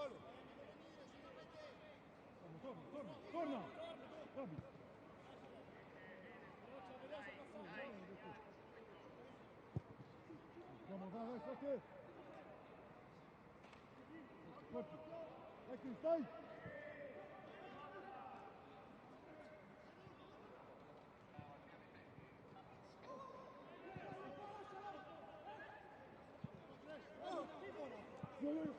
Solo. Torna, torna, torna! Gabi. Andiamo, vai, vai, forte! Forte! Vai, Cris, dai! Yo, yo, yo.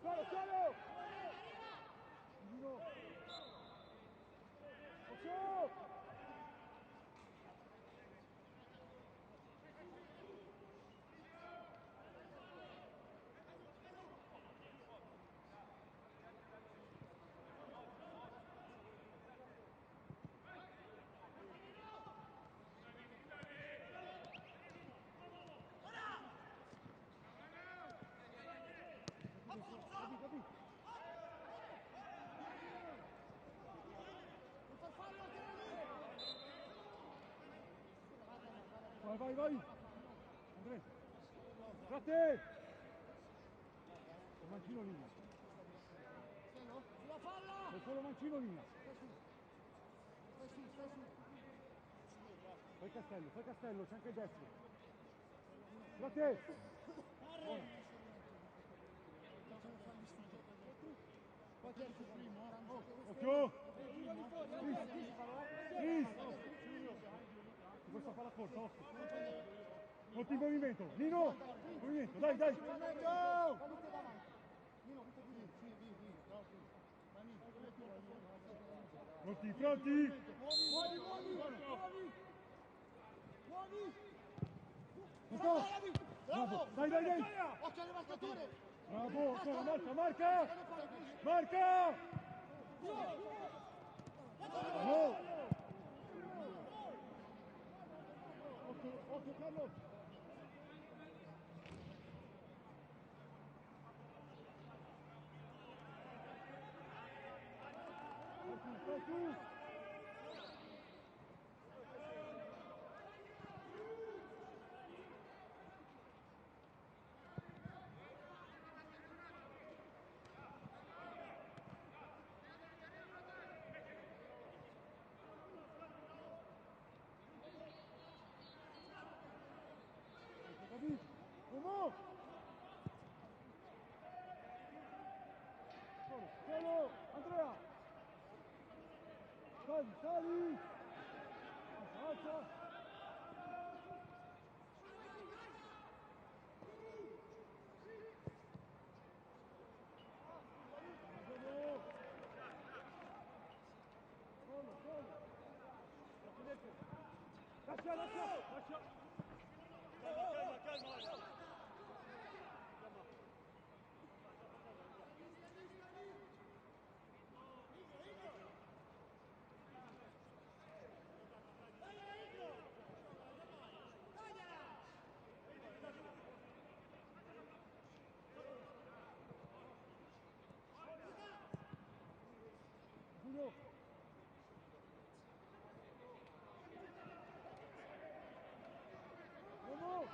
Solo, solo! Nino! Occhio! Gabi, Gabi! Vai, vai, vai! Andrea! Frate! Il mancino linea! Sulla palla! C'è solo mancino linea! Stai su. Stai su, stai su. Fai castello, fai castello, c'è anche il destro! Frate! Occhio! Cris! Cris! Questa palla corta, occhio! Tutti in movimento! Nino! Movimento, dai, dai! Nino, buttati lì. Sì, lì, lì. No, sì. Pronti, pronti! Muovi, muovi, muovi. Muovi. Ancora! Bravo! Dai, dai, dai! Occhio alle marcature. Bravo! Ancora, marca, marca! Marca! Bravo! Occhio, occhio Carlo! Fai tu, fai tu! Gabi! Uomo! Solo, solo! Andrea! Sali, sali! Alza, alza! Andiamo! Solo, solo! Lascia, lascia, lascia! Calma, calma, calma. Giulio! Uomo!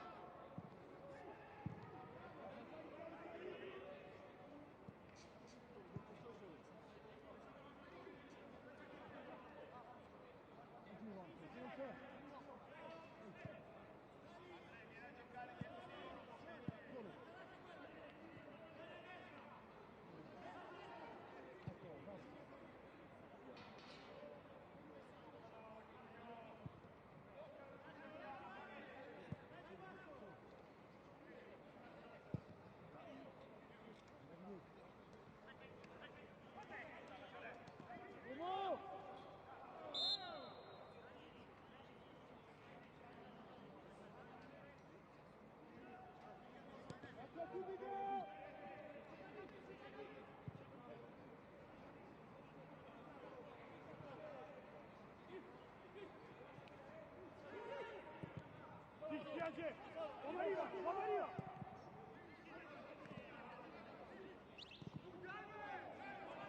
Vamos arriba, vamos arriba.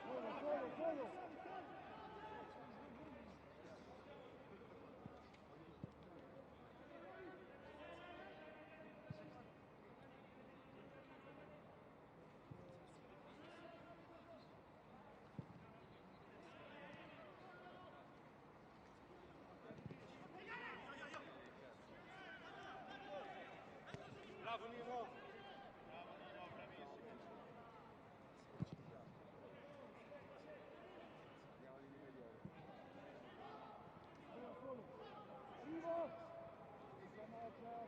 Solo, solo, solo. Bravo Nino! Bravo Nino, bravissimo! Andiamo di rimediare. Arriva solo. Arriva. Pensiamo, pensiamo.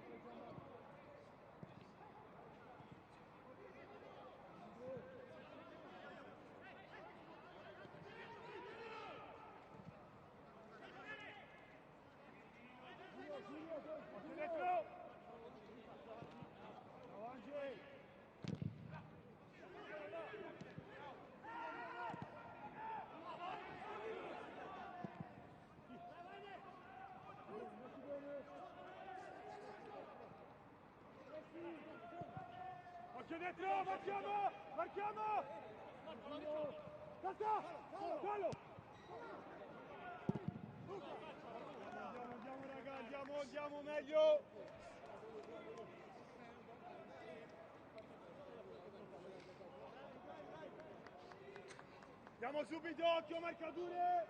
Giulio, Giulio, Occhio Giulio. dentro! Bravo Angel! Metti bene. Occhio dentro! Marchiamo! Marchiamo! Giulio. Salta! Fallo! Andiamo, andiamo raga, andiamo, andiamo meglio! Andiamo subito, occhio marcature!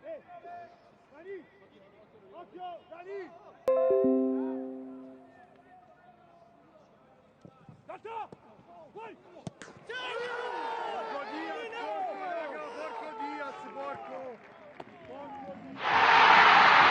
Eh, Dani! Occhio, Dani! Salta! Vai! Porco Diaz, porco raga, porco Diaz, porco! Porco Diaz!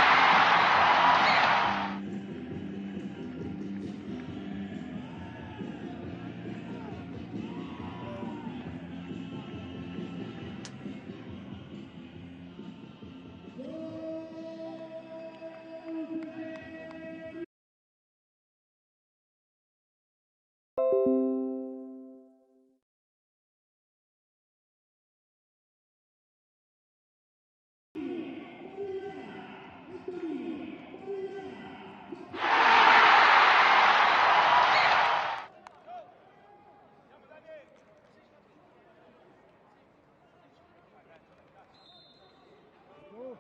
Oh,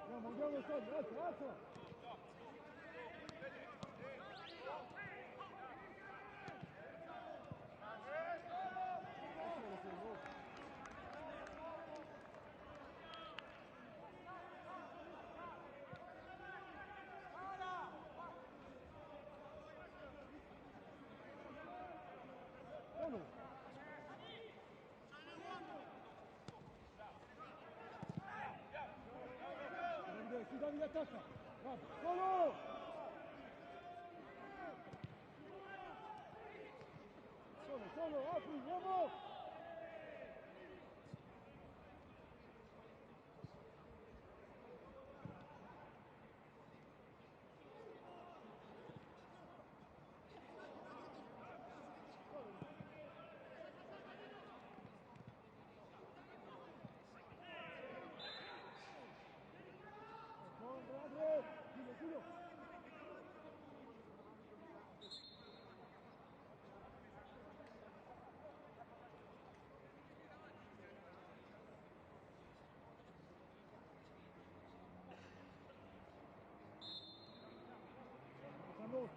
Andiamo, andiamo, Sogno, alza, alza. Solo. Davide, su Davide attacca. Bravo. Solo. Solo, solo, apri, uomo. No, Andrea, Giulio, Giulio. Carlo.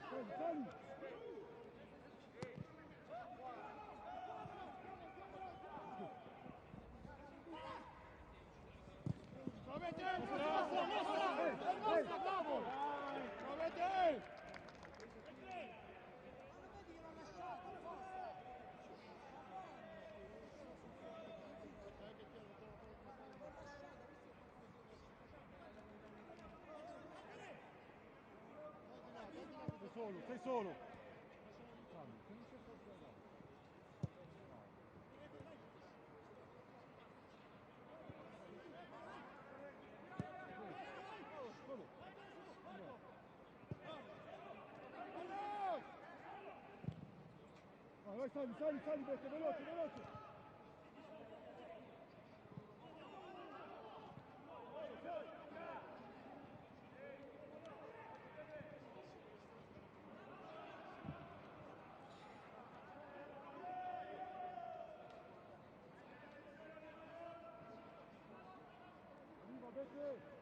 Sali, sali. Ehi, ehi. Muovete! Sei solo, sei solo. Carlo, che non c'è forza da dare. Solo. Andrea. Vai, sali, sali, sali, Beto, veloce, veloce! Arriva, Beto!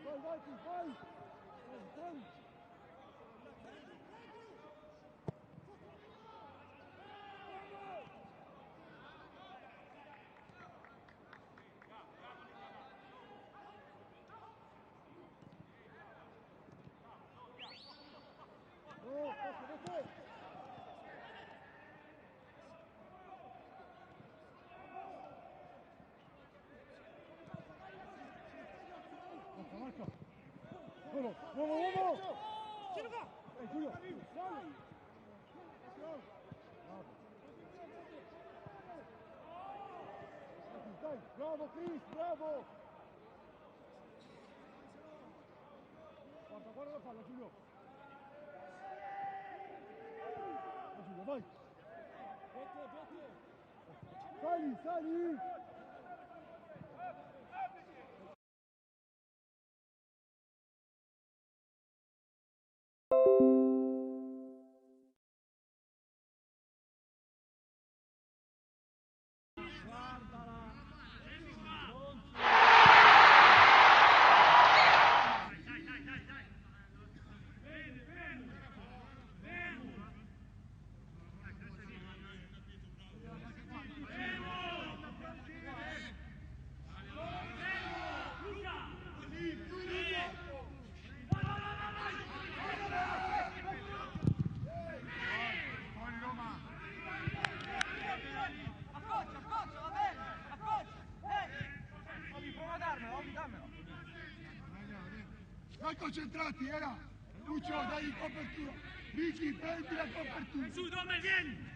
Vai, vai, vai! Vai, vai! No, passa, Beto! Marca, marca! Uomo, uomo, uomo! Dai, Giulio! Sali! Bravo! Dai, bravo Chris, bravo! Guarda, guarda la palla, Giulio! Vai, Giulio, vai! Sali, sali! Accorcia, accorcia, va bene, accorcia! Ovi, prova a darmelo, Ovi, dammelo! Stai concentrati, era! Lucio, dai copertura! Ricky, prendi la copertura! Su, Dome, vieni!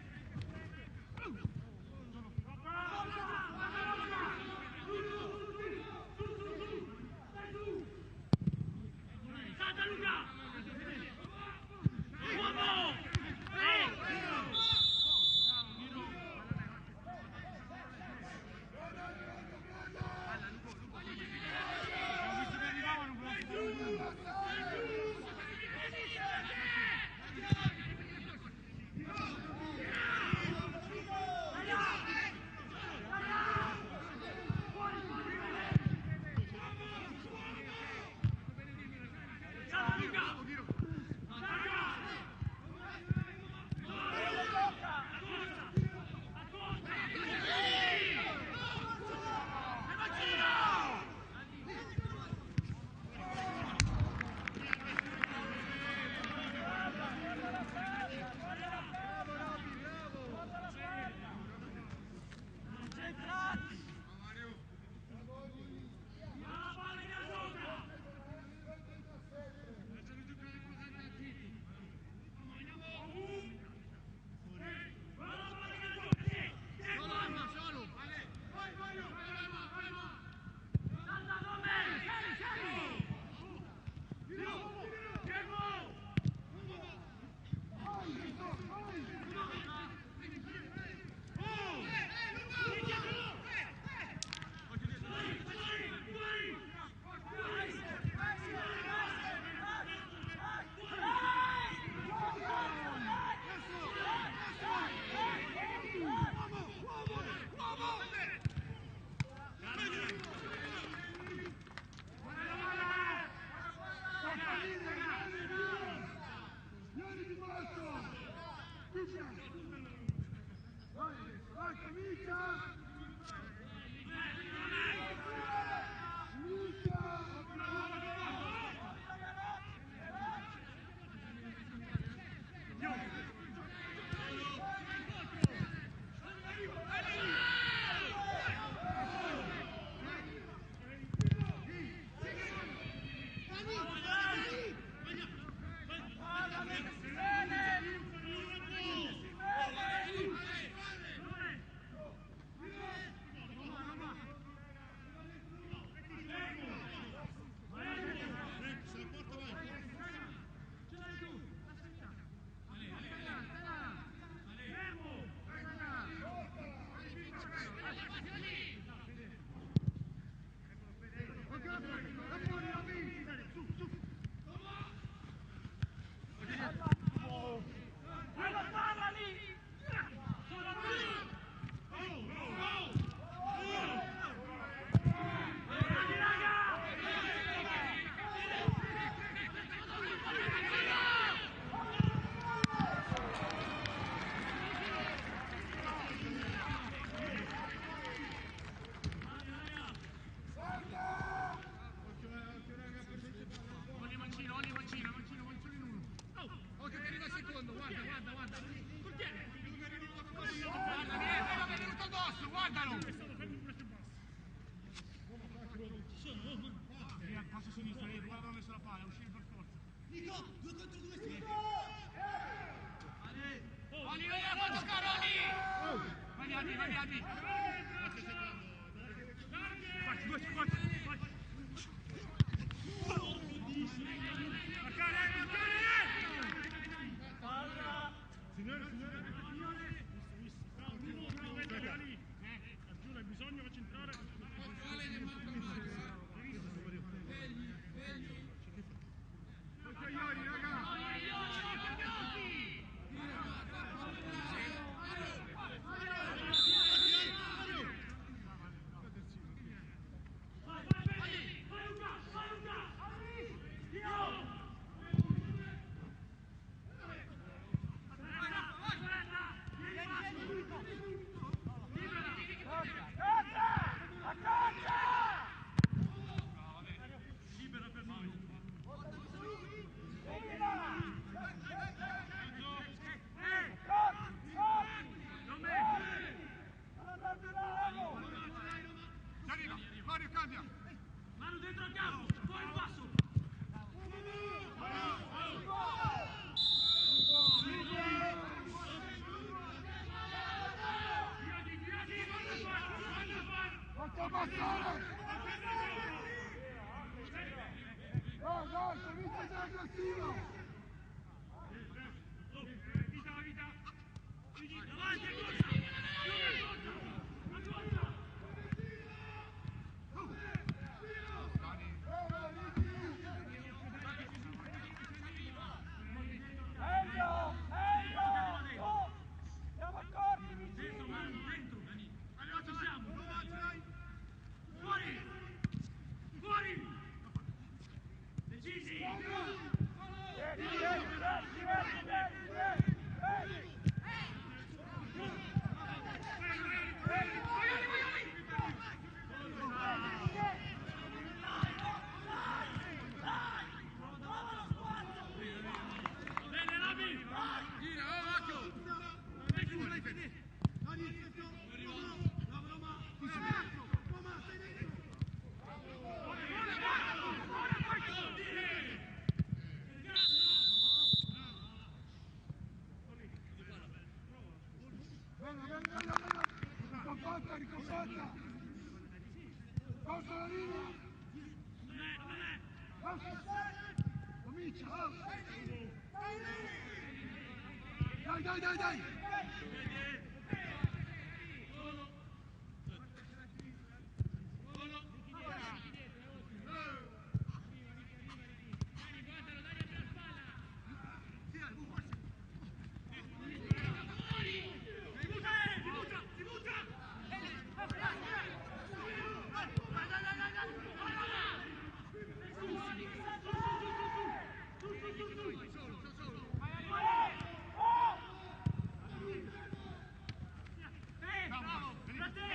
Salta Luca! Uomo! Guardalo! Via, passo a sinistra, lì, guarda dove messo la palla, uscire per forza. Nico, 2 contro 2, sì. Oli, Oli, la fa giocare, Oli! Vai, Adi, vai, Adi! Facci, due, facci, facci! Marcare, marcare! Signore, signore. Aspetta. Arjuna, hai bisogno, faccio entrare. Occhio Iori, raga! Vai, vai, Benny! Vai Luca, vai Luca! Libera per noi. Ci arriva! Mario cambia! Mano dentro al campo, poi il passo! Girati, girati, guarda il VAR, Faccia passare! Dai, dai, servizio dell'aggressivo! Vita, vita! Davanti, a corsa! A corsa! A corsa! Meglio, meglio! Oh, siamo accorti, vicini! Dentro, Manu, dentro! Ci siamo! Fuori! Fuori! Decisi! Vieni, vieni, vieni, vieni, vieni, vieni! Bene, Rabi! Bene, bene, bene, bene! Ricompatta, ricompatta! Corsa la linea! Comincia! Dai, dai, dai, dai! Si butta, si butta, si butta! Su, su, su, su, su, su! Bravo! Frate!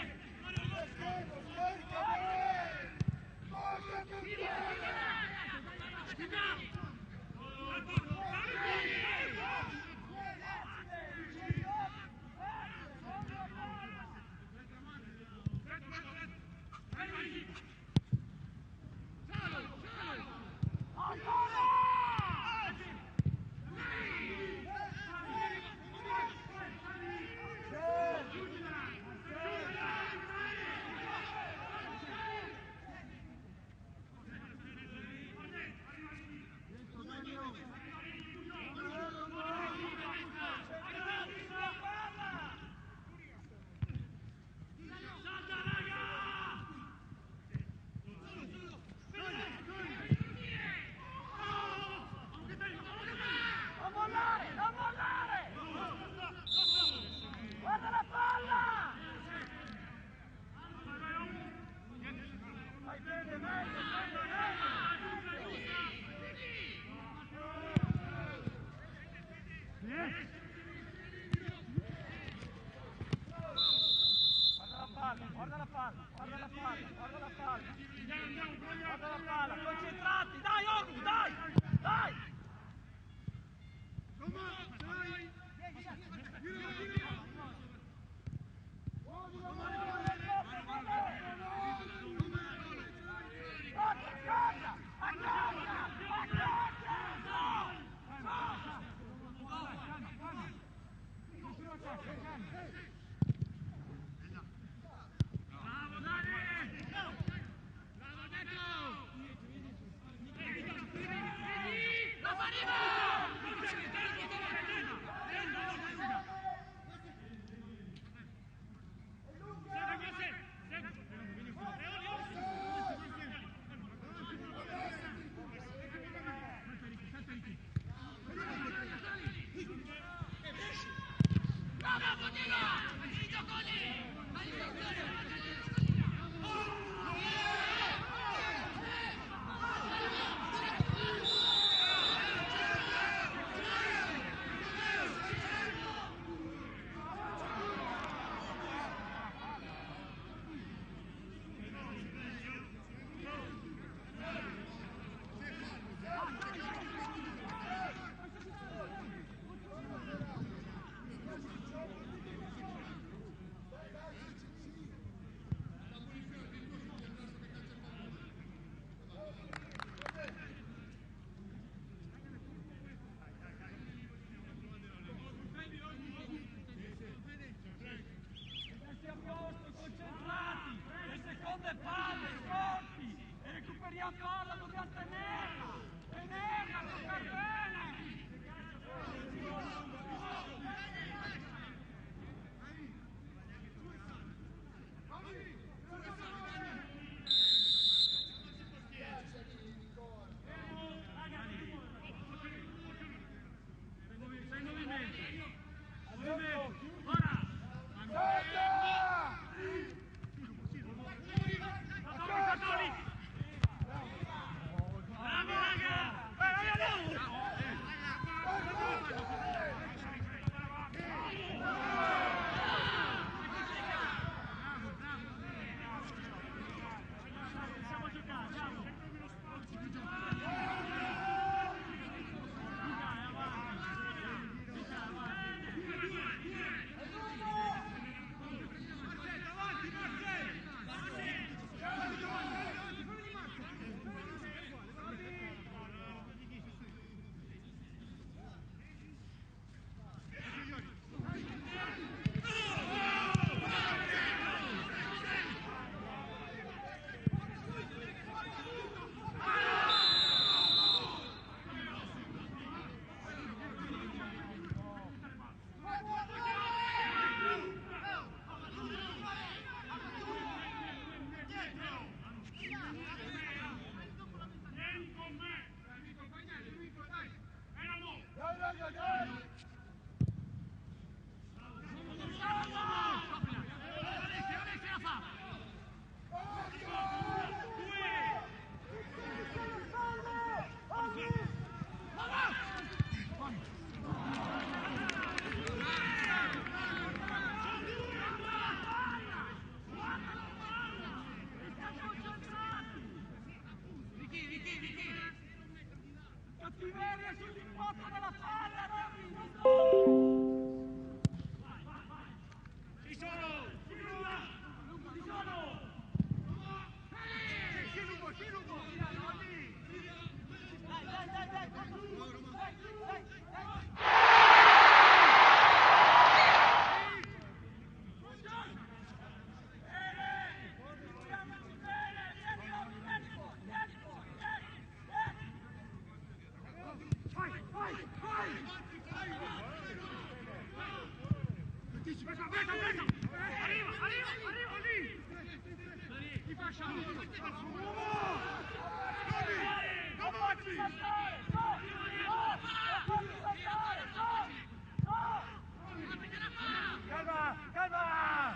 Salta, raga! Non mollare, non mollare! Guarda la palla! Vai bene, meglio, meglio, meglio! Guarda la palla, guarda la palla, guarda la palla, guarda la palla! Guarda la palla, concentrati! Dai, Orlu, dai! Dai! Roma, dai! Gira, gira! a palla, dobbiamo tenerla! Tenerla, giocare bene! Sei in movimento. Movimento. Ora. Satoni, Satoni. Bravi raga. Vai, vai, andiamo. Possiamo giocare, andiamo. Vieni con me. Dai raga, dai! Cattiveria sull'impatto della palla, Robby! Ci sono. Ci sono! Sì, Lupo, sì, Lupo! Dai, dai, dai, dai! Dai, dai, dai! Presa, presa, presa. Arriva, arriva, arriva lì. Ti fascia. Davanti! Calma, calma!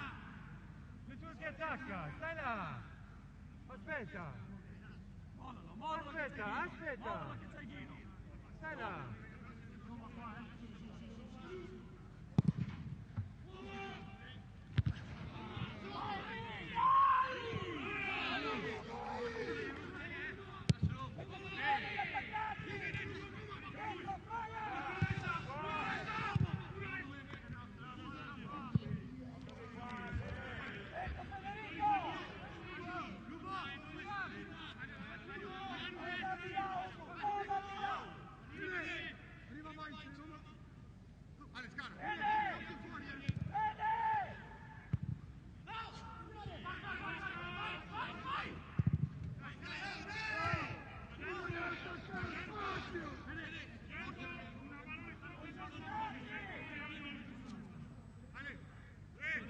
Nessuno ti attacca, stai là! Aspetta! Mollalo, mollalo che c'è Aspetta, Ghino. aspetta. Mollalo che c'è Ghino. Stai là! Arriva Mike, insomma. Ale, Scara! Ale,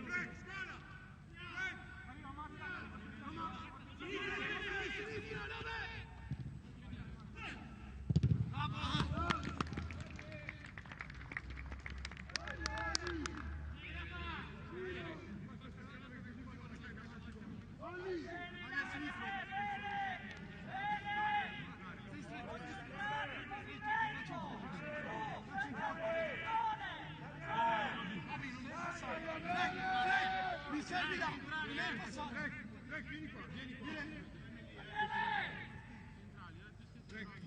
break, Scala! Break! Sinistra, sinistra, nove! Mi servi là, non è passato. Drake, vieni qua, vieni qua. Drake.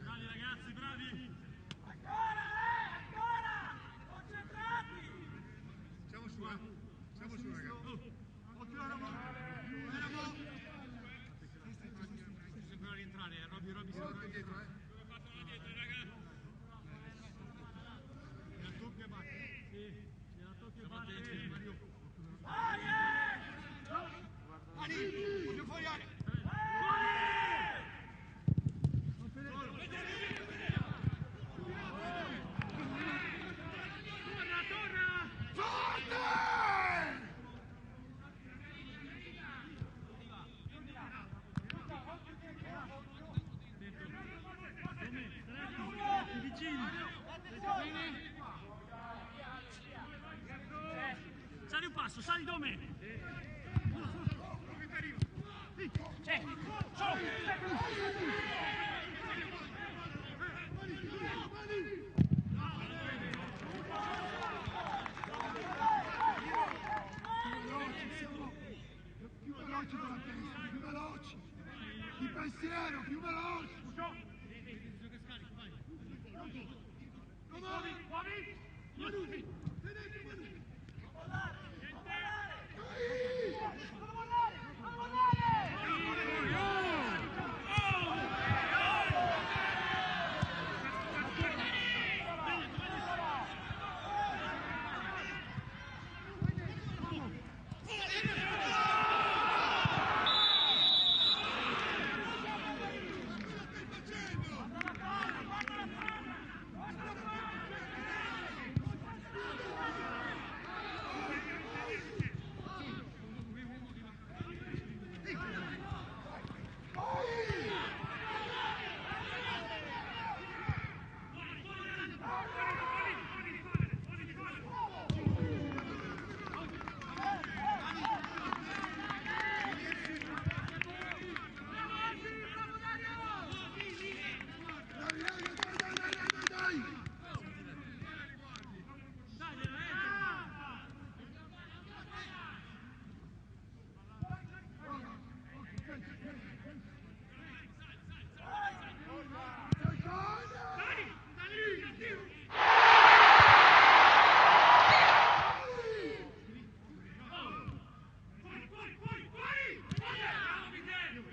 Bravi ragazzi, bravi. Ancora, ancora! Concentrati! Siamo su, eh. Siamo su, ragazzi. passo, sali Dome! C'è! Su! Più veloci con la testa, più veloci! Di pensiero, più veloci! Muovi, muovi! Dai, dai, dai, dai, dai, dai, dai! Fuori, fuori, fuori, fuori! Bravo Michele!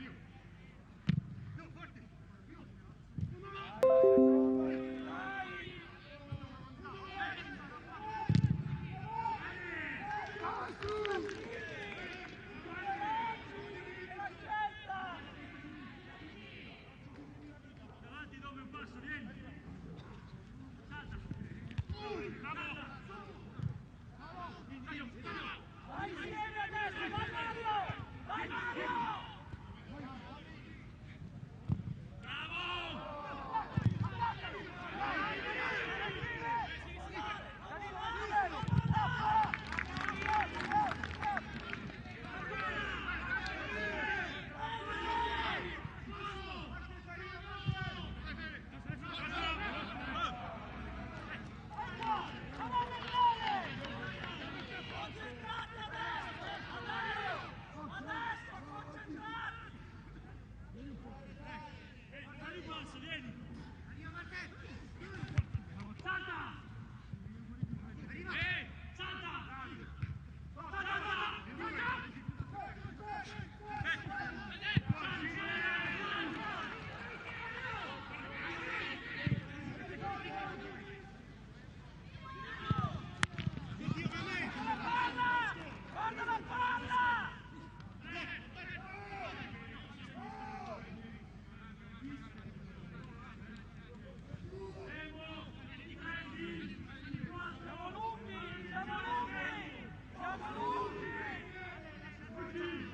Davanti Dome un passo, vieni! Salta! Bravo! Taglio, taglio! Vai insieme adesso, vai Mario! Vai Mario! Bravo! Concentrati adesso! Adesso! Adesso, concentrati! Fai un passo, vieni! Salta! Ehi, salta! Salta! Salta! Palla! Guarda la palla! Siamo lunghi! Siamo lunghi! Siamo lunghi!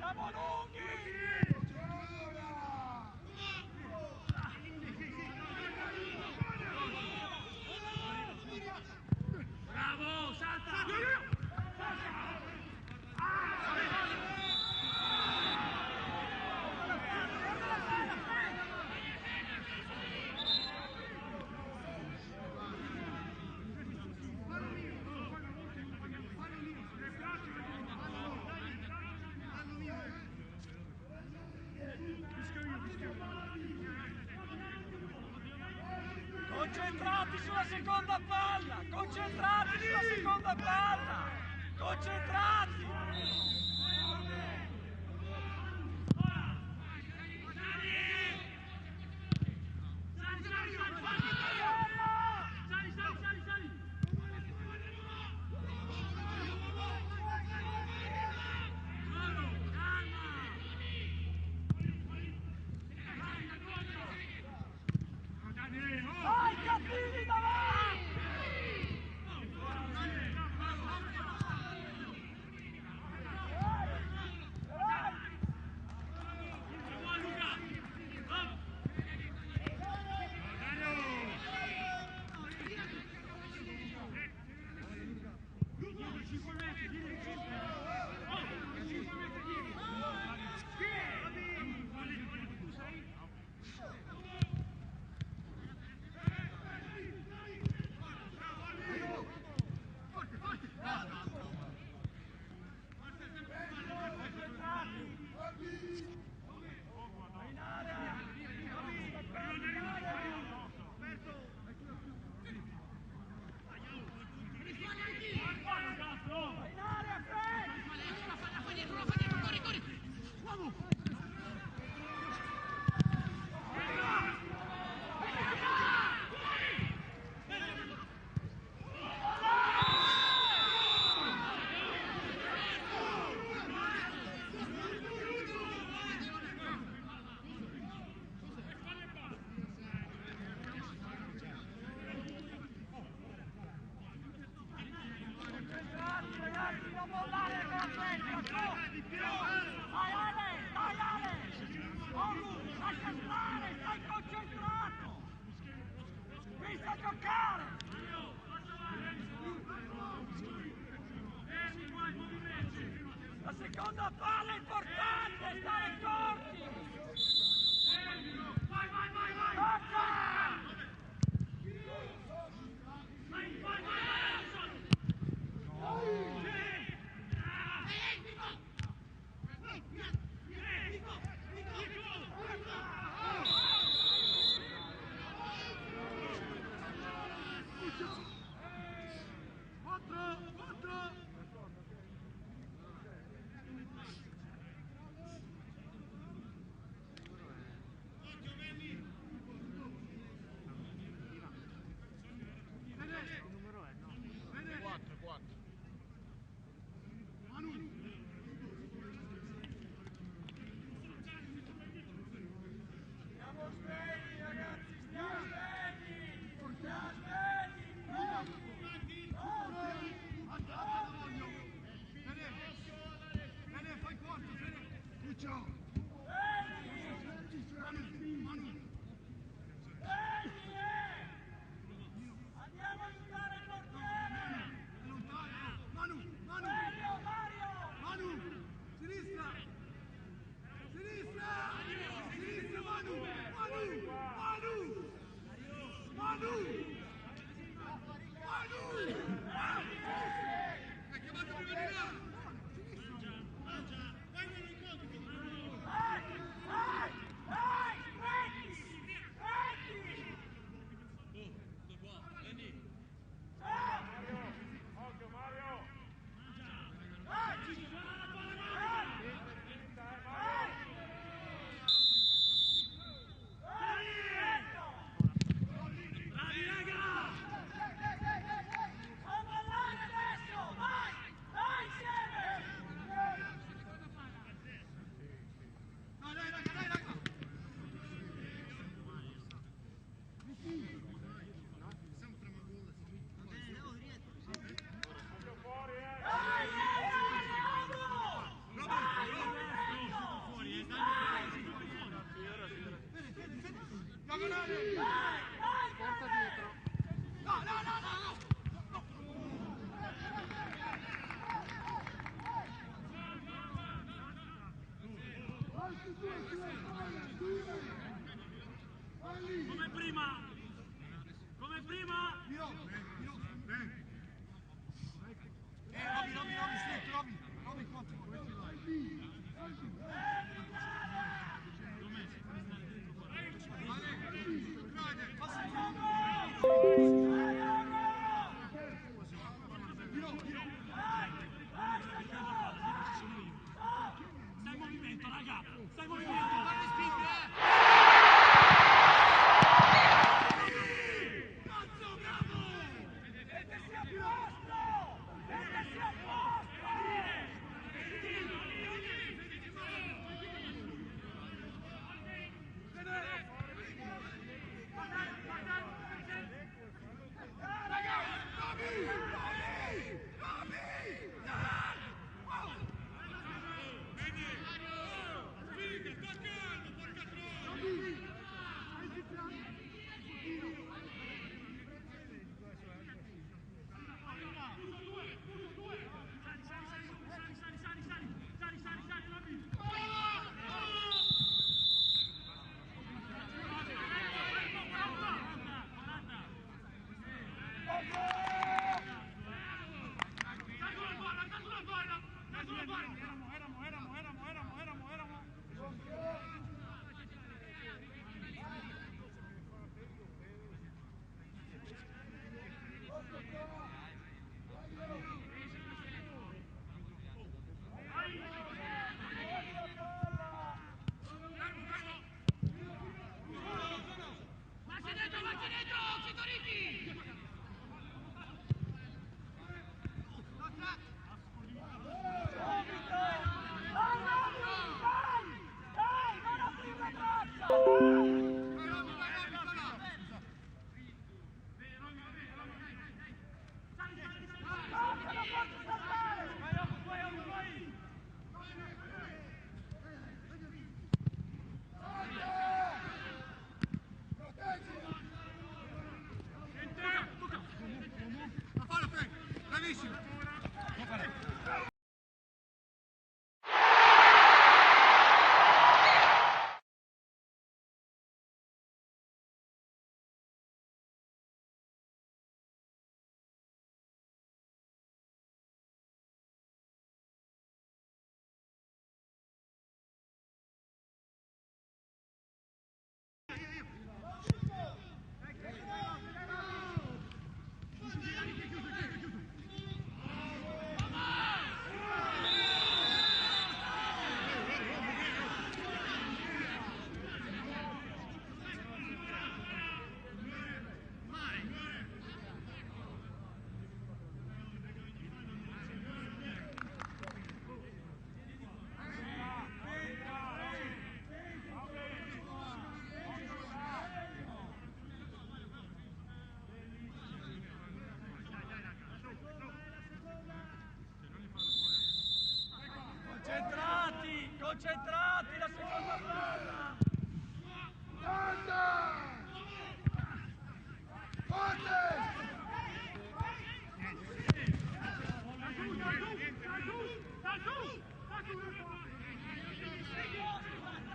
Siamo lunghi! Bravo, salta! Concentrati sulla seconda palla! Concentrati sulla seconda palla! Concentrati! Sali, sali, sali, sali! Sali, sali, sali, sali! Loro, calma! Vai cattivi davanti! Bravo! Concentrati ragazzi, non mollare con la testa, su! Dai Ale, dai Ale! Oru, lascia stare, stai concentrato! Qui sta a giocare! La seconda palla è importante, stare corti! Vai, vai, vai, vai! Tocca! Vai, vai, vai, vai! Stiamo svegli ragazzi, stiamo svegli! Stiamo svegli! Fede, fai corto, Fede! Lucio! Manu, Manu! Svegli, eh! Andiamo a aiutare il portiere! È lontano! Manu, Manu! Mario, Mario! Manu! Sinistra! Sinistra! Sinistra, Manu! Manu! Manu! Manu! Manu! Hai chiamato prima di là! Dai! Dai! Dai! Smetti! Smetti! Occhio Mario! Dai! Dai! Dai! Bravi raga! A ballare adesso! Vai! Dai insieme! Dai, dai, raga, dai, raga! Occhio fuori, eh! Dai, dai, dai, Ogo! Dai, movimento! Dai! Fede, Fede, Fede! Diagonale! Dai, dai, Porta dietro! No, no, no, no! no. Come prima! Come prima! Miro, Miro, Roby, Roby, Roby, stretto, Roby, Roby, quattro. Ale, passa Miro, Miro. Stai in movimento, raga! Stai in movimento! Cazzo, bravo!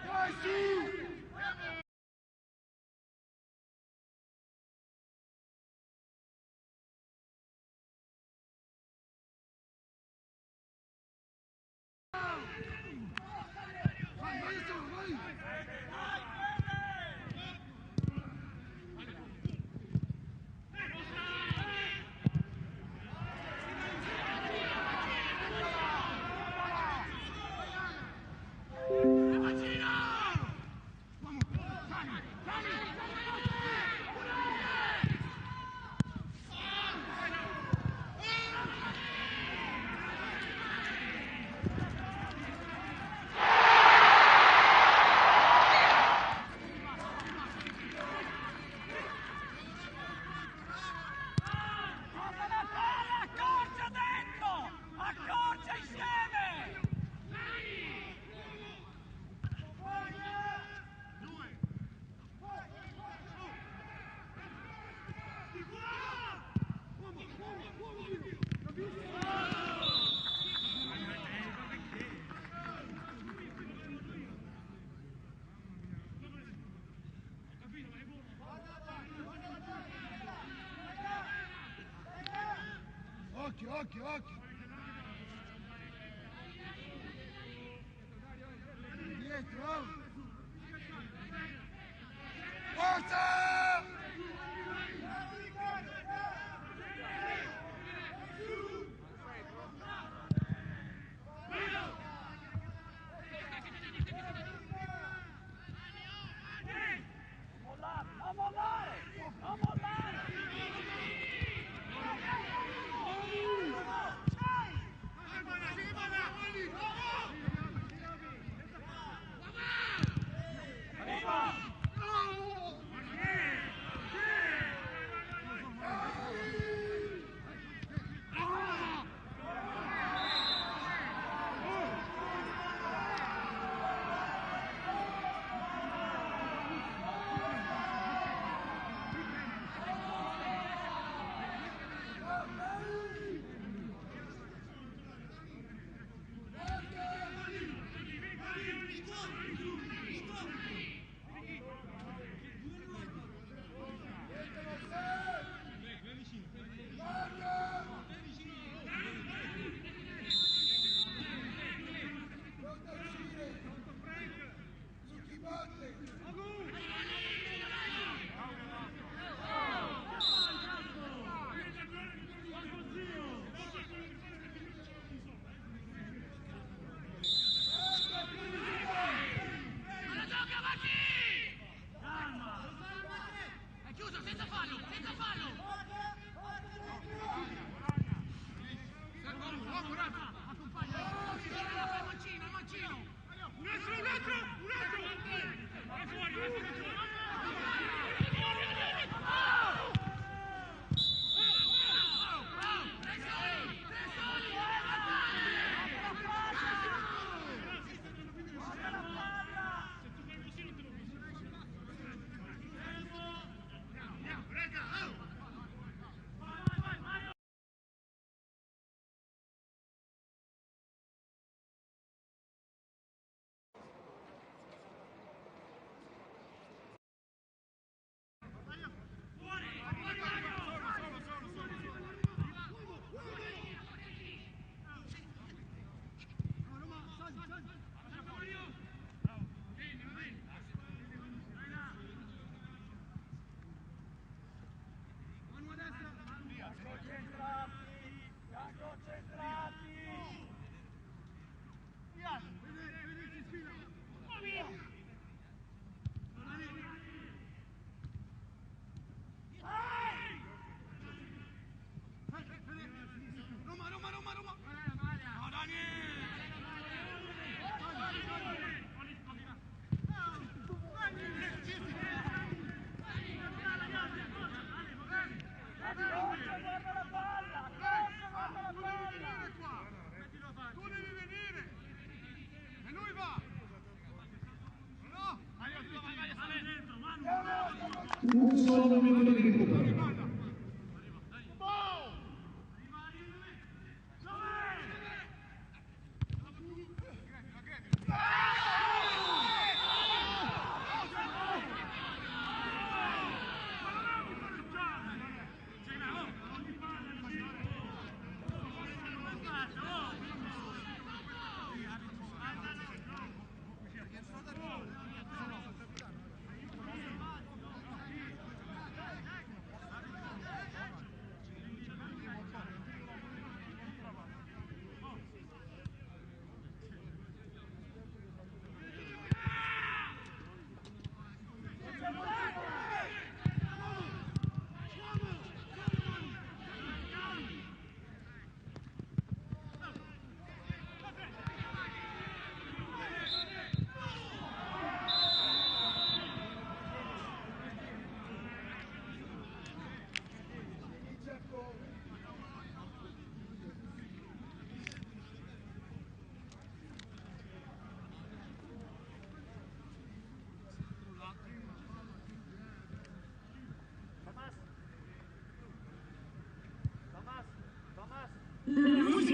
Dai su! Vai, vai, vai! Cosa da fare? Accorcia dentro! Accorcia insieme! Occhio, occhio, occhio! Dietro! Forza! Mollare, non mollare! Non mollare! Pronto a uscire! Su chi batte! È chiuso, senza fallo, senza fallo! Accompagna! Il mancino, il mancino! Un altro, un altro, un altro! Vai fuori, vai fuori! Concentrati! Concentrati! Roma, Roma, Roma, Roma! No, Dani! Accorcia, guarda la palla! Accorcia, guarda la palla! Tu devi venire! E lui va! No! Un solo minuto di recupero.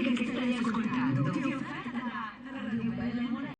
musica che stai ascoltando ti è offerta da Radio Bella Morena.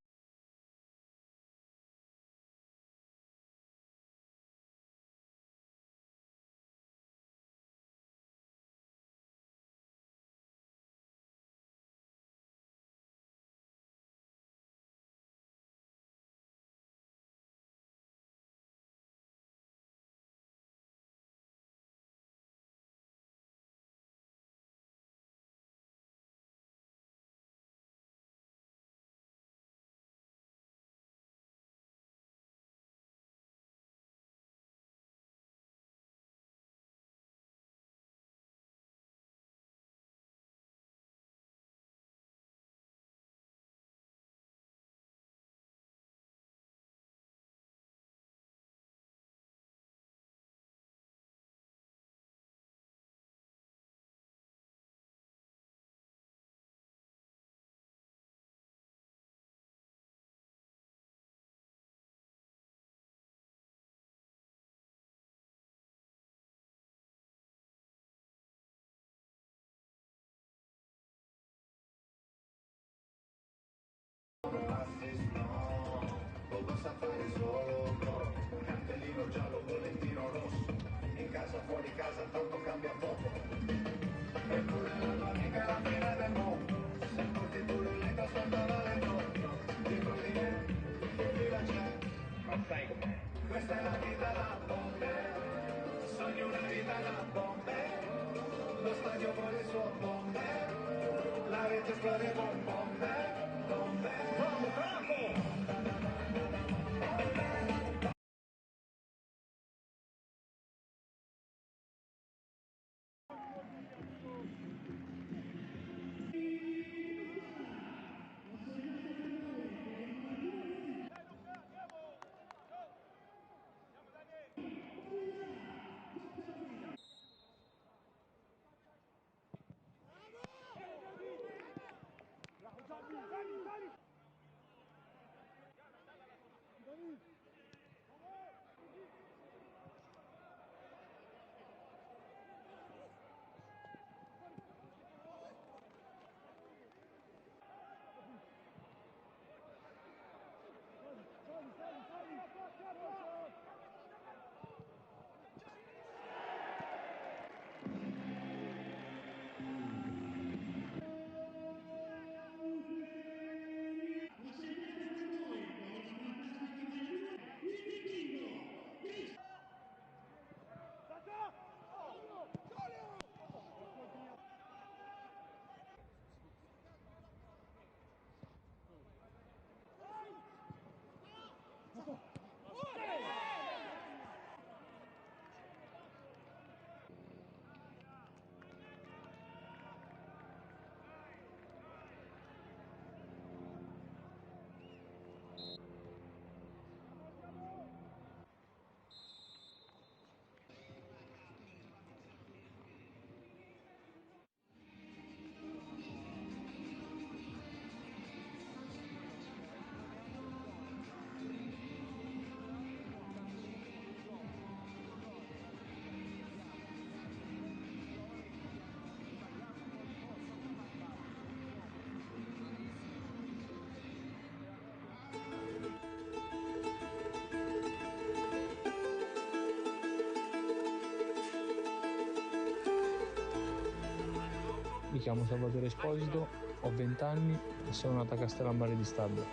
Mi chiamo Salvatore Esposito, ho 20 anni e sono nato a Castellammare di Stabia.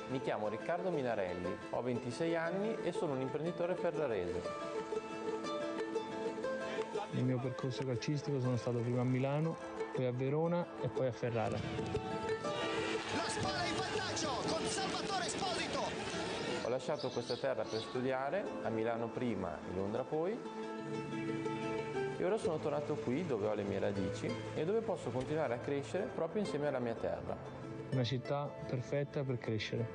Mi chiamo Riccardo Minarelli, ho 26 anni e sono un imprenditore ferrarese. Nel mio percorso calcistico sono stato prima a Milano, poi a Verona e poi a Ferrara. La spalla in vantaggio con Salvatore Esposito. Ho lasciato questa terra per studiare, a Milano prima e Londra poi. E ora sono tornato qui dove ho le mie radici e dove posso continuare a crescere proprio insieme alla mia terra. Una città perfetta per crescere.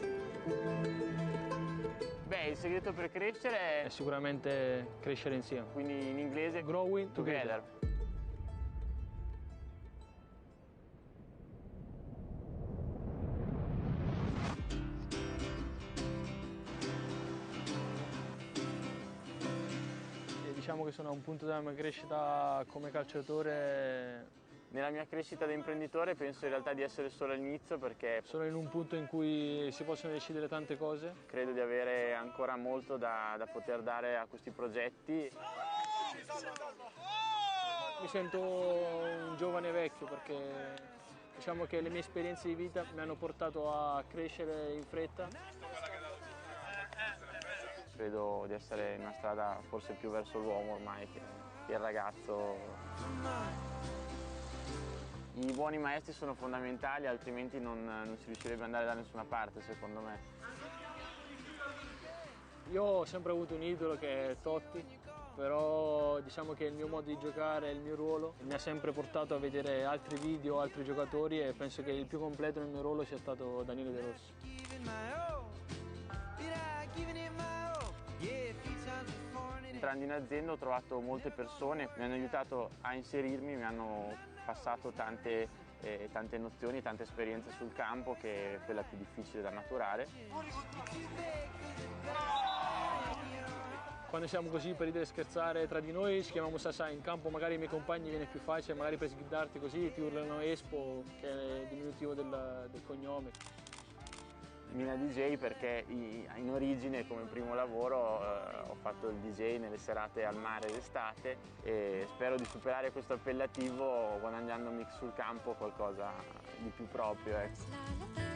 Beh, il segreto per crescere è sicuramente crescere insieme. Quindi in inglese growing together. Diciamo che sono a un punto della mia crescita come calciatore. Nella mia crescita da imprenditore penso in realtà di essere solo all'inizio perché sono in un punto in cui si possono decidere tante cose. Credo di avere ancora molto da, da poter dare a questi progetti. Mi sento un giovane vecchio perché diciamo che le mie esperienze di vita mi hanno portato a crescere in fretta. Credo di essere in una strada forse più verso l'uomo ormai che il ragazzo. I buoni maestri sono fondamentali, altrimenti non, non si riuscirebbe ad andare da nessuna parte, secondo me. Io ho sempre avuto un idolo che è Totti, però diciamo che il mio modo di giocare, il mio ruolo mi ha sempre portato a vedere altri video, altri giocatori e penso che il più completo nel mio ruolo sia stato Daniele De Rossi. Entrando in azienda ho trovato molte persone, mi hanno aiutato a inserirmi, mi hanno passato tante, eh, tante nozioni, tante esperienze sul campo che è quella più difficile da maturare. Quando siamo così per ridere e scherzare tra di noi ci chiamiamo Sasà, in campo magari i miei compagni viene più facile, magari per sgridarti così ti urlano Espo, che è il diminutivo del, del cognome. Mina DJ perché in origine come primo lavoro eh, ho fatto il DJ nelle serate al mare d'estate e spero di superare questo appellativo guadagnandomi sul campo qualcosa di più proprio. Ecco.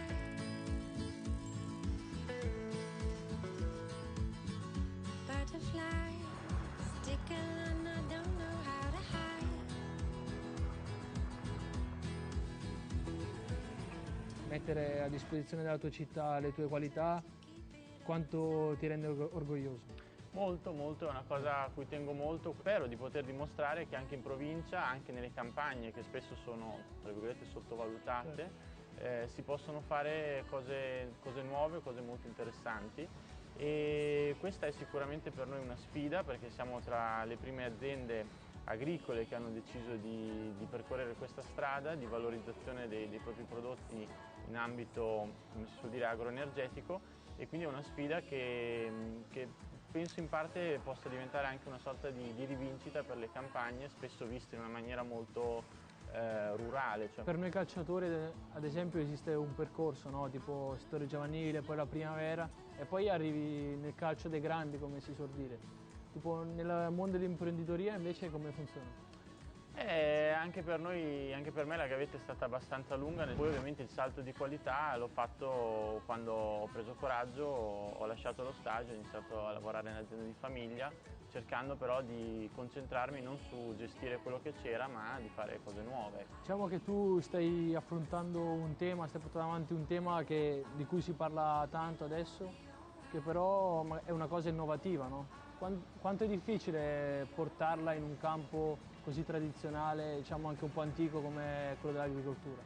Mettere a disposizione della tua città le tue qualità, quanto ti rende orgoglioso? Molto, molto, è una cosa a cui tengo molto. Spero di poter dimostrare che anche in provincia, anche nelle campagne che spesso sono, tra virgolette, sottovalutate, certo. eh, si possono fare cose, cose nuove, cose molto interessanti. E questa è sicuramente per noi una sfida perché siamo tra le prime aziende agricole che hanno deciso di, di percorrere questa strada di valorizzazione dei, dei propri prodotti in ambito, come si suol dire, agroenergetico e quindi è una sfida che, che penso in parte possa diventare anche una sorta di, di rivincita per le campagne, spesso viste in una maniera molto eh, rurale. Cioè. Per noi calciatori ad esempio esiste un percorso, no? tipo settore giovanile, poi la primavera e poi arrivi nel calcio dei grandi come si suol dire. Tipo nel mondo dell'imprenditoria invece come funziona? Eh, anche per noi, anche per me la gavetta è stata abbastanza lunga, poi ovviamente il salto di qualità l'ho fatto quando ho preso coraggio, ho lasciato lo stage, ho iniziato a lavorare nell'azienda di famiglia, cercando però di concentrarmi non su gestire quello che c'era, ma di fare cose nuove. Diciamo che tu stai affrontando un tema, stai portando avanti un tema che, di cui si parla tanto adesso, che però è una cosa innovativa, no? Quanto è difficile portarla in un campo così tradizionale, diciamo anche un po' antico come quello dell'agricoltura?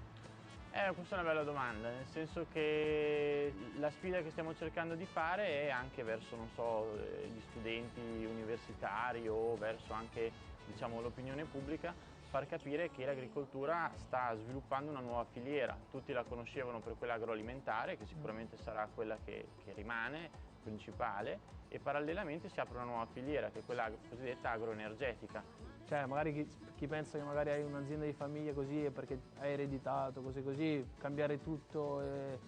Eh, questa è una bella domanda, nel senso che la sfida che stiamo cercando di fare è anche verso, non so, gli studenti universitari o verso anche, diciamo, l'opinione pubblica, far capire che l'agricoltura sta sviluppando una nuova filiera. Tutti la conoscevano per quella agroalimentare, che sicuramente sarà quella che, che rimane principale, e parallelamente si apre una nuova filiera, che è quella cosiddetta agroenergetica. Cioè, magari chi, chi pensa che magari hai un'azienda di famiglia così è perché hai ereditato, cose così, cambiare tutto e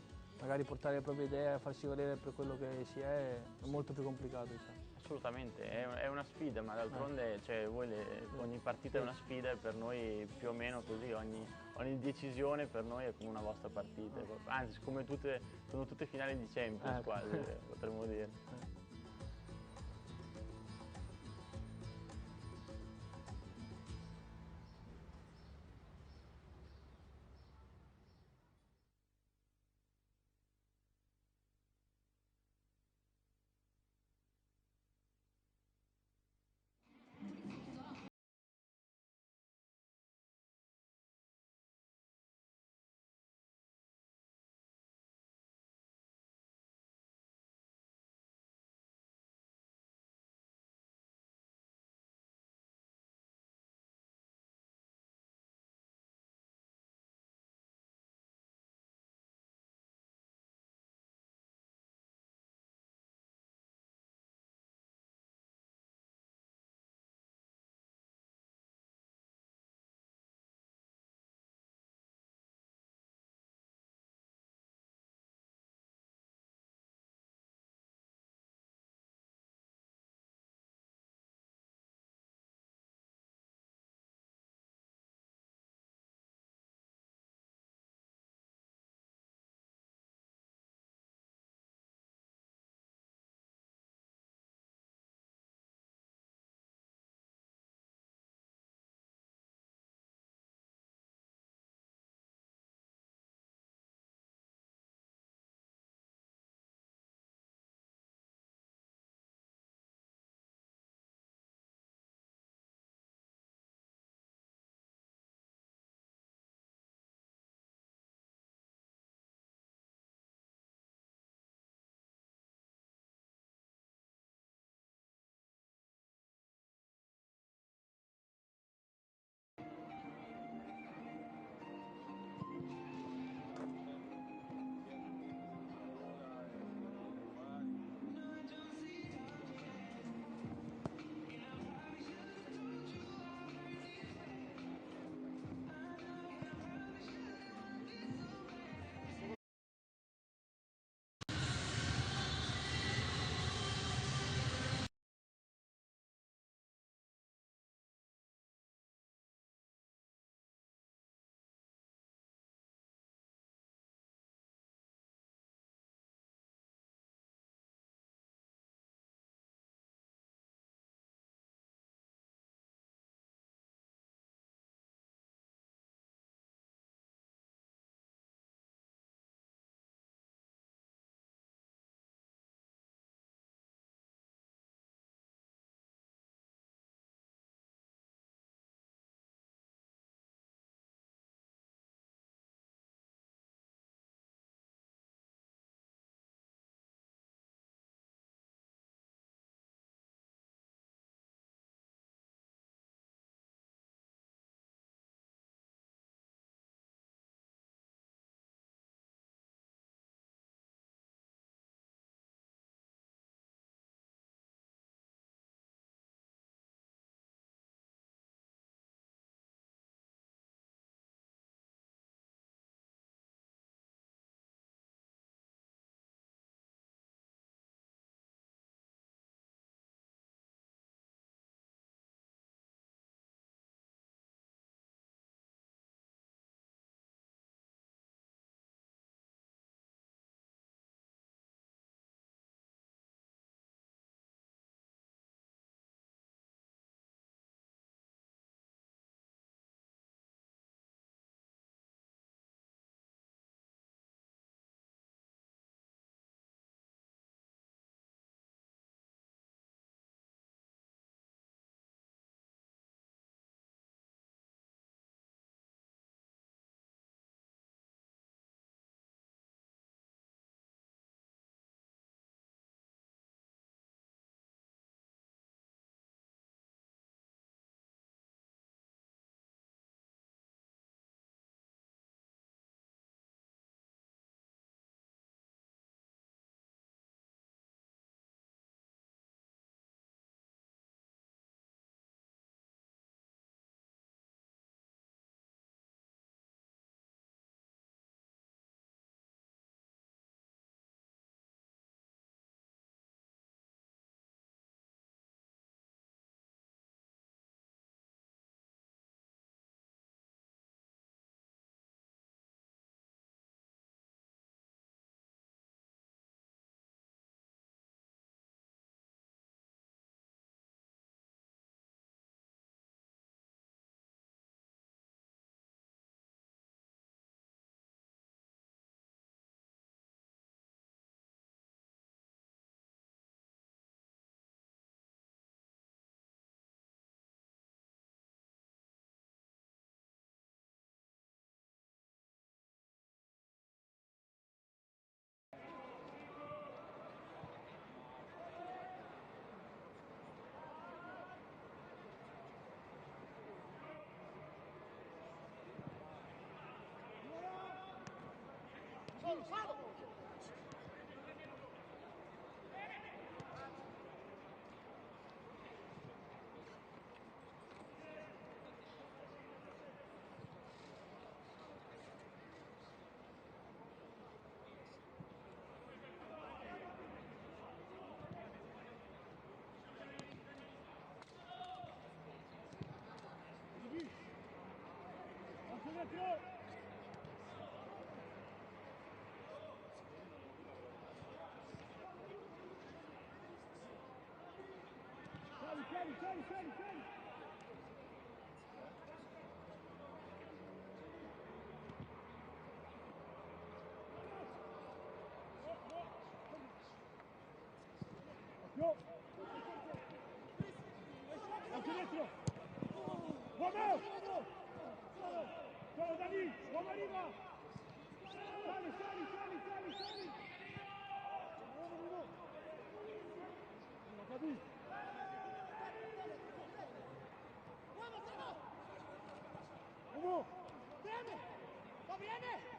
magari portare le proprie idee, farsi valere per quello che si è, è molto più complicato. Diciamo. Assolutamente, è, una sfida, ma d'altronde cioè, voi le, ogni partita è una sfida e per noi più o meno così, ogni, ogni decisione per noi è come una vostra partita, anzi come tutte, sono tutte finali di Champions quasi, potremmo dire. Dietro! Sali, sali, sali, sali, sali! Occhio! Occhio dietro! Romeo! Ciao Dani! Roma arriva! Sali, sali, sali, sali, sali! Gabi! Uno! ¡Va viene!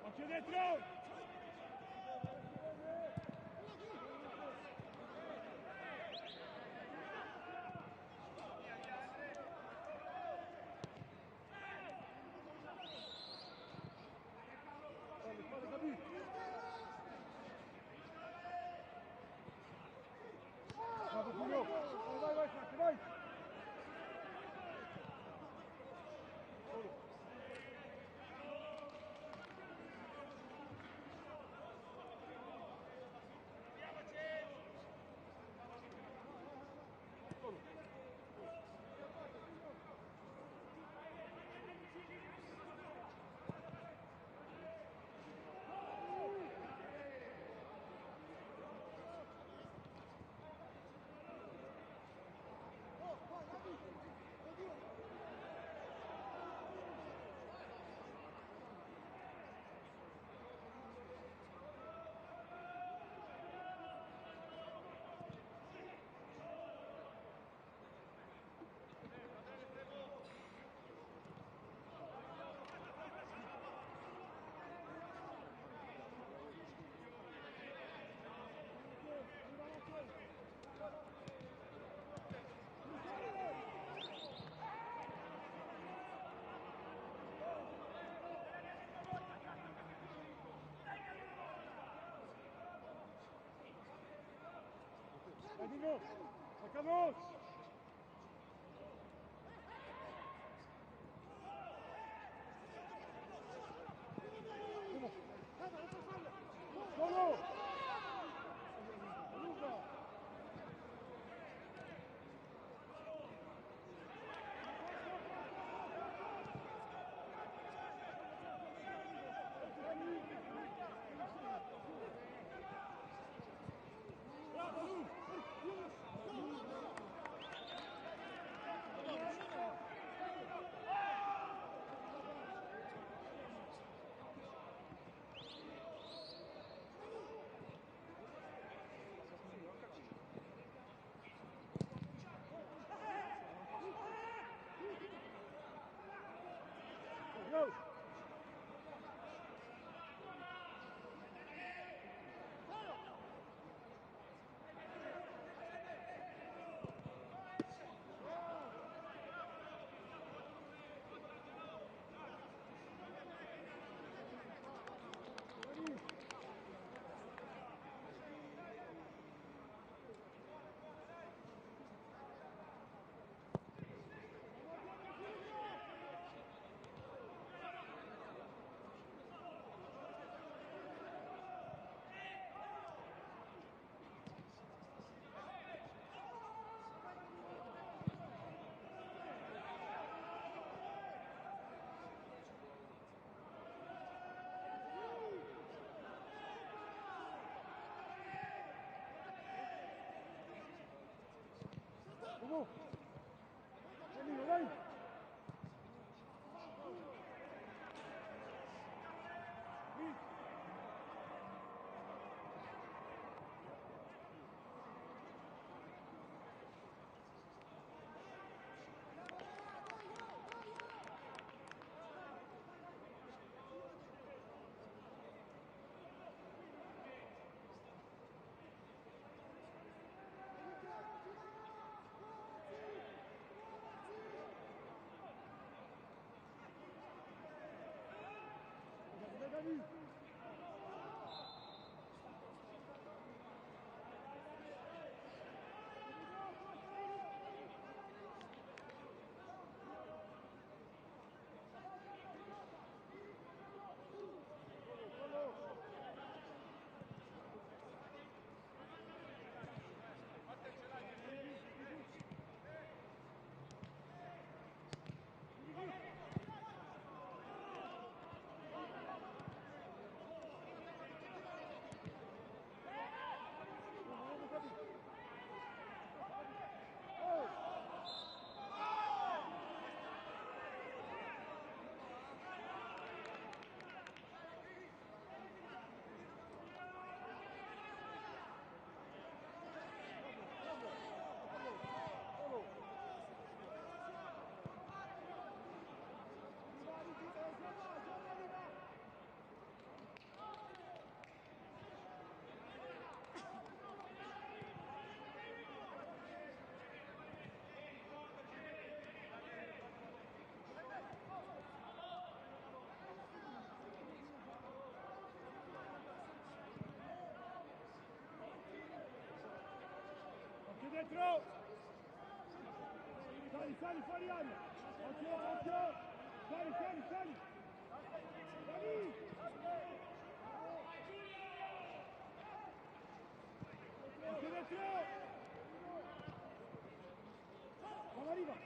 Occhio dietro! Bravo Julio! Vai, vai, vai, vai! Nino! ¡Sacamos! ¡Solo! ¡Luca! Go! ¿Cómo? Nino, dai! Dai, Occhio dentro! Sali, sali, fuori aria! Occhio, occhio! Sali, sali, sali! Sali! Occhio dentro! Palla arriva!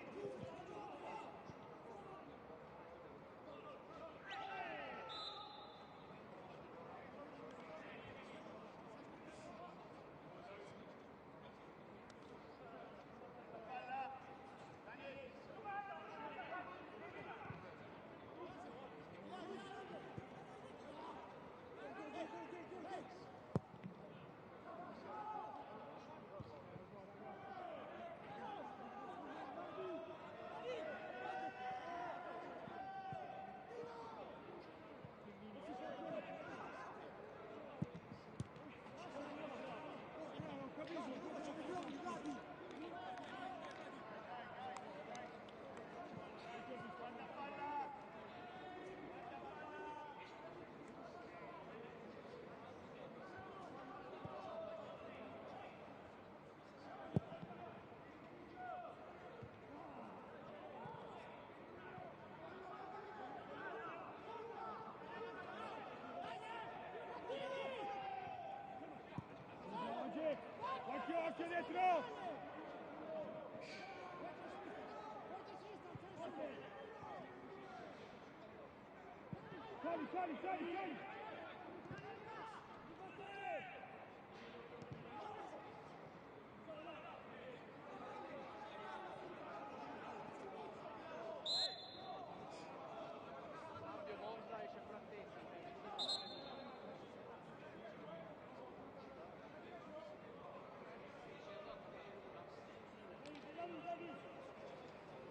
Sali, sali, sali, sali!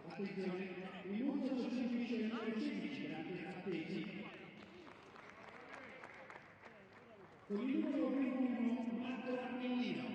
Attenzione, il Monza sostituisce il numero 16 Dante Frattesi con il numero 21 Marco Armellino.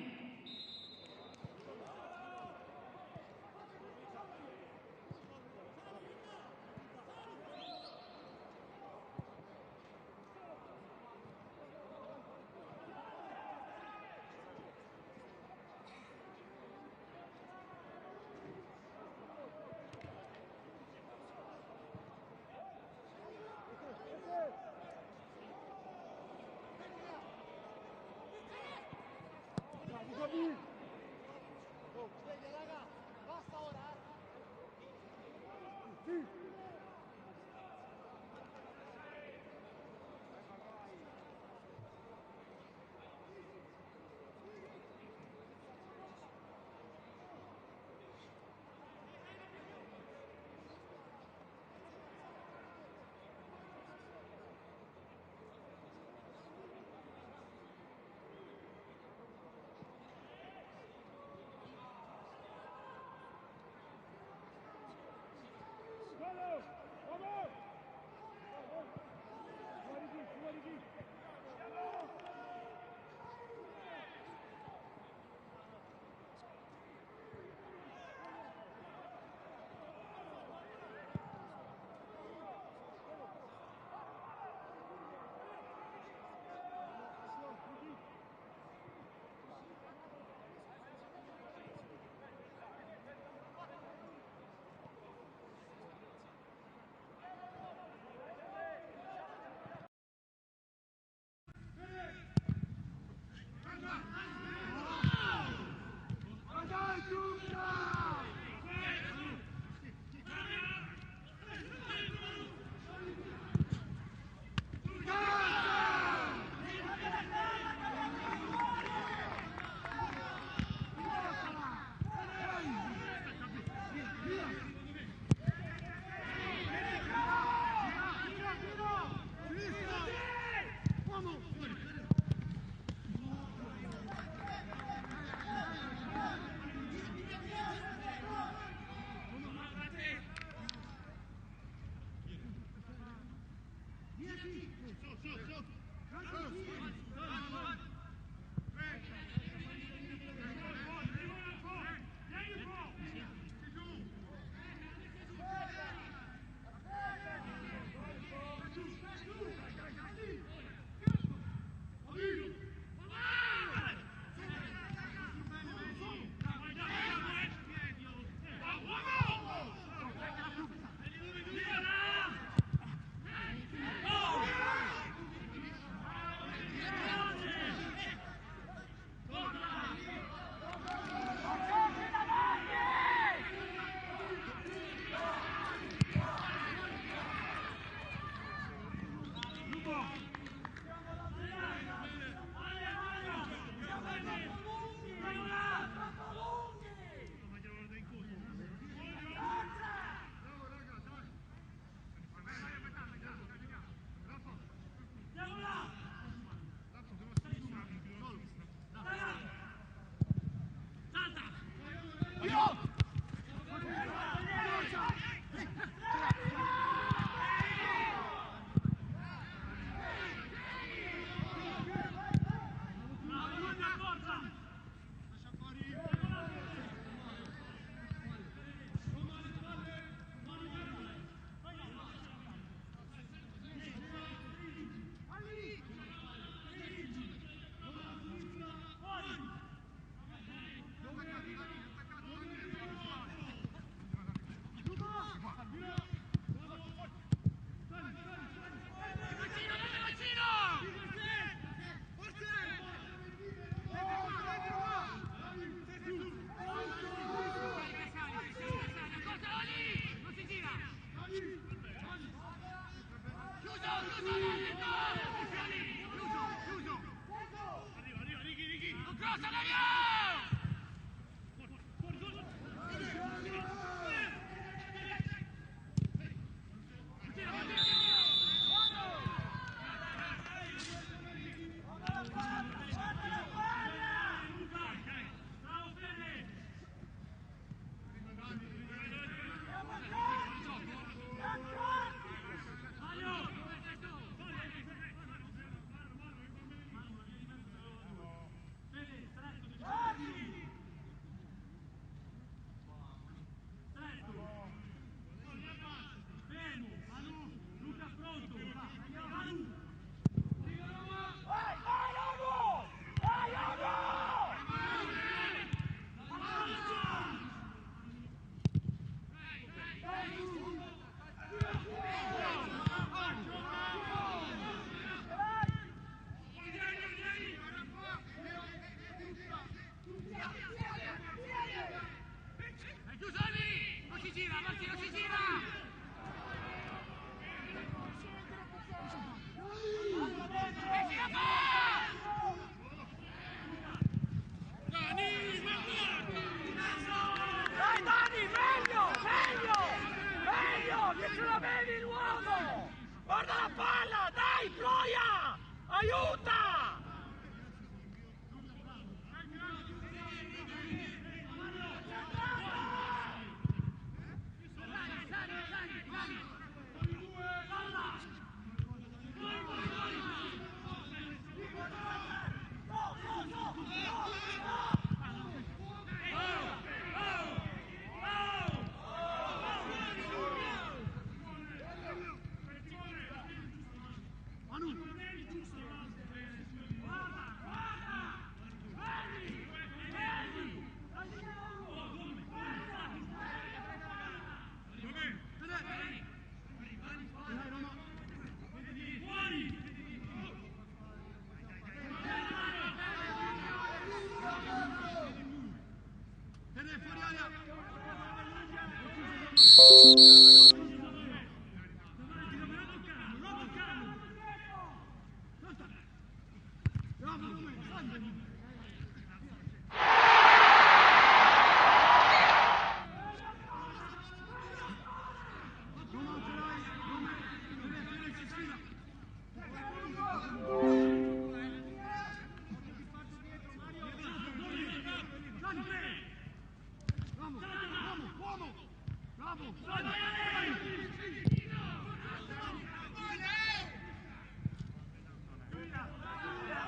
Guarda la palla! Dai, Troia! Aiuta!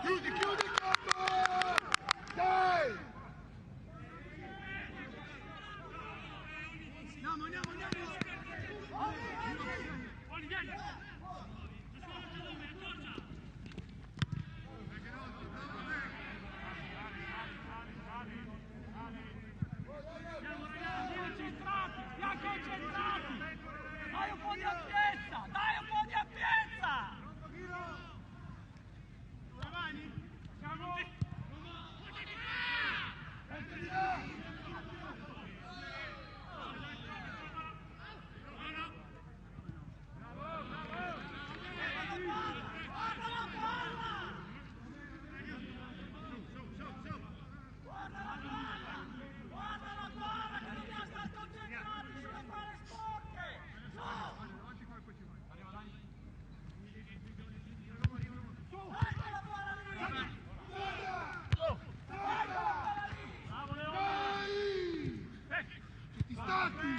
Chiudi, chiudi il campo! Dai! Andiamo, andiamo, andiamo! Concentrati, stiamo concentrati! Dai un po' di ampiezza! Dai un po' di ampiezza! Guarda la palla che dobbiamo stare concentrati sulle palle sporche! Su! Guarda la palla lì! Dai! Ti stacchi!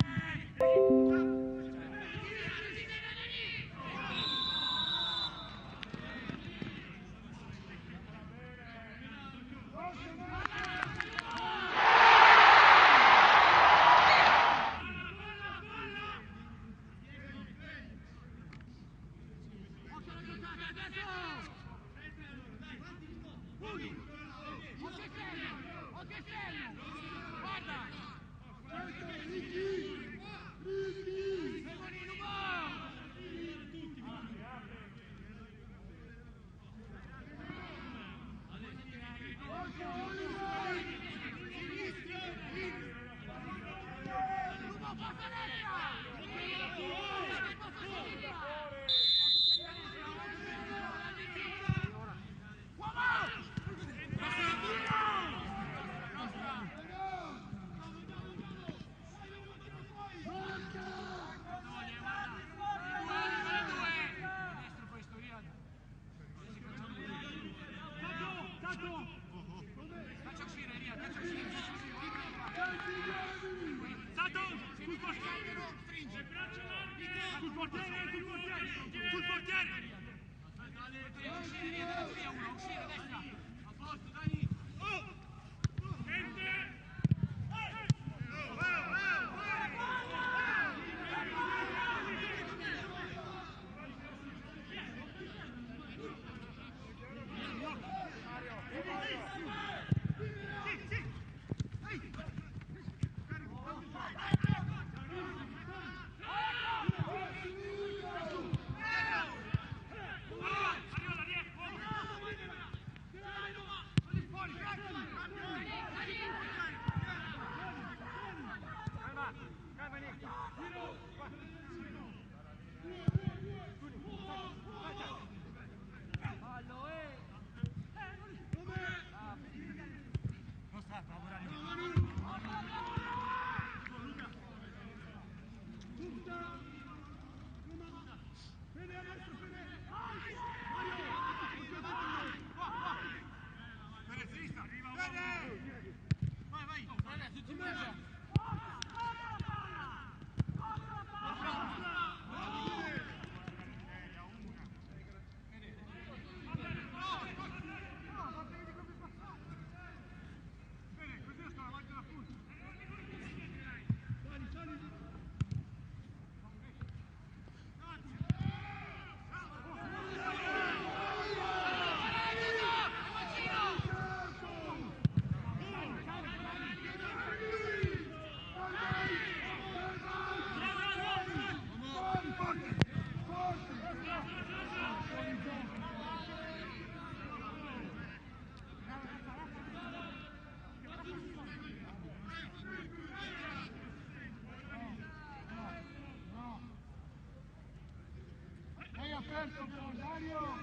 Hai aperto però, Dario!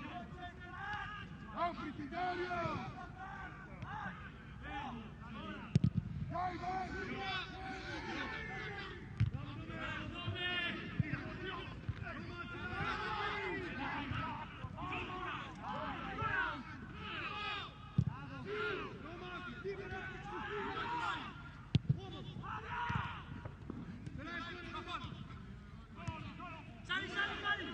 Apriti Dario! Dai, vai! Sali, sali, sali!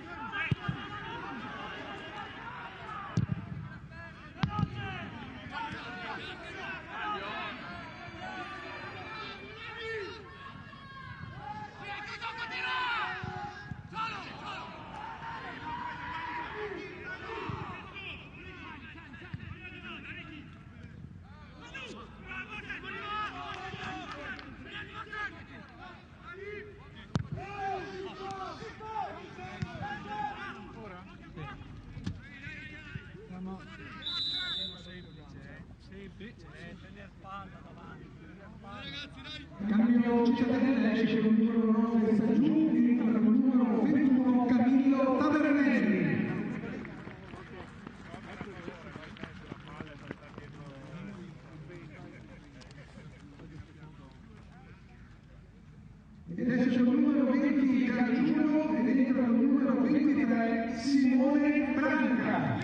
Cambio Cittadella, esce con il numero 9 Saggiù, entra con il numero 21 Camillo Tavernelli. Ed esce con il numero 20 Gargiulo ed entra con il numero 23 Simone Branca.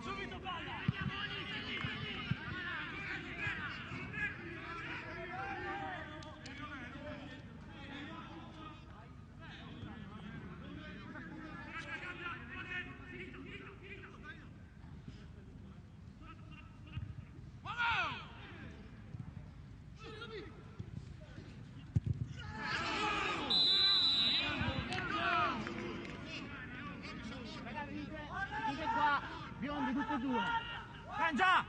Subito palla! Venite qua, biondi tutti e due. Cangia!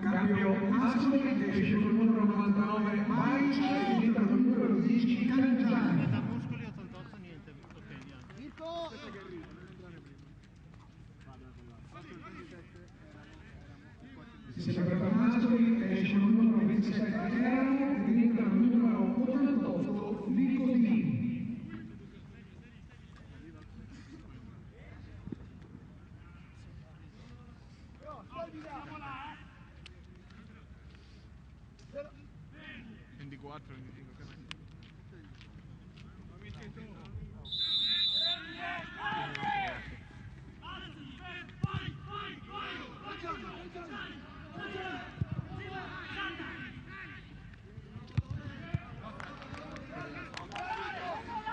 Cambio Ascoli, esce con il numero 99 Maic ed entra con il numero 10 Cangiani. Muscoli 88 niente, ok, niente. Sempre per Ascoli esce con il numero 27 Erano ed entra con il numero 88 Nicodini.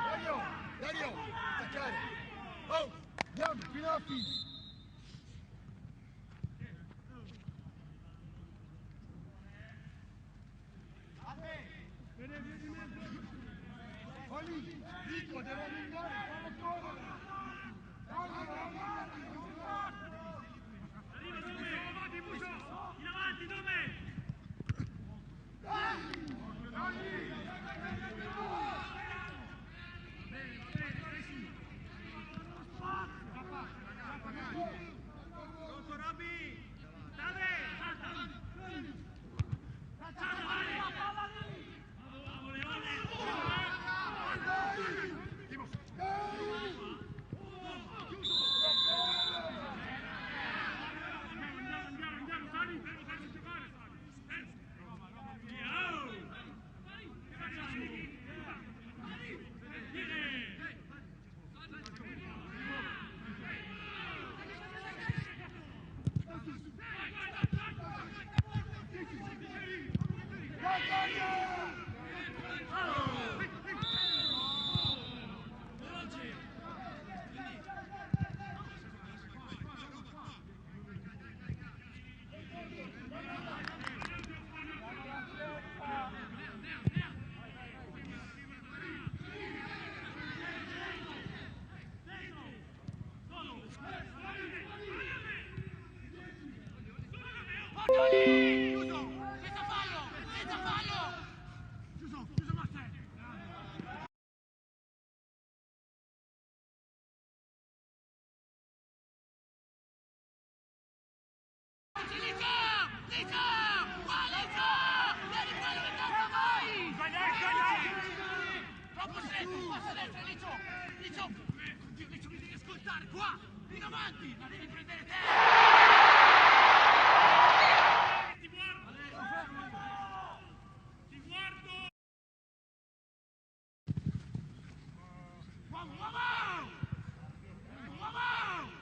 Dario! Dario! Attaccare! Oh! Andiamo, fino alla fine! Chiuso! Senza fallo! Senza fallo! Chiuso, chiuso Marcel! Licio! Licio! Qua Licio! Vieni qua dove tocca a voi! Troppo stretto, passa a destra Licio! Licio! Oddio, Licio mi devi ascoltare, qua! In avanti! La devi prendere te! Ti guardo! Ti guardo! Uomo, uomo! Uomo!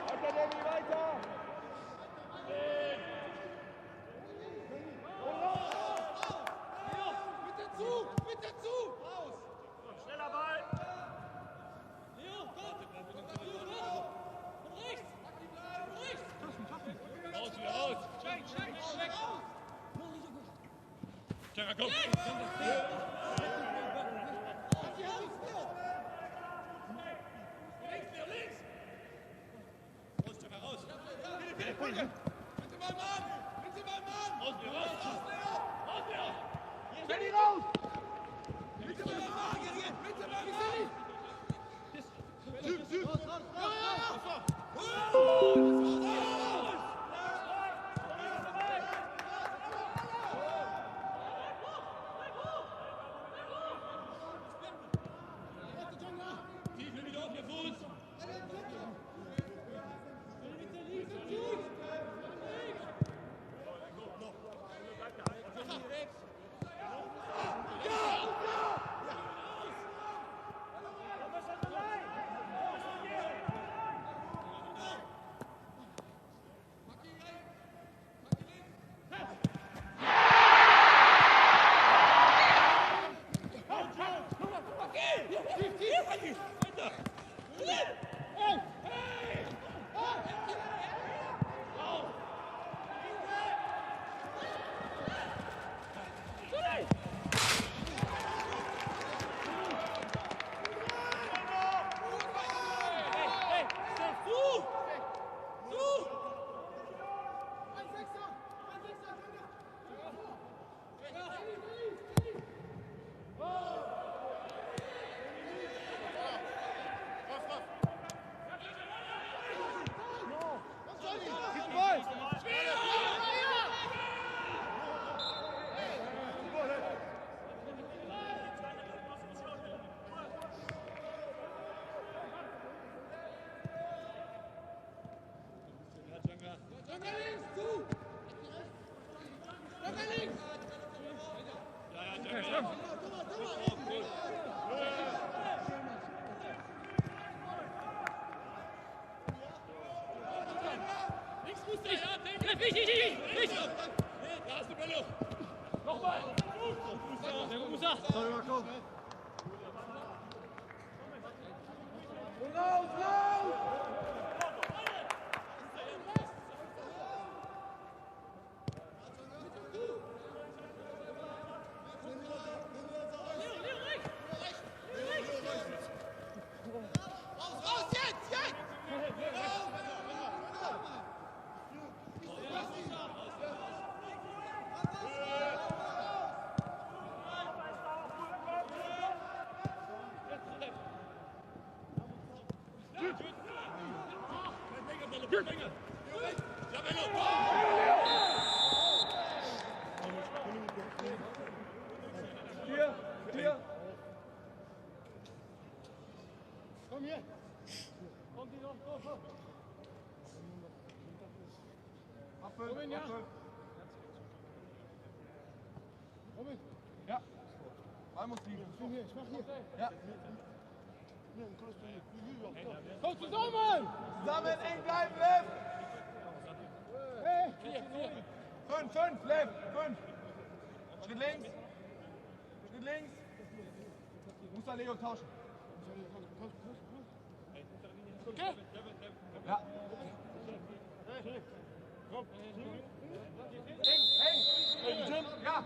Weiter, Danny, weiter! Mit dem Zug! Mit dem Zug! Raus! Schneller Ball! Leo, komm! Von rechts! Von rechts! Raus, wieder raus! Check, check, check! Tschakka, komm! Links, Leo, links! Raus, Tschakka, raus! Mit dem Ball, Mann! Mit dem Ball, Mann! Raus, Leo, raus! Raus, Leo! Danny, raus! Mit dem Ball, Mann! Mit dem Ball, Mann! Raus, raus, raus! Tief, nimm wieder auf, ihr Fuß! Da hast du Bello! Nochmal! Sehr gut, Musa! Sorry, Marco. Und raus, raus! Raus, raus, jetzt, jetzt! Vier, vier. Komm hier. Komm, Dino, komm, komm. Ab fünf, Komm hin, ja. ab fünf. Robin, Ja. Ball muss liegen. ich hier, ich mach hier. Ja. Komm zusammen! Zusammen, eng bleiben, left. Hey! Fünf, fünf, left, fünf. Schritt links. Schritt links. Musa Leo tauschen. Okay? Ja. Eng, eng. Ja.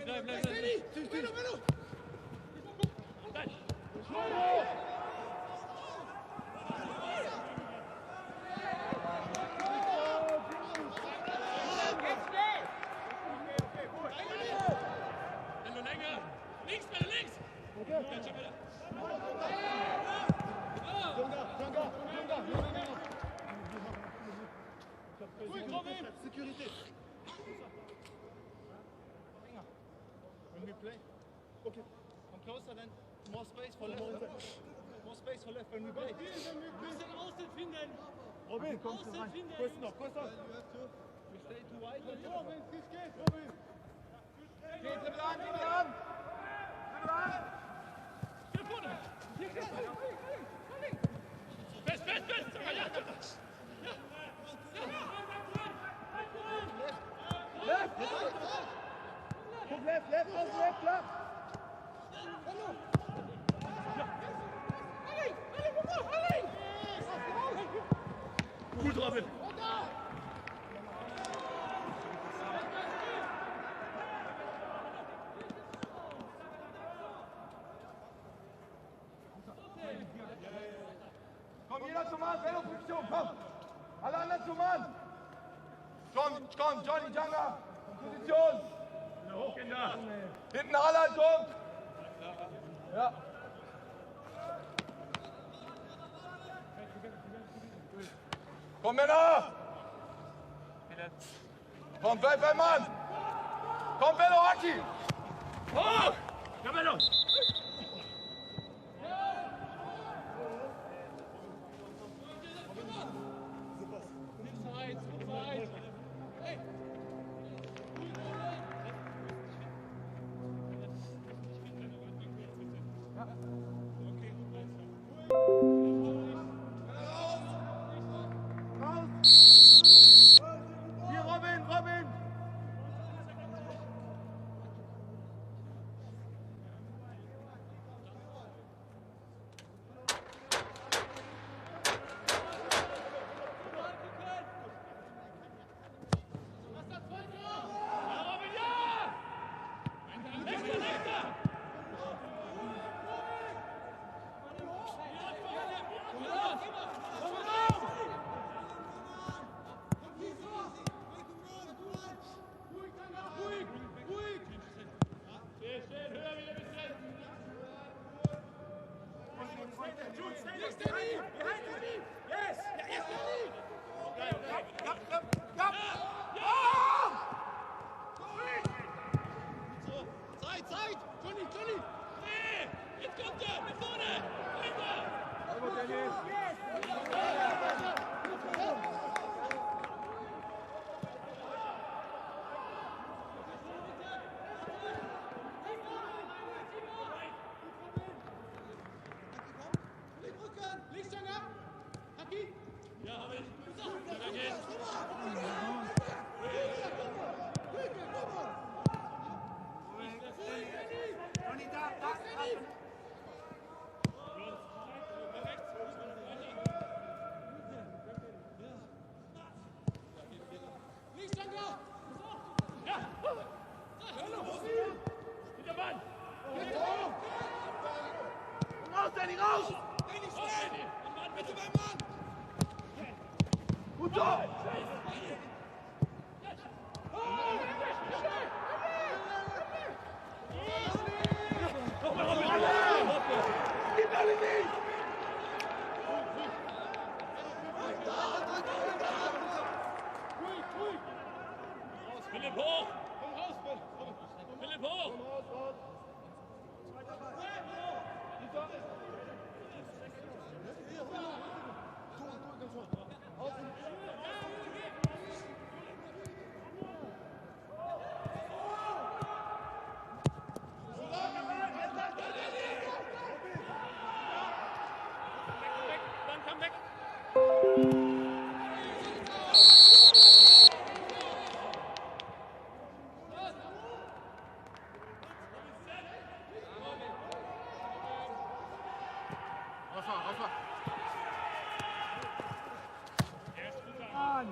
Bleib, bleib, bleib. Bello, bello! Bello länger. Links, Bello, links. Sécurité. When we play, okay, come closer then. More space for left. More space for left when we play. Müssen außen finden. Robin, komm Außen rein. finden. Kurz noch, kurz noch. We stay too wide. Robin, es geht, Robin. Geh, dribbel an, dribbel an. Dribbel an. Hier vorne. Hier, hier, hier. Fest, fest, fest. Ja, ja. Left. Guck left, left, raus, left, klar. Gut, Robin. Komm, jeder zum Mann, Bello, Position, komm. Alle anderen zum Mann. Komm, komm, Johnny, Janga. Position. Hoch, Kinder. Hinten Haaland, kommt. Ja. Komm, Männer. Komm, bleib beim Mann. Komm, Bello, Haki. Hoch. Ja, Bello. Zeit, Zeit. Hey. Raus. Hier, Robin, Robin. Ja, Robin, ja! Nächster, nächster! Ruhig, ruhig! Sehr schön, höher wieder ein bisschen! Yes. Zeit, Zeit! Johnny, Johnny! Nee, jetzt kommt er! Mit vorne! Weiter! Links Rücken! Links, Janga! Haki! Ja, hab ich. Weiter geht's. Johnny, da, da, da. Links, Janga! Ja! Hinter Mann! Raus, Danny, raus. Danny, Raus, schnell! Danny! Mann, Bitte bitte! beim Mann! Gut so. Nochmal, Robin! Gib alle nicht. Philipp hoch! Philipp hoch! Weg, dann komm weg! Rafa, Rafa. Mann!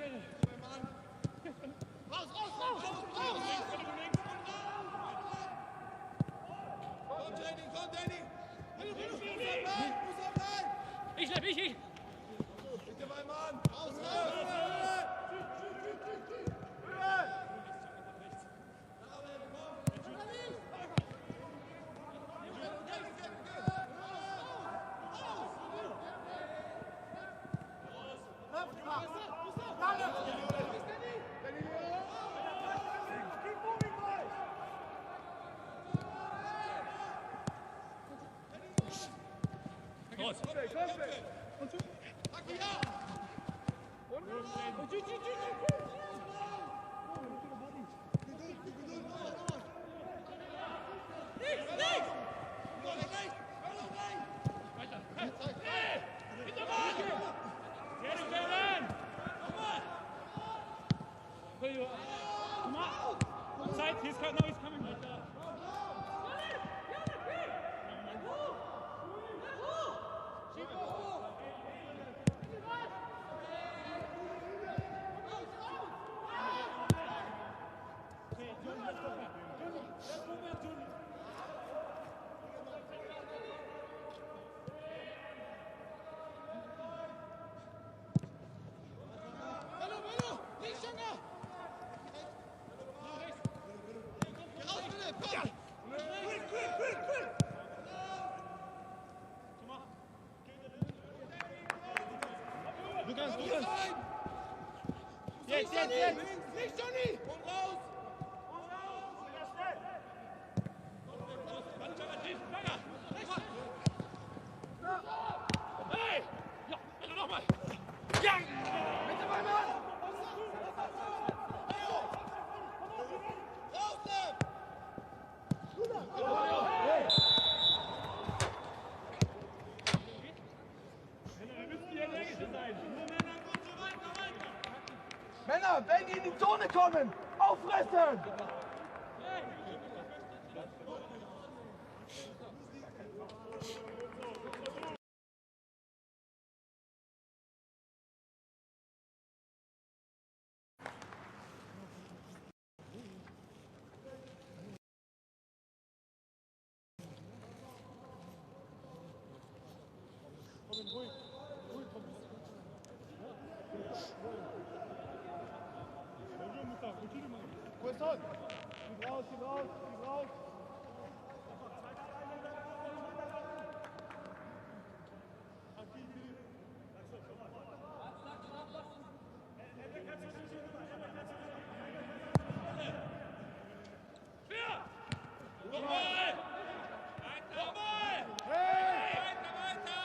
Raus, raus, raus, raus! Komm, Jenny, komm, Danny! Musa, bleib, Musa, bleib! Ich bleib, ich, ich! Bitte, mein Mann! Raus, raus! Raus! Weiter! Hey! Hintermann! Sehr gut, Mann! Come on! Zeit, he's coming, now he's coming. Weiter. Bello, Bello! Links, Junge! Geh raus, Philipp, komm! Quick, quick, quick, quick! Du kannst, du kannst. Jetzt, jetzt, jetzt. Links, Johnny! Und raus! Hey! Ja, bitte nochmal! Ja! Bitte, mein Mann! Raus, Lev! Männer, wenn die in die Zone kommen, auffressen! Wilson! Gib raus, gib raus, gib raus! Nochmal! Nochmal! Hey! Weiter, weiter!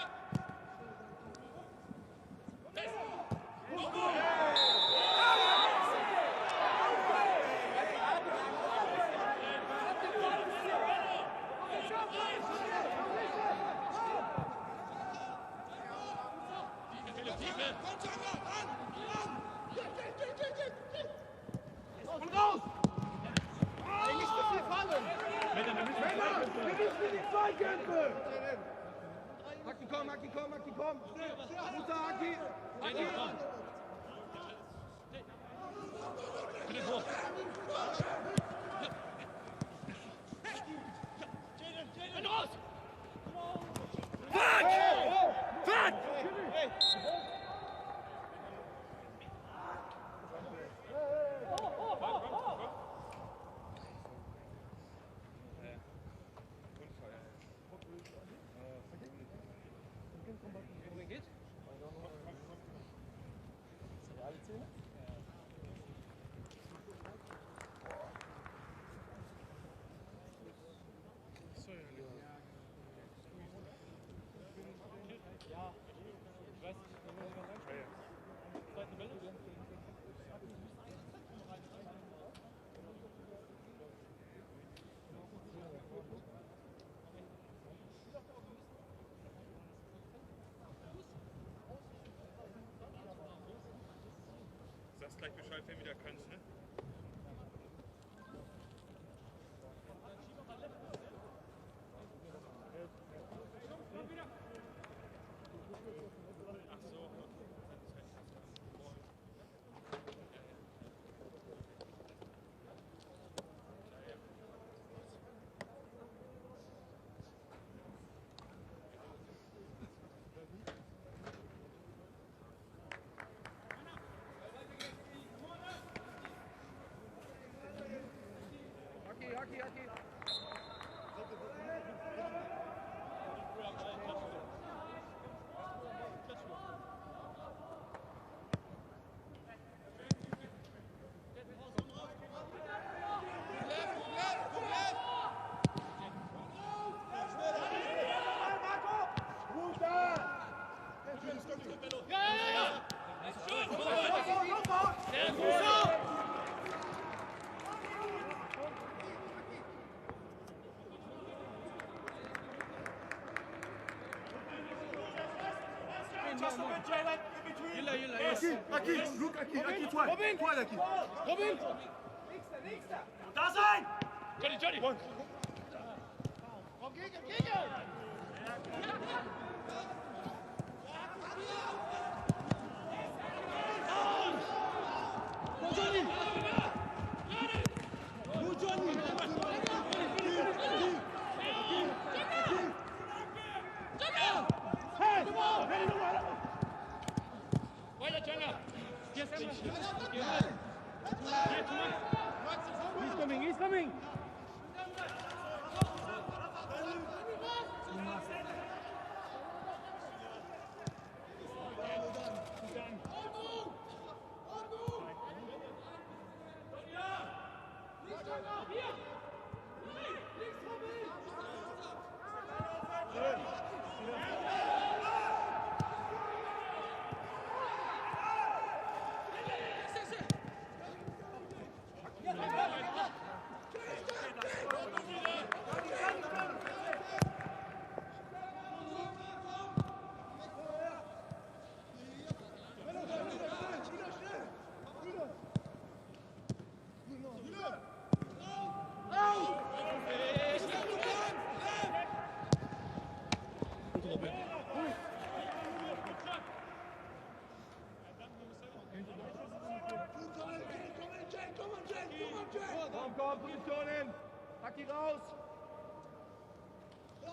Fest! Nochmal! Tiefe, Philipp, Tiefe! Komm, Junge! Ran! Ran! Geh, geh, geh, geh, geh, geh! Und raus! Ey, nicht so viel fallen! Männer, wir müssen in die Zweikämpfe! Haki, komm, Haki, komm, Haki, komm! Musa, Haki! Danny, komm! Philipp, hoch! Ja. Und raus! Fuck! Fuck! Sagst gleich Bescheid, wenn wieder kannst, ne? Ach so. Aqui, aqui, Luca, aqui, aqui, toi, toi, aqui. Robin! Da sein! Johnny, Johnny! Komm, gegen, gegen! Go Johnny! Go Johnny! Weiter, Djanga! He's coming, he's coming! Komm, komm, Positionen. Hacki raus.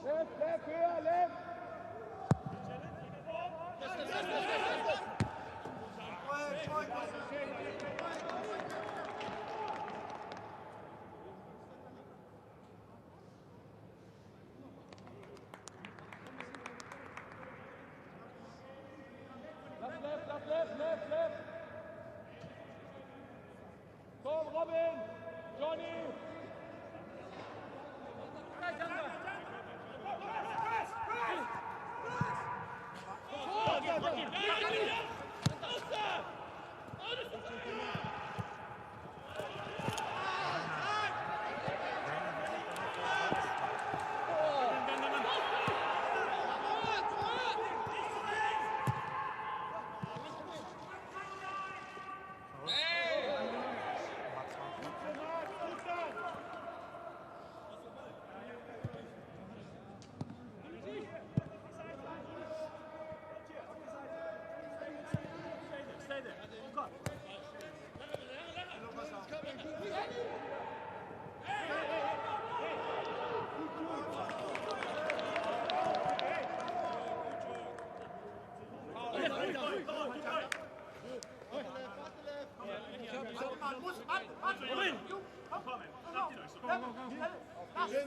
Left, left, höher, left. Left, left, left, left, left, left. Komm, Robin. Johnny.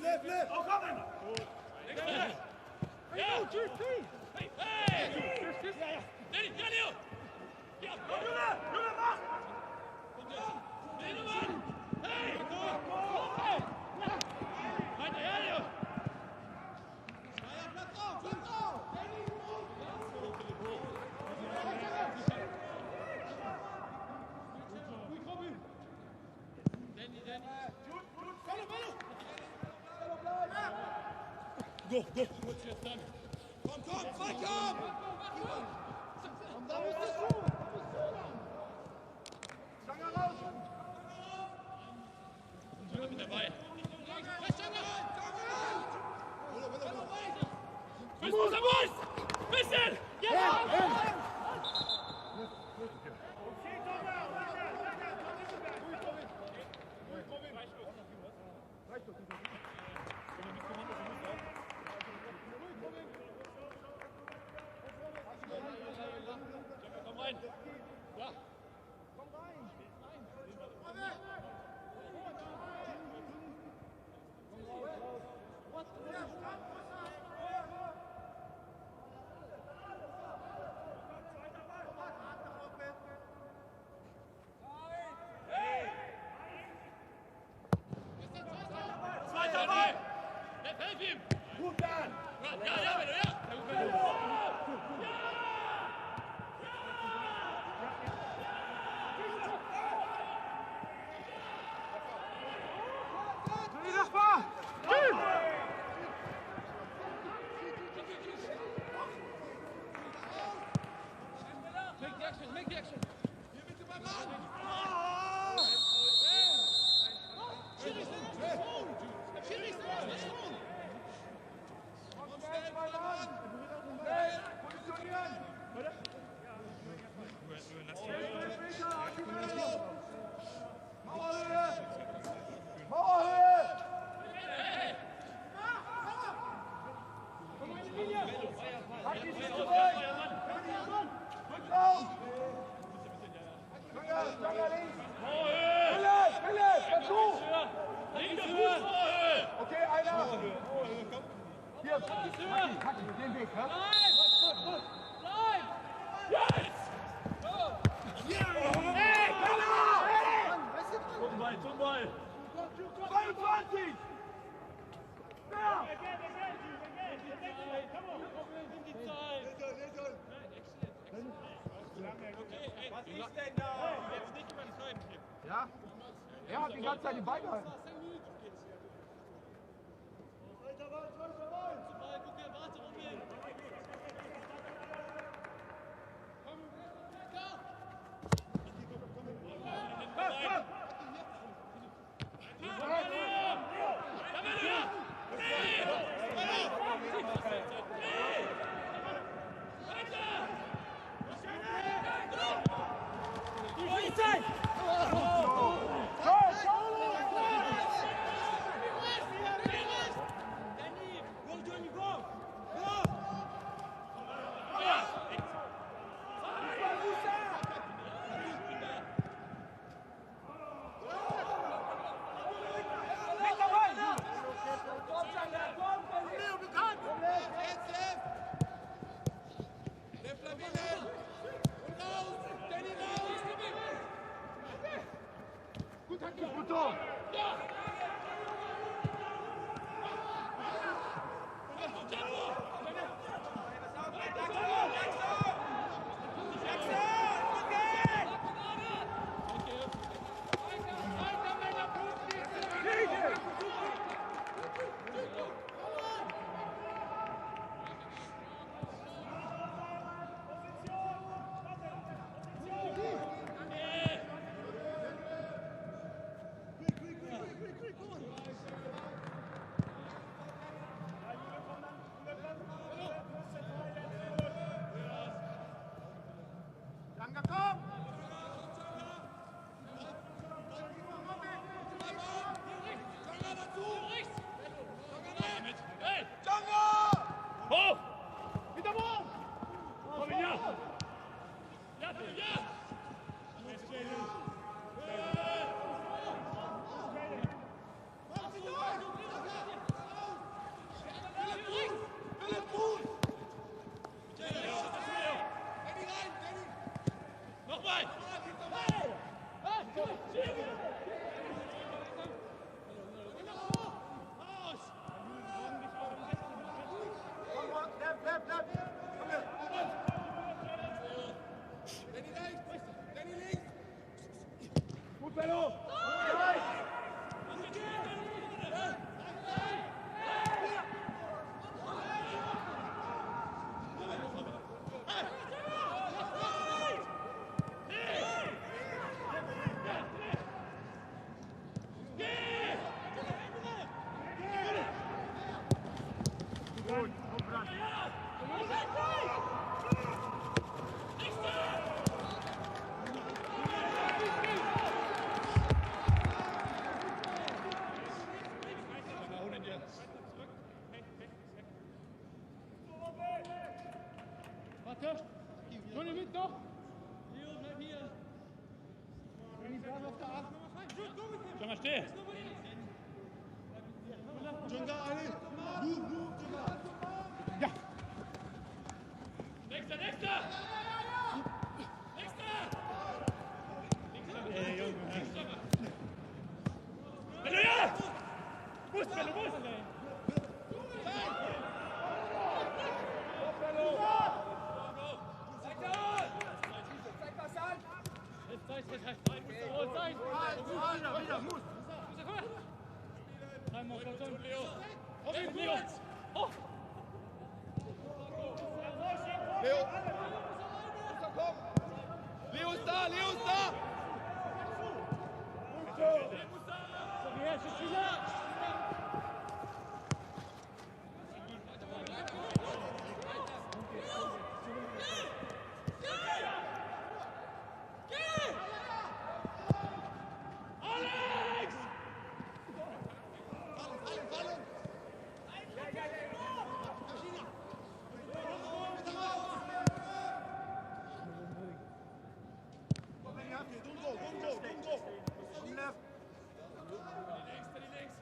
Left, left! Go, go! Komm, komm, Zweikampf! Da musst du zu, da musst du lang. Stange raus. Mit dabei. Fuß, Fuß, Fuß! Bisschen! Komm rein! Ja! Hacki, den Weg, hä? Bleib! Jetzt! Hey, Bello! Hey! Zum Ball, zum Ball! 22! Ja! Was ist denn da? Jetzt nicht übertreiben hier. Ja? Er hat die ganze Zeit den Ball gehalten. Mit dabei! Left, left! Left, Lamine! Und raus! Danny, raus! Gut, Hacki, gut Tor! Janga, komm! Janga dazu! Hey! Janga! Hoch! Hinter Ball! Komm, ja! Ja, ja! Philipp, Fuß! Danny rein, Danny! Nochmal! Komm, left, left, left! Komm her! Danny rechts! Danny links! Gut, Bello! Right! Gut, gut, Brand. Warte! Johnny mit noch! Junge, steh! Janga, allez! Move, move, Janga! Ja! Nächster, nächster! Nächster! Bello, ja! Muss, Bello, muss! Wieder, wieder, muss! Leo! Komm! Leo ist da! Leo ist da! Alex! Fallen, fallen, fallen! Don't go, don't go, don't go! Komm, left! Links, links.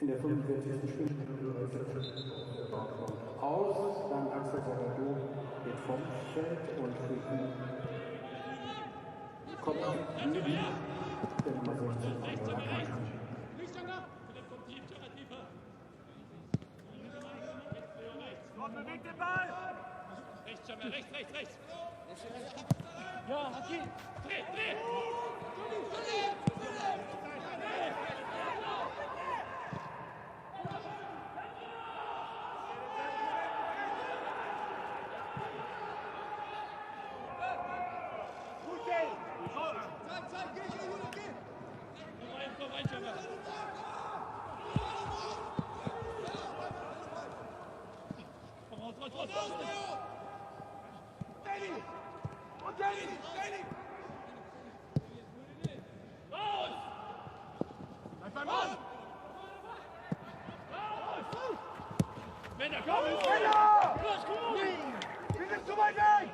In der 45. Spielminute setzt Dortmund aus. Dann Axel Zagadou geht vom Feld und für ihn kommt Lüdi, der Nummer 16 von Werder. Bewegt den Ball! Rechts, rechts, rechts, rechts! Ja, Haki! Dreh, dreh! Komm rein, komm rein, Jammer! Komm raus, raus, raus, raus! Danny! Und Danny! Danny! Raus! Bleib beim Mann! Raus! Männer, komm! Männer! Los, komm! Wir sind zu weit weg!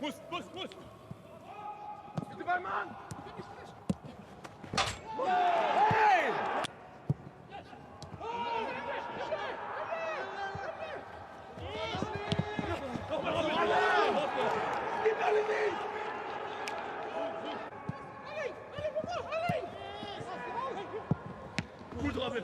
Muss, muss, muss! Bitte beim Mann! Hey! Nochmal, Robin! Gib alle nicht! Gut, Robin!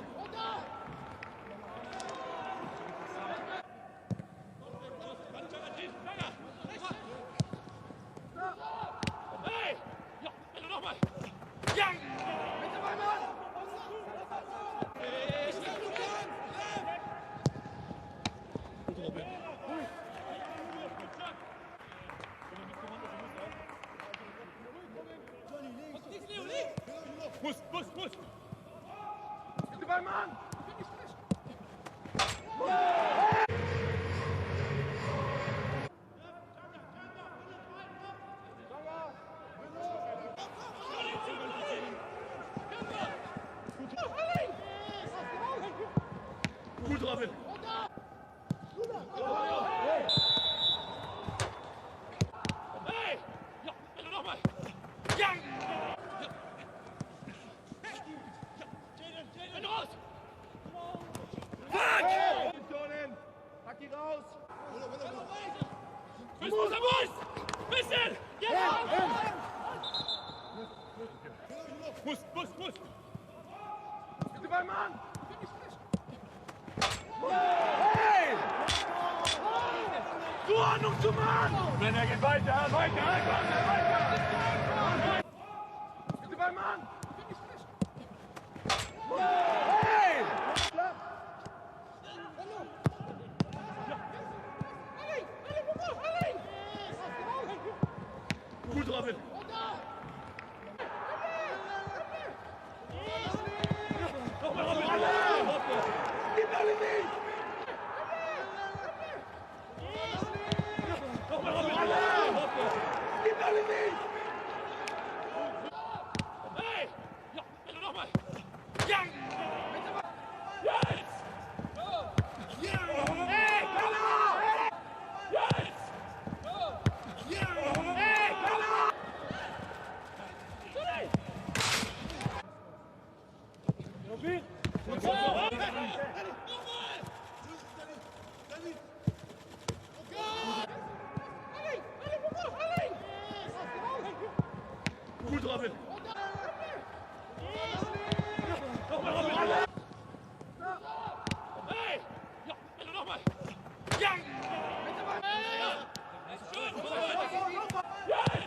Hey! Ja, also nochmal! Ja! Bitte beim Mann! Gut, Robin! Muss, muss, muss! Bitte beim Mann! Gut, Robin! Hey! Ja, also nochmal! Ja! Ja! Ja! Raus! Fuck! Positionen! Pack die raus! Muss, muss, muss! Bisschen! Ja! Muss, muss, muss! Bitte beim Mann! Hey! Zuordnung zum Mann! Wenn er geht weiter, weiter, weiter, weiter! Bitte beim Mann! Hey! Gut, Robin! Nochmal, Robin! Gib alle nicht! Nochmal, Robin! Gib alle nicht! Hey! Ja, also nochmal! Ja! Jetzt! Hey! Jetzt! Hey! Gut, Robin! Nochmal, Robin! Hey! Ja, also nochmal! Ja! Jetzt!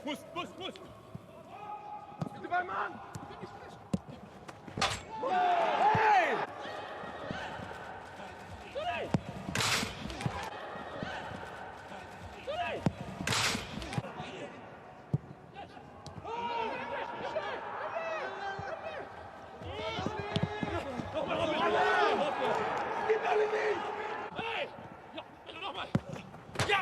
Muss, muss, muss! Bitte beim Mann! Hey! Nochmal, Robin! Gib alle nicht! Hey! Ja, also nochmal! Ja!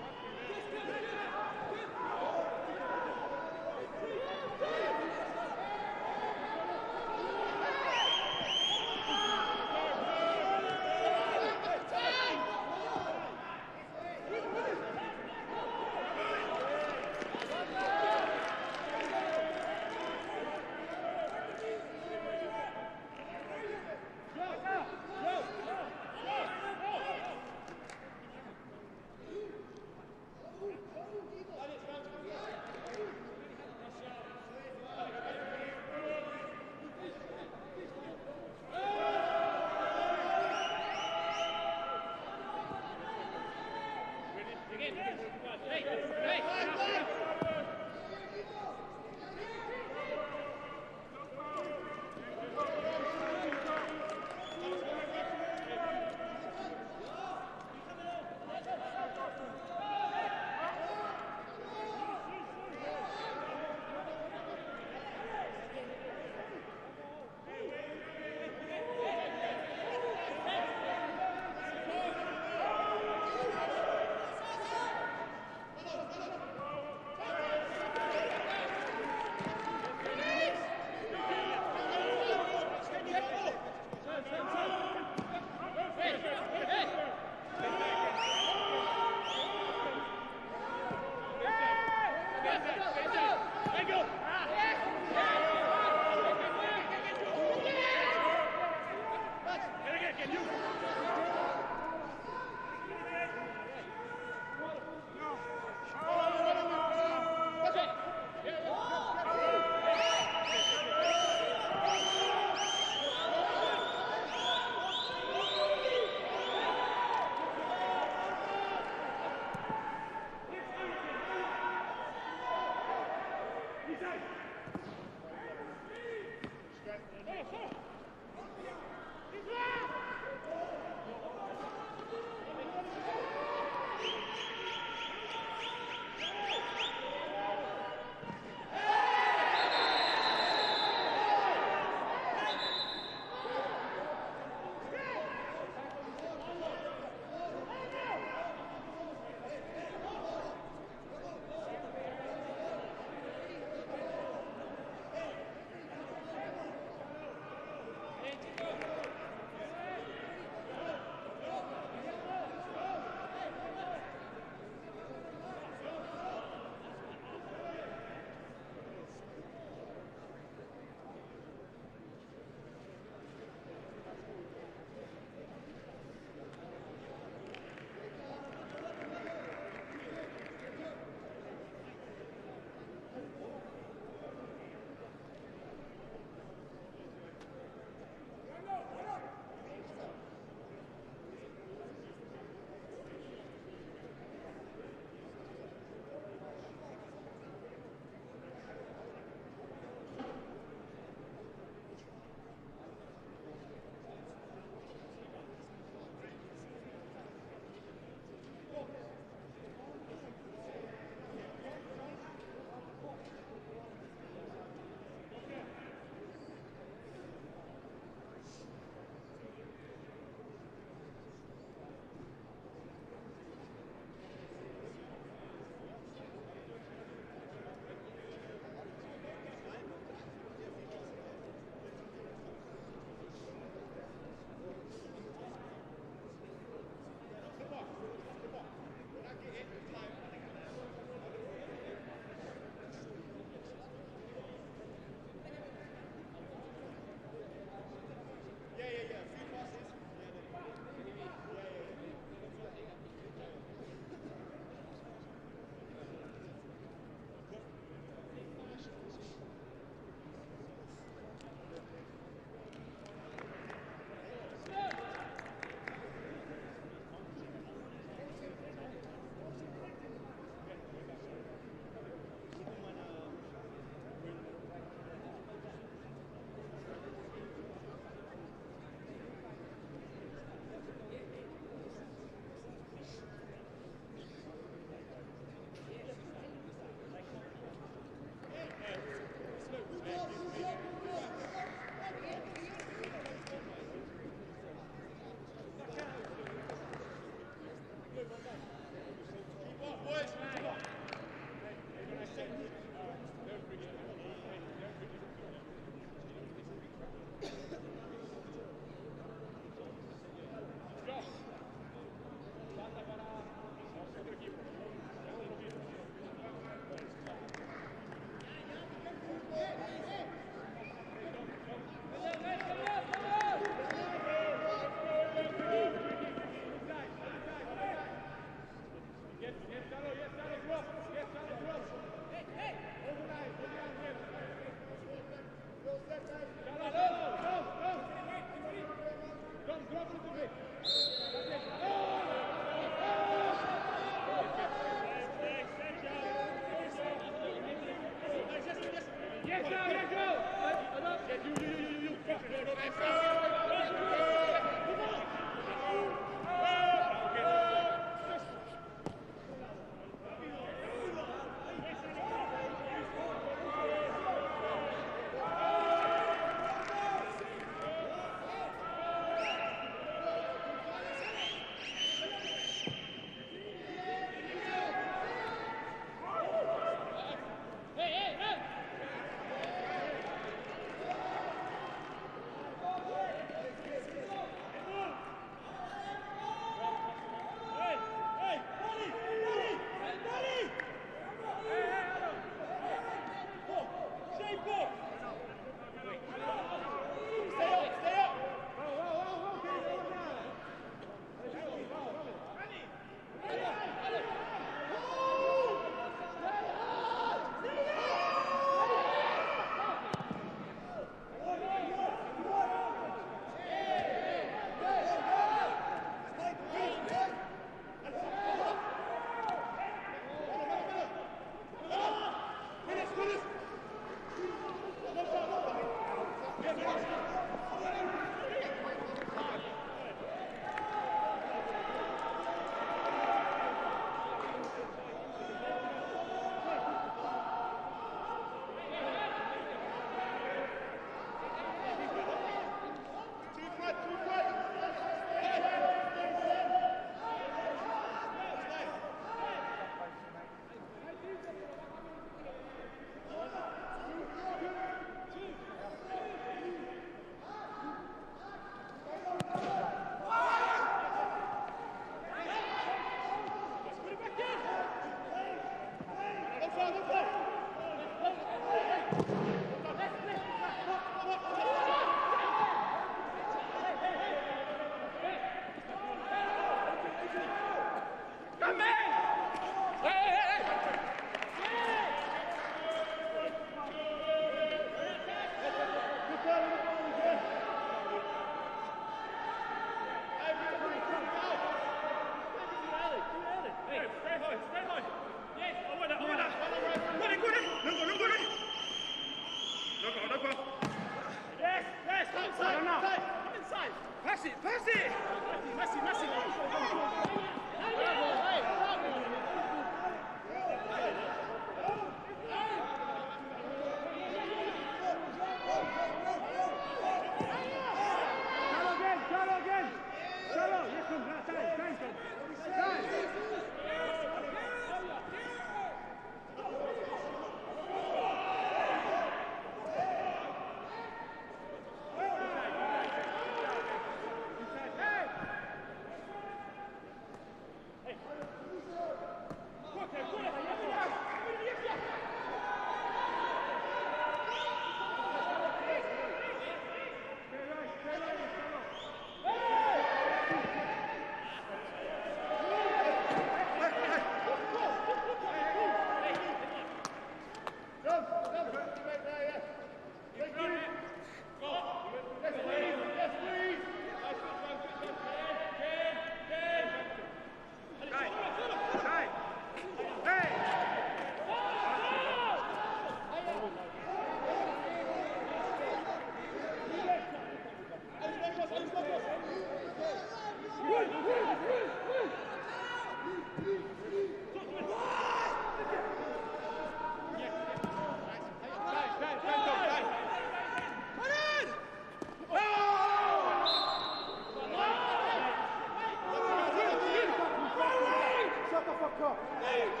Hey!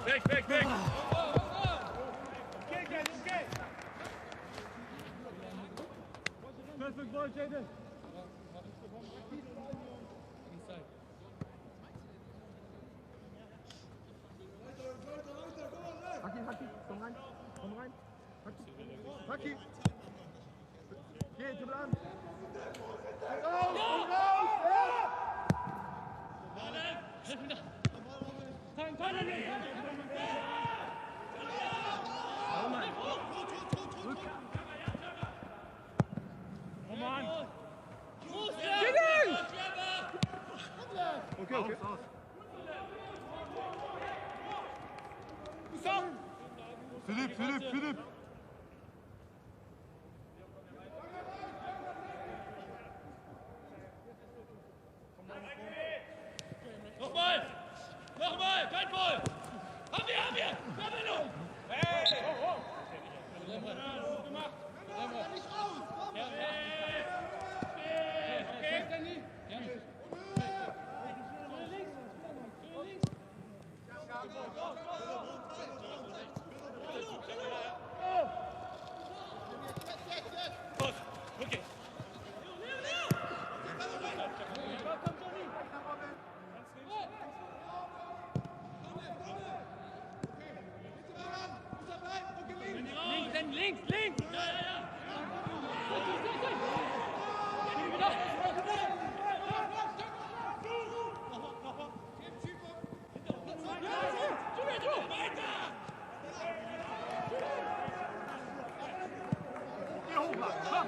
Weg, weg, weg! Okay, guys, okay. Perfect ball, Jaden. Haki, Haki, komm rein, komm rein. Haki, Haki. Geh, dribbel an. Raus, komm raus! Okay, okay. Philipp, Philipp, Philipp. Nochmal! Nochmal! Kein Ball! Haben wir, haben wir! Verbindung! Hey! Gut gemacht! Okay! Okay. Links, dann links, links! Ja, ja, ja! Geh hoch, Mann, komm.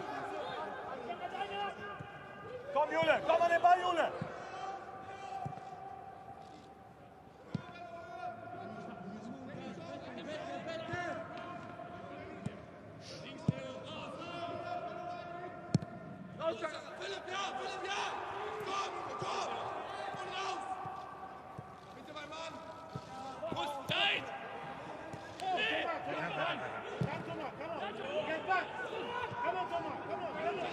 Komm, Jule, komm an den Ball, Jule. Philipp, ja, Philipp, ja! Komm, komm! Und raus! Bitte, mein Mann! Zeit! Come, Thomas, come on. Get back. Come on, Thomas, come on, come on.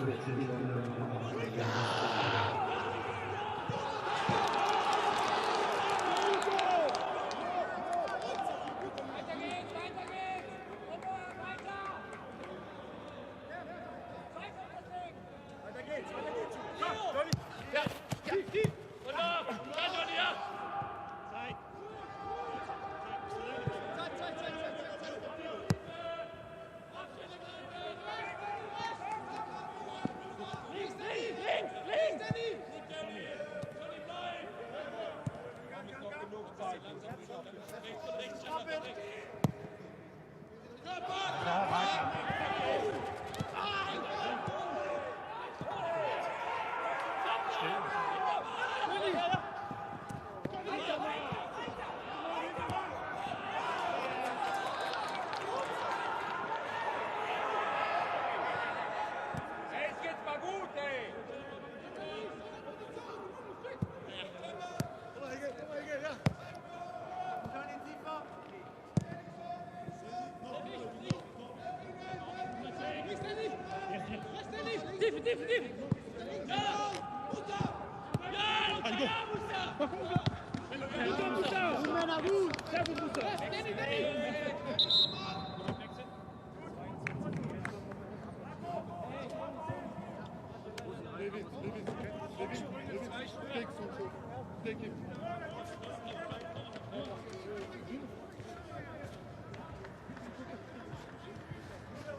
Auswärtsspielern auch schon sehr.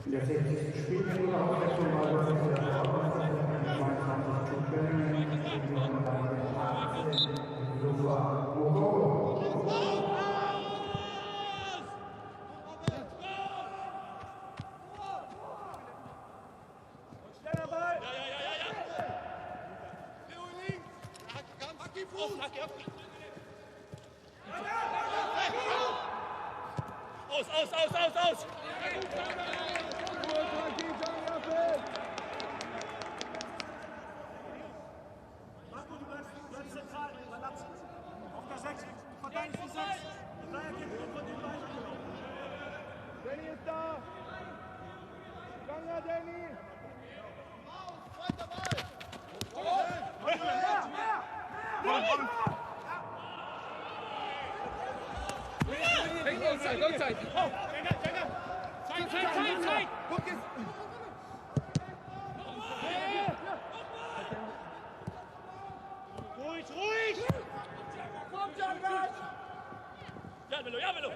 In der 60. Spielminute Auswechslung war das der 22 Jude Bellingham und 18 Youssoufa Moukoko. Aus, aus, aus, aus, aus! Marco, du bleibst zentral, überlappst. Auf der 6, du verteidigst die 6. Die Dreierkette wird von dir weitergenommen. Danny ist da! Langer, Danny! Zeit, Zeit, Zeit, Zeit! Guck jetzt! Ruhig, ruhig! Komm, Jangas! Llámelo, llámelo!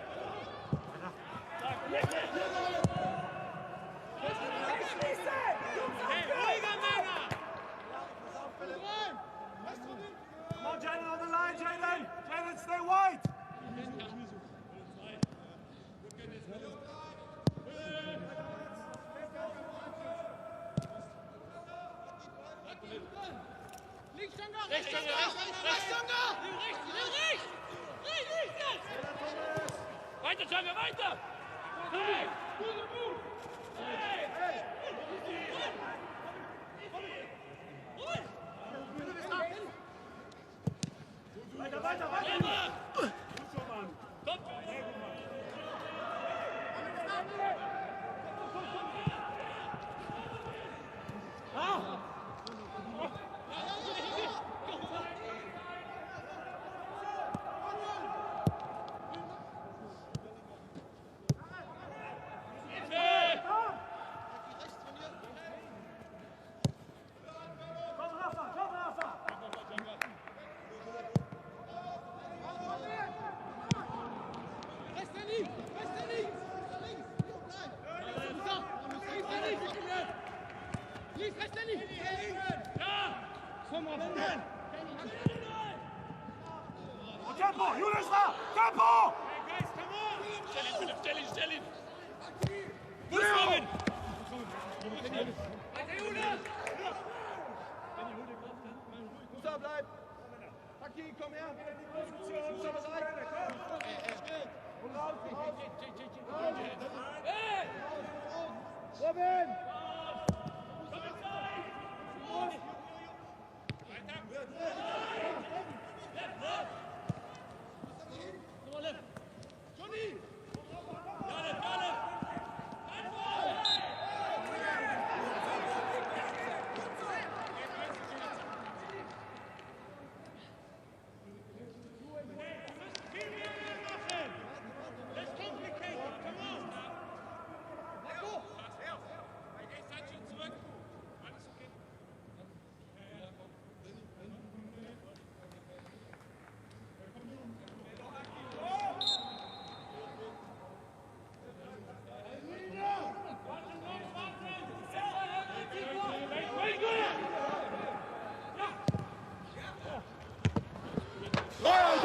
Come on, Jaden, on the line, Jaden! Jaden, stay wide! Rechts, Junge, rechts, rechts! Rechts, rechts! Rechts, rechts! Weiter, Junge, weiter! Hey! Weiter, weiter, weiter! Komm! Komm, Rafa, komm, Rafa! Und Tempo, Julius da! Tempo! Stell ihn, Philipp, stell ihn, stell ihn! Fuß, Robin! Weiter, Jonas! Musa, bleib! Haki, komm her! Musa, bereit! Und raus, raus! Hey! Robin! Jalef, Jalef!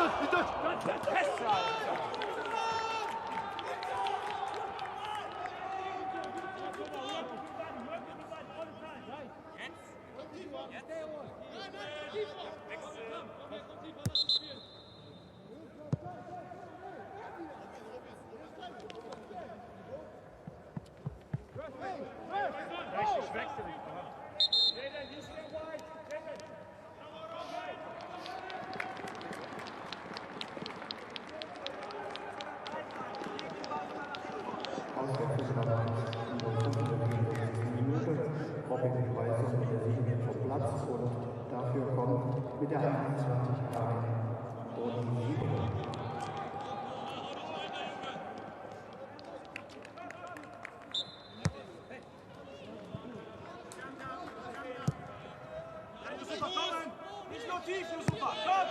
durch, nicht durch! Auswechslung Nummer 1 in der 45. Minute. Robin Weißer mit der 7 geht vom Platz und dafür kommt mit der 21 Karin Bonisibo. Yusufa, kommen! Nicht nur tief, Yusufa! Komm!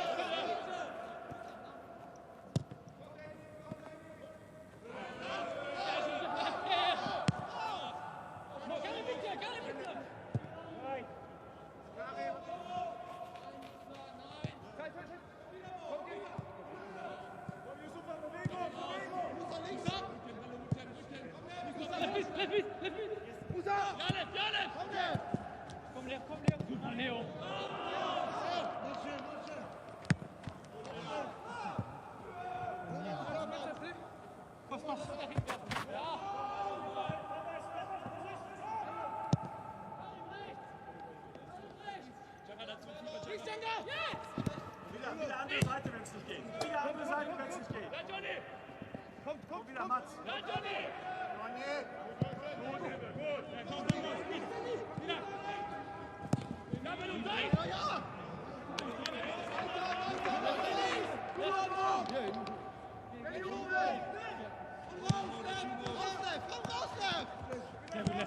Wieder, wieder andere Seite, wenn es nicht geht. Wieder andere Seite, wenn es nicht geht. Ja, Johnny! Kommt, kommt, wieder Mats. Ja, Johnny! Johnny! Gut, gut. Ja, komm, komm, komm. Wieder. Ja, wenn du Ja, ja!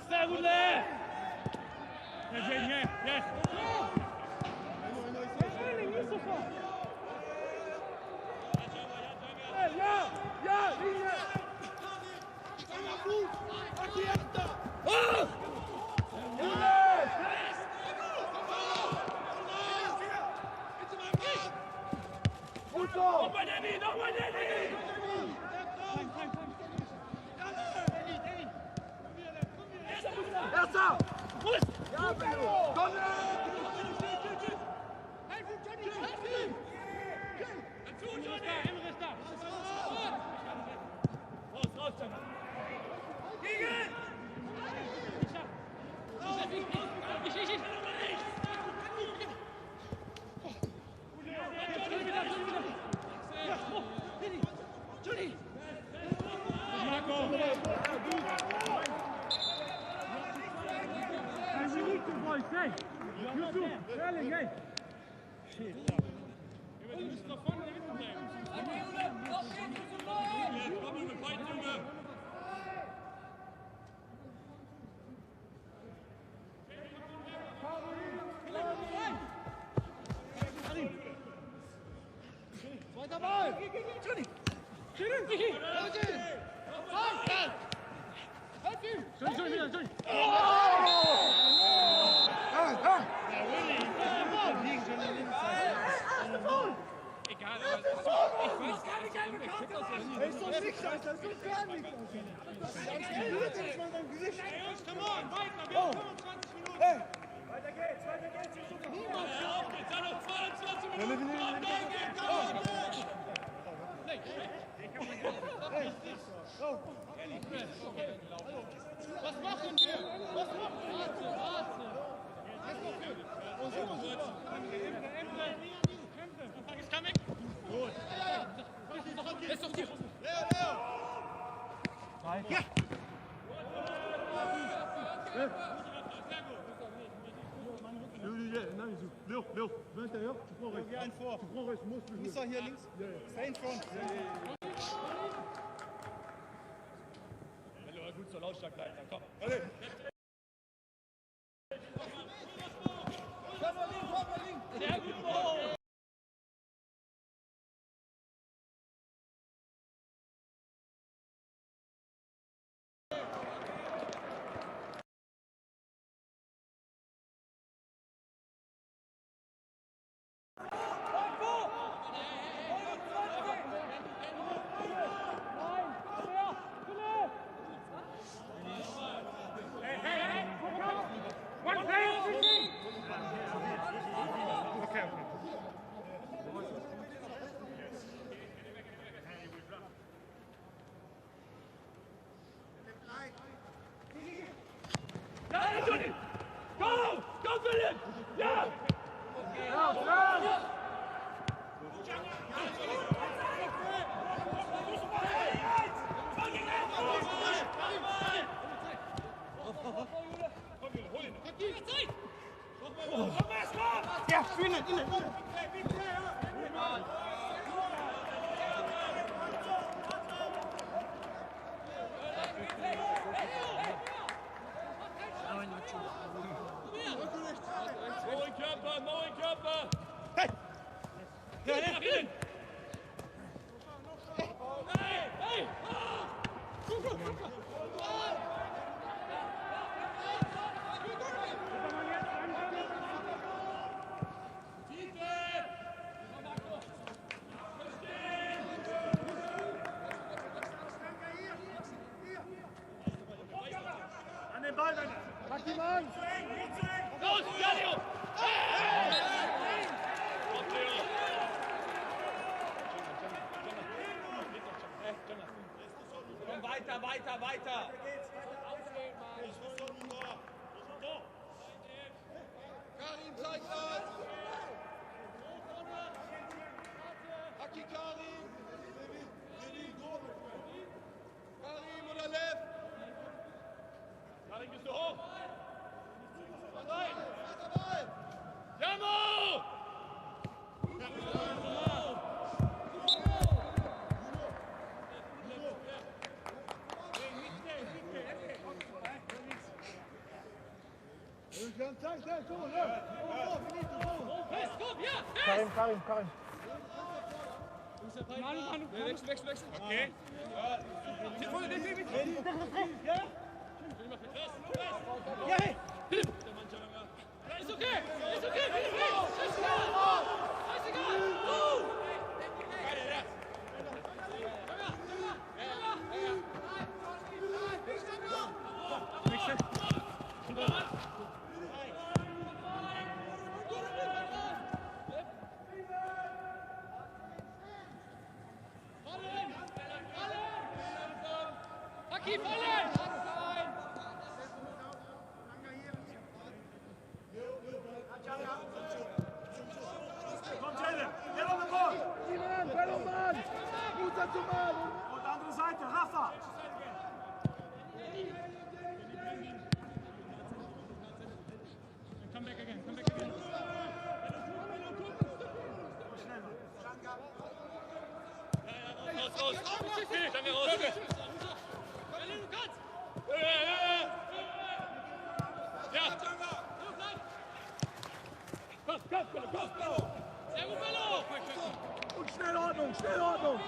Sehr gut, Leo! Yes, yes, yes! Nochmal, Danny! Nochmal, Danny! Erster! Ja, Benno! Komm! Dazu, Johnny! Emre ist da! Raus, raus, Johnny! Gegen! Ich, ich, ich! Johnny! Marco! Hey, Yusuf, Erling, hey! Wir müssen nach vorne hinten bleiben. Komm, Junge, fight, Junge! Zweiter Ball! Johnny! Johnny! Johnny, Johnny, wieder, Johnny! Egal, aber ich weiß gar nicht, Das ist doch nix, Alter! Das ist doch gar nichts, Alter! Das ist ganz blöd, das war in deinem Gesicht! Hey, Jungs, come on, weiter, wir haben 25 Minuten! Hey! Weiter geht's, weiter geht's, Yusuf! Niemals! Auf geht's, dann noch 22 Minuten! Komm, komm, komm! Was machen wir? Was machen wir? Warte, warte! Gut. Lass doch tief. Ja! Leo, Leo, va à l'intérieur, tu prends reste. Tu prends reste, moi je peux jouer. Moussa hier links. Stay in front. Gut zur Lautstärke bleiben, komm. Allez. Sehr gut, Mo! Weiter, weiter, weiter! Karim zeigt das! Aki Karim! Karim oder Lev? Karim, bist du hoch? Rein! Jamo! Karim, Karim, Karim. Manu, Manu, Wechsel, wechsel, wechsel. Okay. Ja, hey! Ist okay! Ist okay! Scheißegal! Scheißegal! Du! Aki, fallen! Komm, Jelle! Get on the ball! Mann, Mann! Guter zu Mann! Und andere Seite, Rafa! Come back again, come back again. Raus, raus! Danke, raus! Ja! Komm, komm, komm, komm! Sehr gut, Bello! Und schnell Ordnung, schnell Ordnung!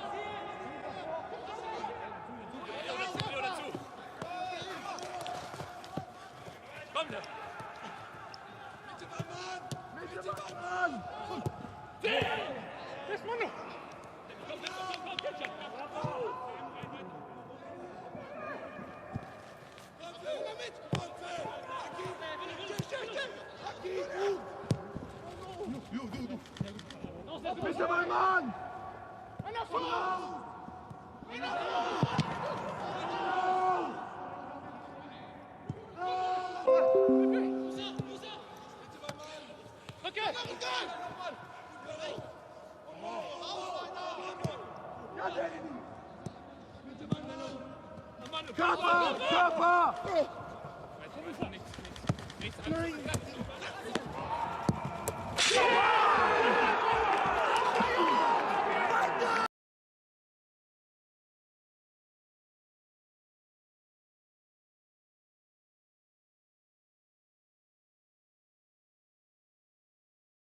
Leo dazu! Komm, da! Mitte Mann! Das Manu! Komm, komm, komm, komm, komm, Mitte mein Mann! Okay! Körper! Körper!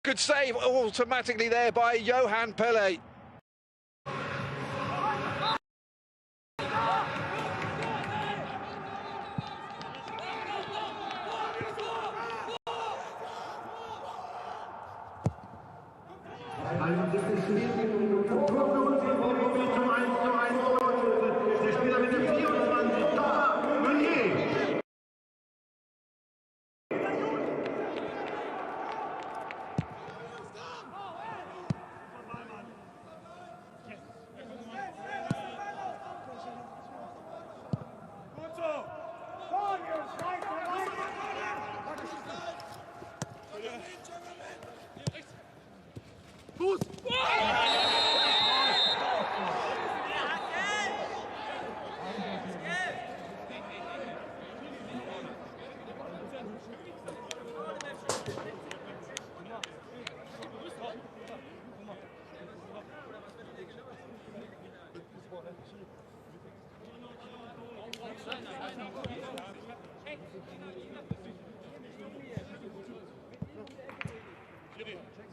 Good save automatically there by Johan Pele. Zum 1:1 Der Spieler mit der 24, Thomas Meunier. Gut so! Fuß!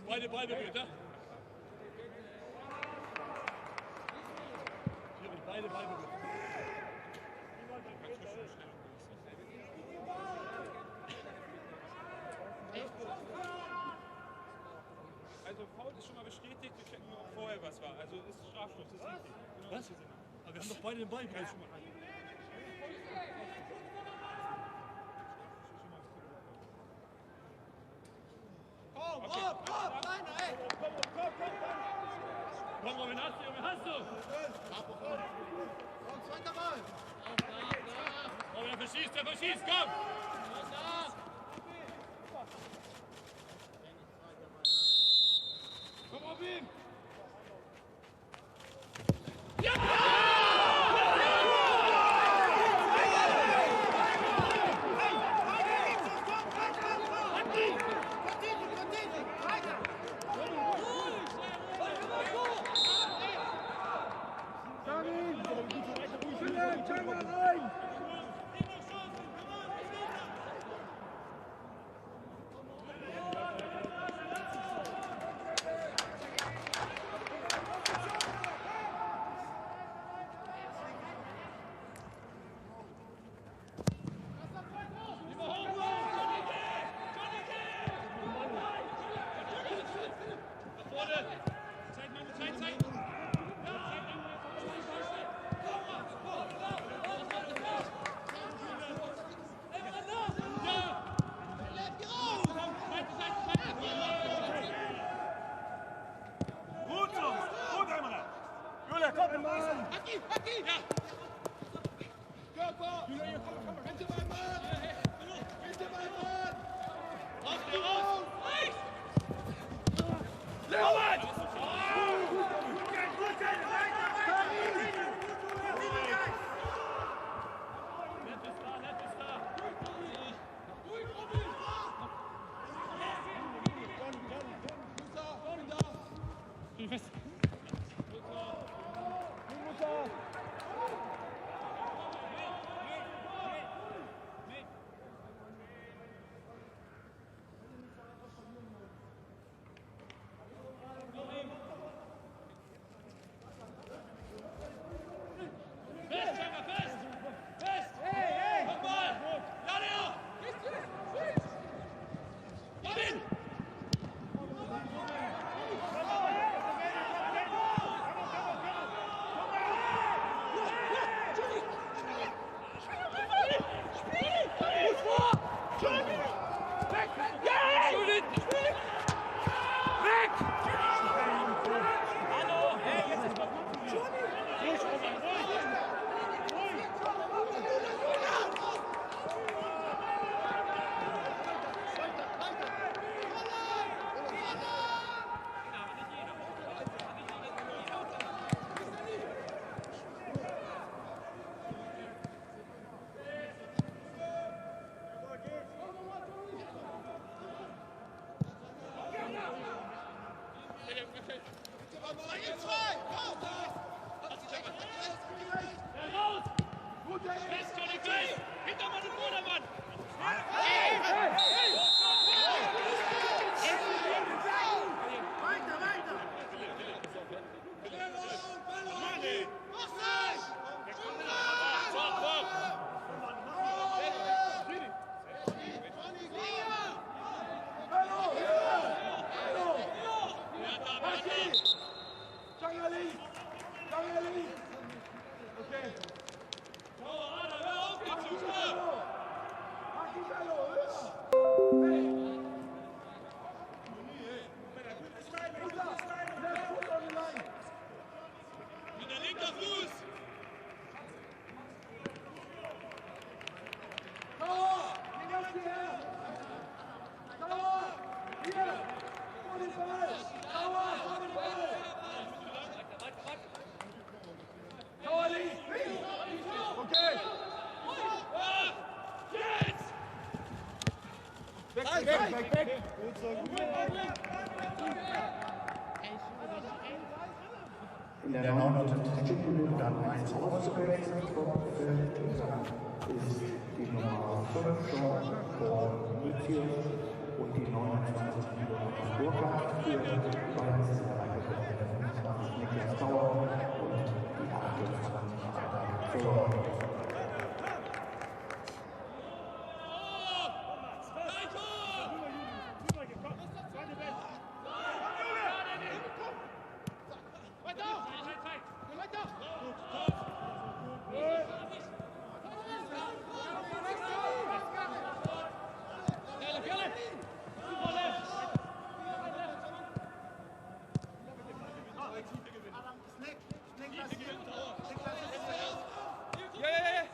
Beide Ball berührt, ne? Schiri, beide Ball berührt. Also Foul ist schon mal bestätigt, wir checken nur, ob vorher was war. Also ist Strafstoß, ist richtig. Genau, Was? Aber wir haben doch beide den Ball berührt. Komm, komm, komm, kleiner, ey! Komm, Robin, hast du, Robin, hast du! Komm, zweiter Ball! Schießt, Stefan schießt, komm! Komm, Robin! Karin! Schön, Django rein! Zeit, Manu, Zeit, Zeit! Gut, Jungs! Gut, Emre! Julia, komm, Mann! Hacki, Hacki! Ja! Körper! Julia, komm, komm, hinter meinem Mann! Hinter meinem Mann! Raus, wieder raus! Rechts! Leo! Lepp ist da, Lepp ist da! Fest. Fest, Schäfer, fest! Fest! Hey, hey! Nochmal! Ja, Leo! Robin! Weg! Hallo! Hey, jetzt ist mal gut! Ruhig, Robin, ruhig! Raus! Fest, Johnny, fest! Hinter Mann und Vordermann! Weiter, weiter! Vor, vor! Django Django Okay. Hör auf, jetzt, Jungs! Haki Bello, höher! Hey! Mutter, left foot on the line! Mit der linker Fuß! Kauer! Geh ganz hierher! Kauer! Hier! Vor den Ball! Kauer, vor den Ball! Kauer links! Links! Okay! Jetzt! Weg, weg, weg, weg! In der 79. Minute dann 1 ausgewechselt vom Feld ist die Nummer 5 Jean-Paul Mutius und die 29 Jonas Burkhardt für Mainz sind reingekommen. Der 25 Niklas Bauer und die 28 Adam Zoller. Ja, ja, ja.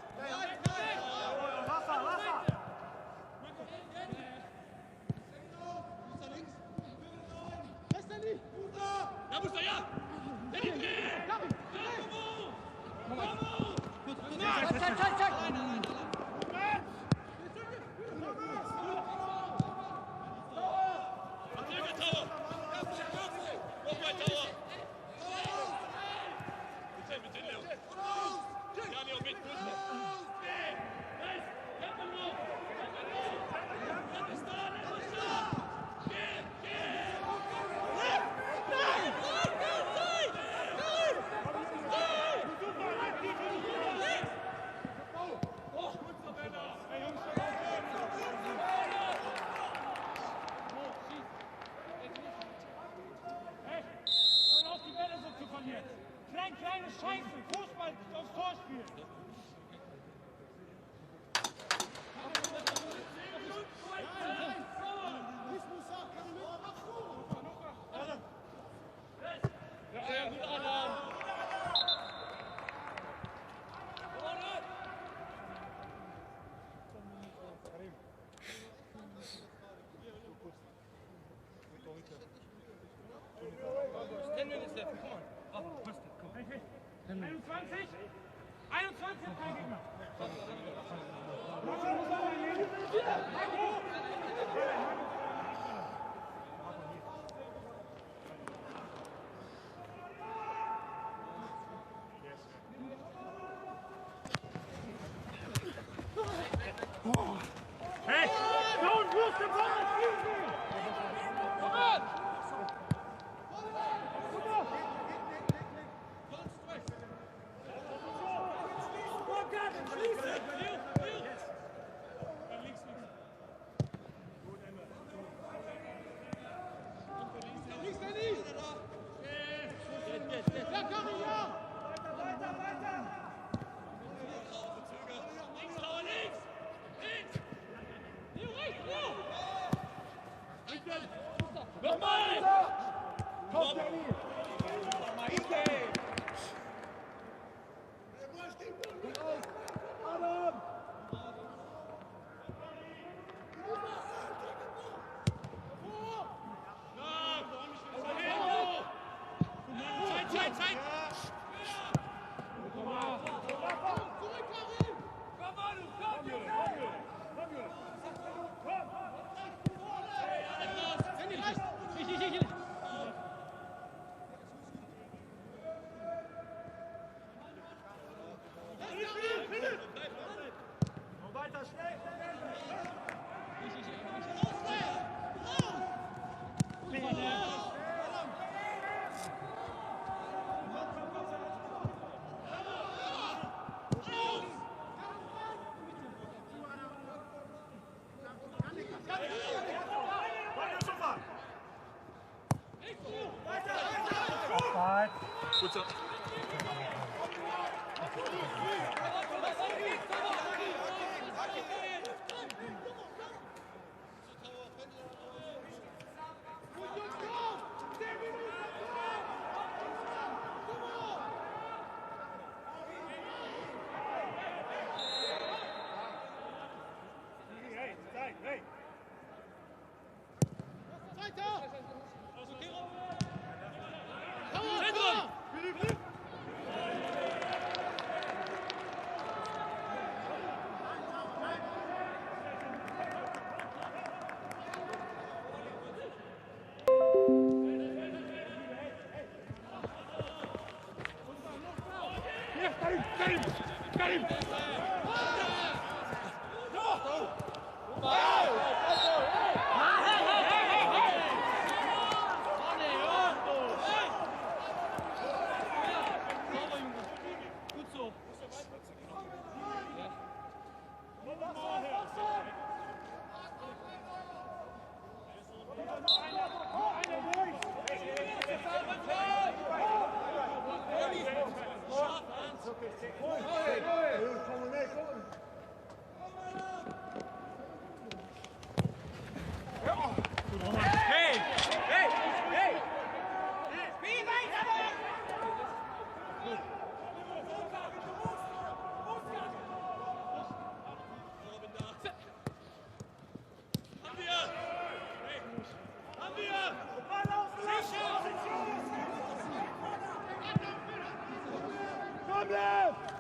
Left!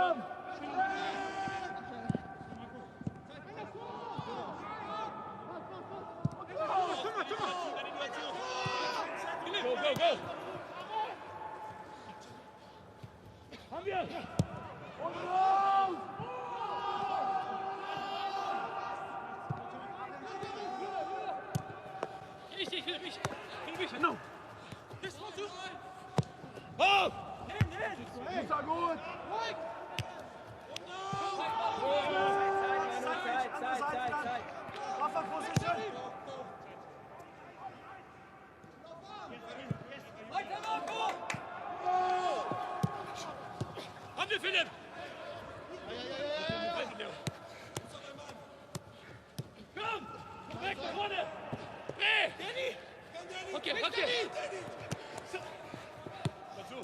Komm! Go, go, go! Haben wir! Und raus! Ich, ich, ich, ich, ich, no! Hoch! Hin, hin! Ist ja gut! Zeit, Zeit, Zeit, Zeit. Rafa, Position! Weiter, Marco! Haben wir, Philipp! Komm! Weg nach vorne! Dreh! Danny! Okay, okay! Dazu!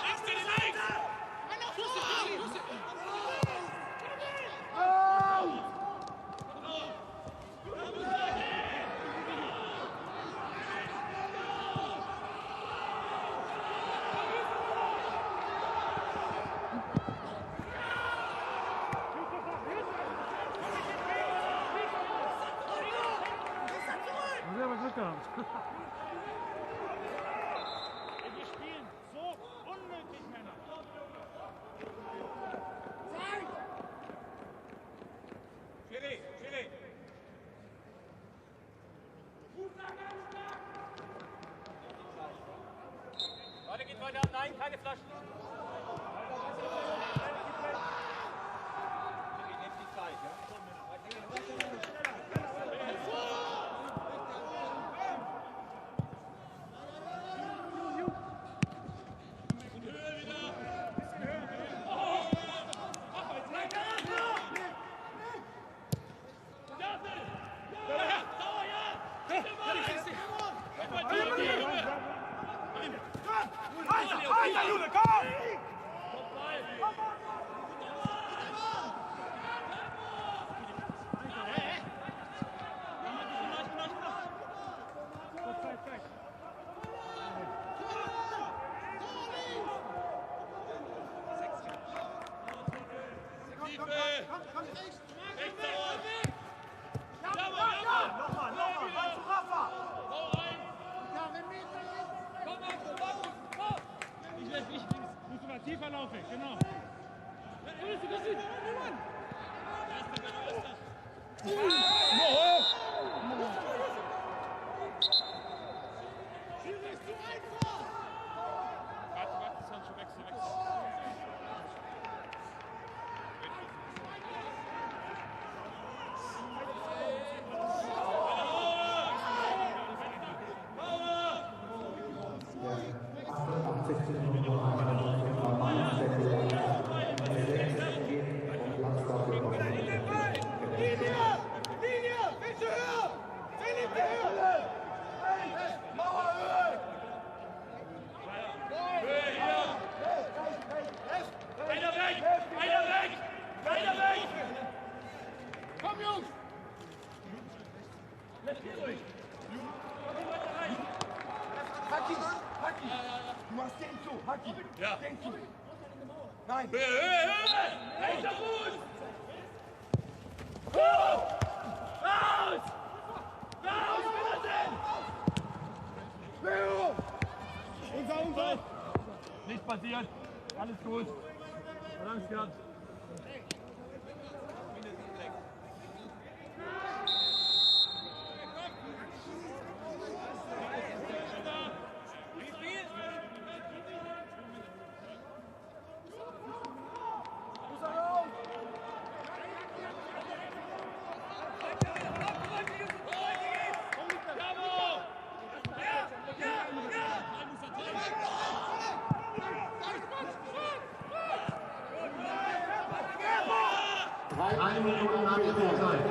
Links, Danny, links! Fuß, Fuß! Haben wir Glück gehabt. Wir spielen so unnötig, Männer. Schiri, Schiri. Leute, geht weiter. Nein, keine Flaschen. Schiri, nehmt die Zeit, ja? Weiter, weiter, Jule, komm! Zeit, Zeit. Komm, komm, komm, komm! Ja, nochmal, nochmal, rein zu Rafa! Musst du mal tiefer laufen, genau. Warte, warte, Sancho, wechsel, wechsel. Der 88. Nummer 1 der 6 geht vom Platz dafür kommt Linie! Linie! Bitte höher! Philipp, höher! Mauerhöhe! Einer weg! Einer weg! Einer weg! Komm, Jungs! Haki! Haki! Du machst den zu! Haki! Ja. Den zu! Nein! Höhe, Höhe, Höhe! Rechter Fuß! Hoch! Raus! Raus, Wiedersehen! Leo! Unser, unser! Nichts passiert, alles gut. Hat Angst gehabt. Drei Minuten Nachspielzeit.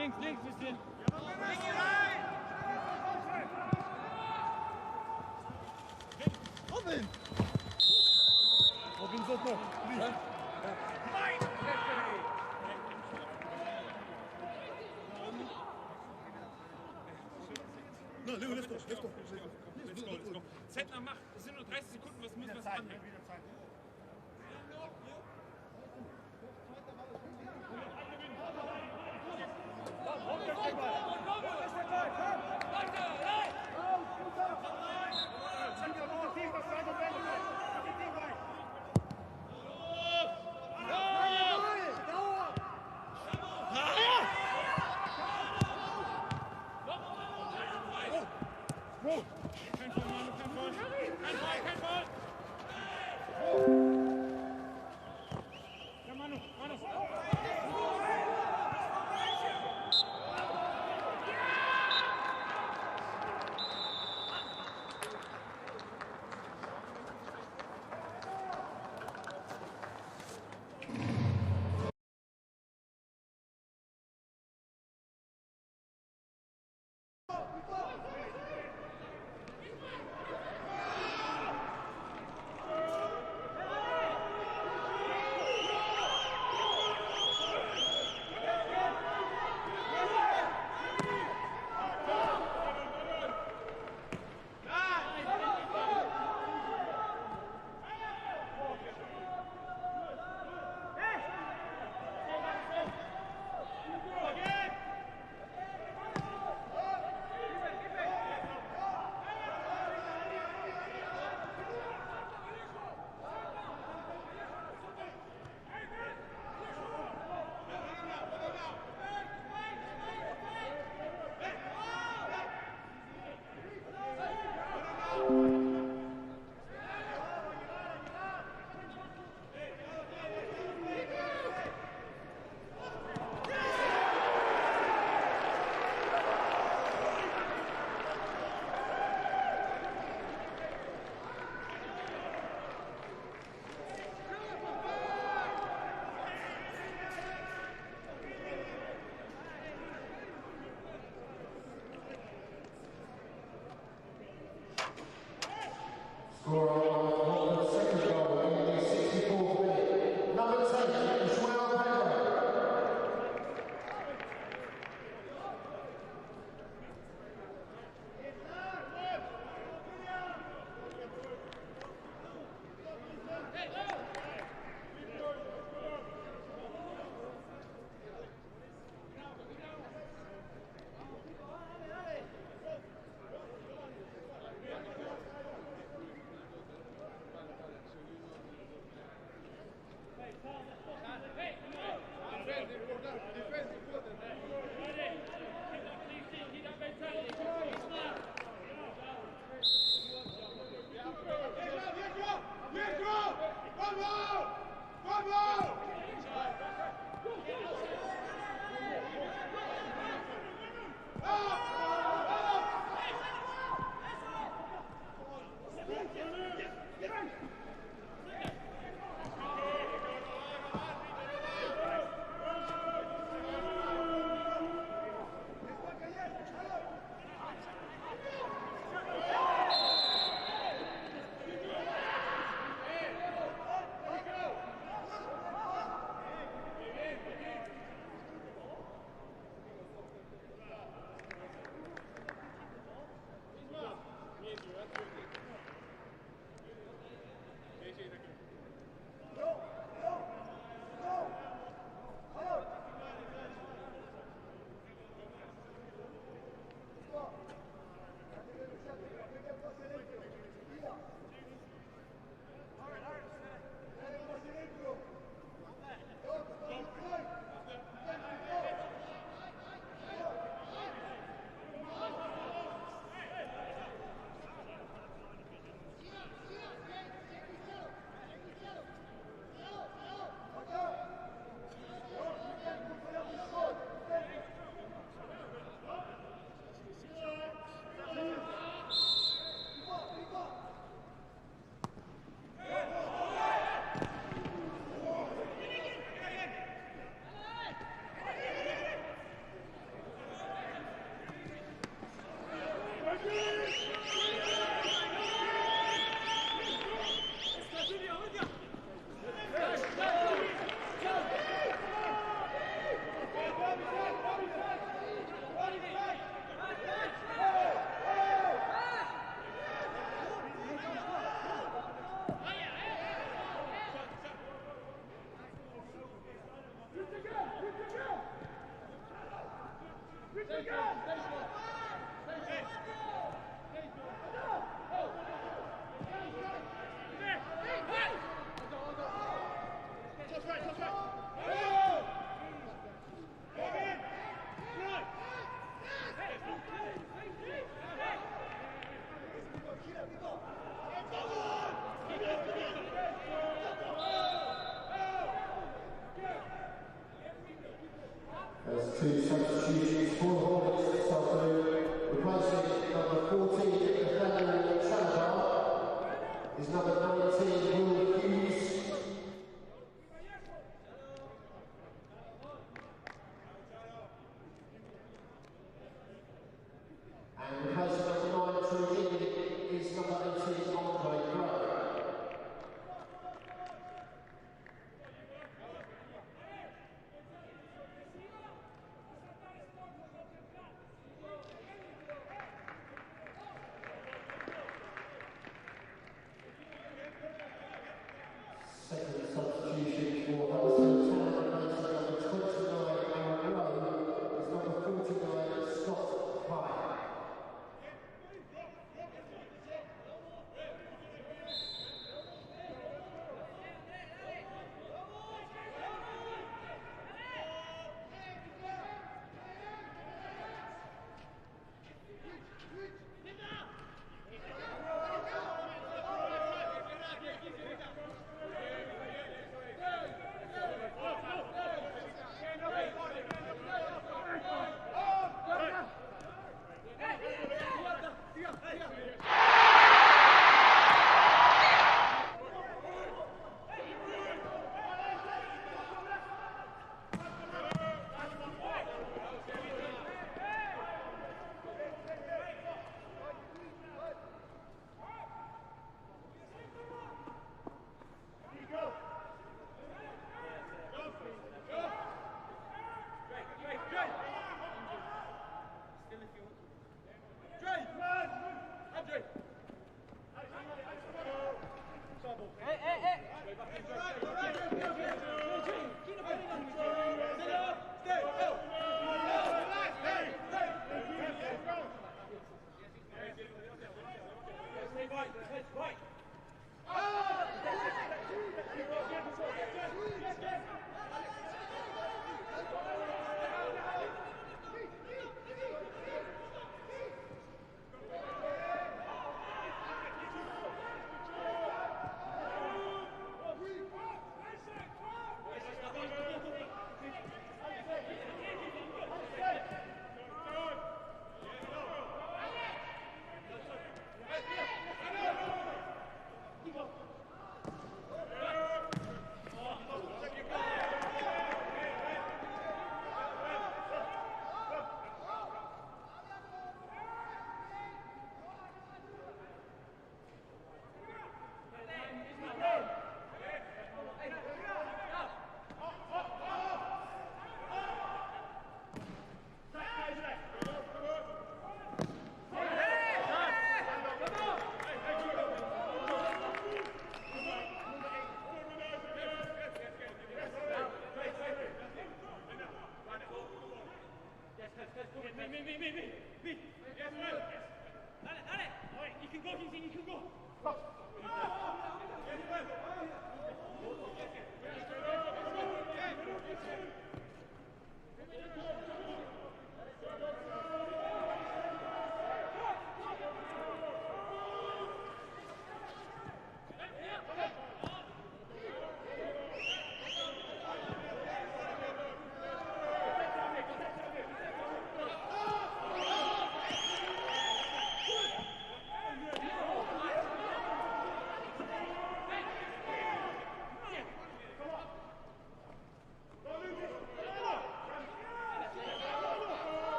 Links, links, bisschen. Robin! Robin Sotto, please. No, Leo, let's go, let's go. Let's go, let's go. Zettner macht, es sind nur 30 Sekunden, was müssen wir dranhängen? Kein Foul, Manu, kein Foul. Kein Foul, kein Foul. Ja, Manu, Manu. Scorer of the second goal in the 64th minute, number 10, João Pedro.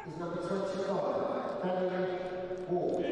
is number 25, Daniel Ward.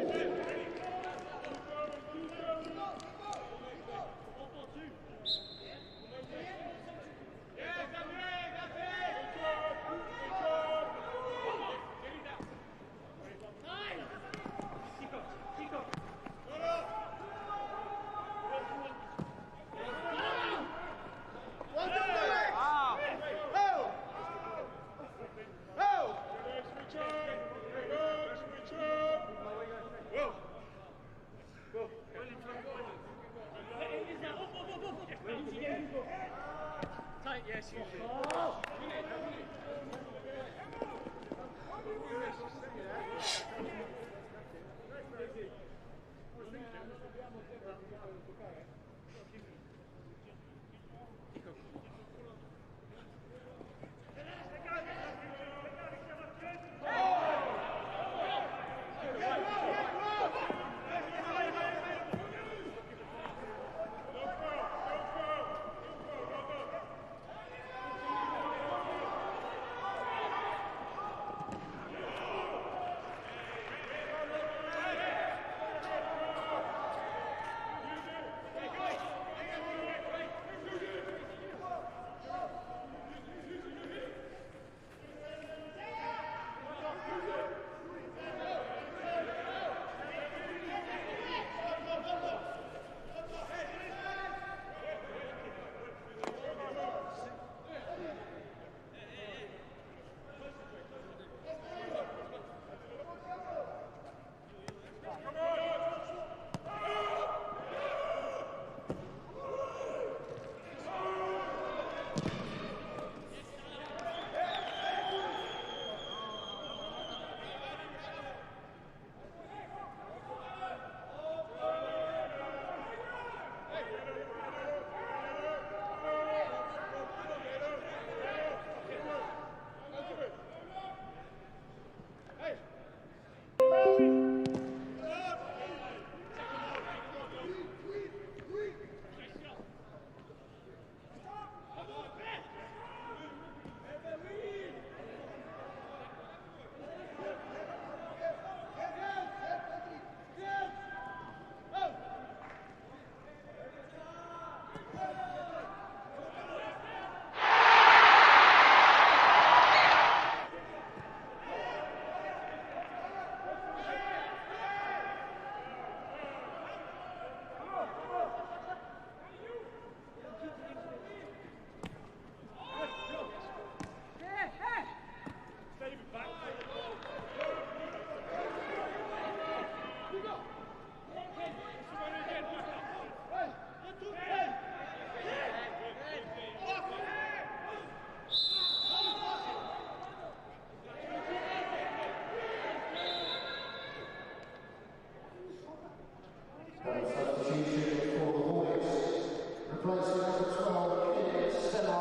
Substitution for the Hornets, replacing number 12, Elliot Stella,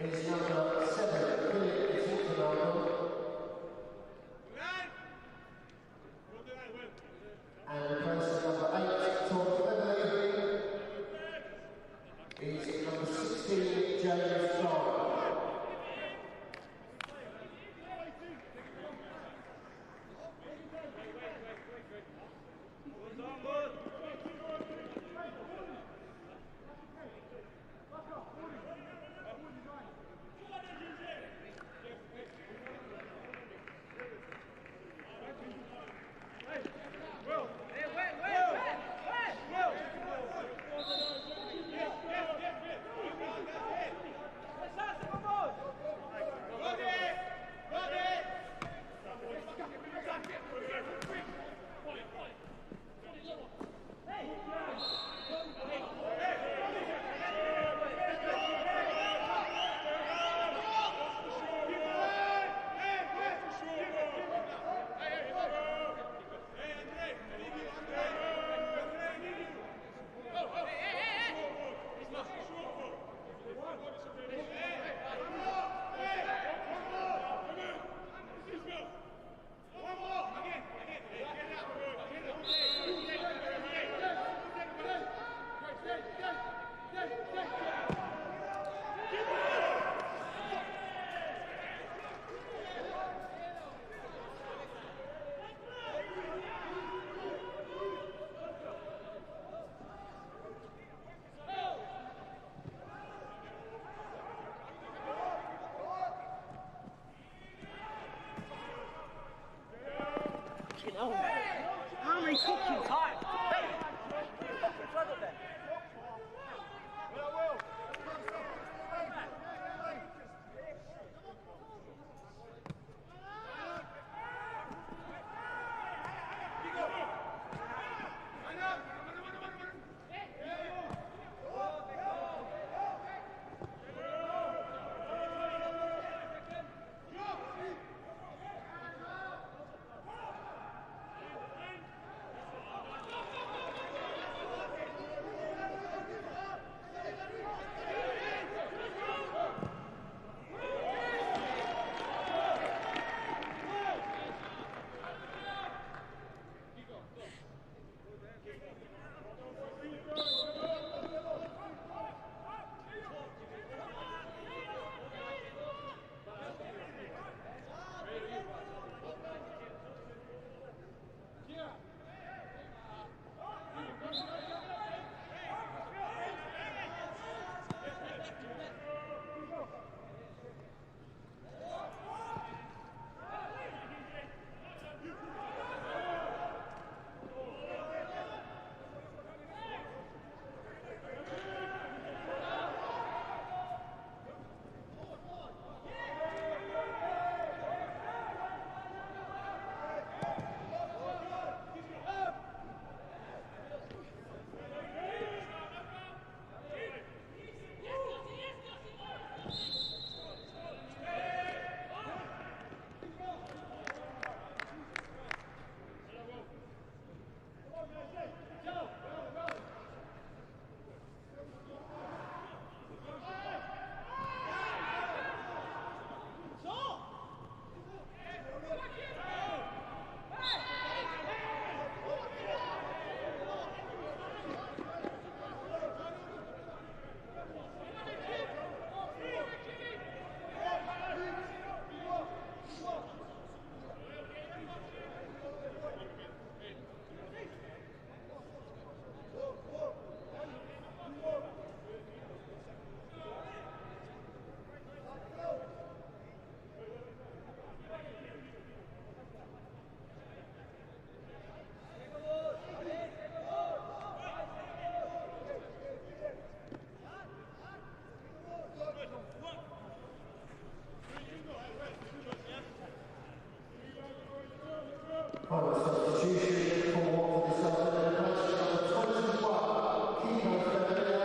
is number 7, Philip Zinkenagel. And replacing number 8, Tom Cleverly, is number 16, James Clark. How many fucking times? Hey! Fucking flag up there. Final substitution for Watford this afternoon, number 21, Kiko Femenia.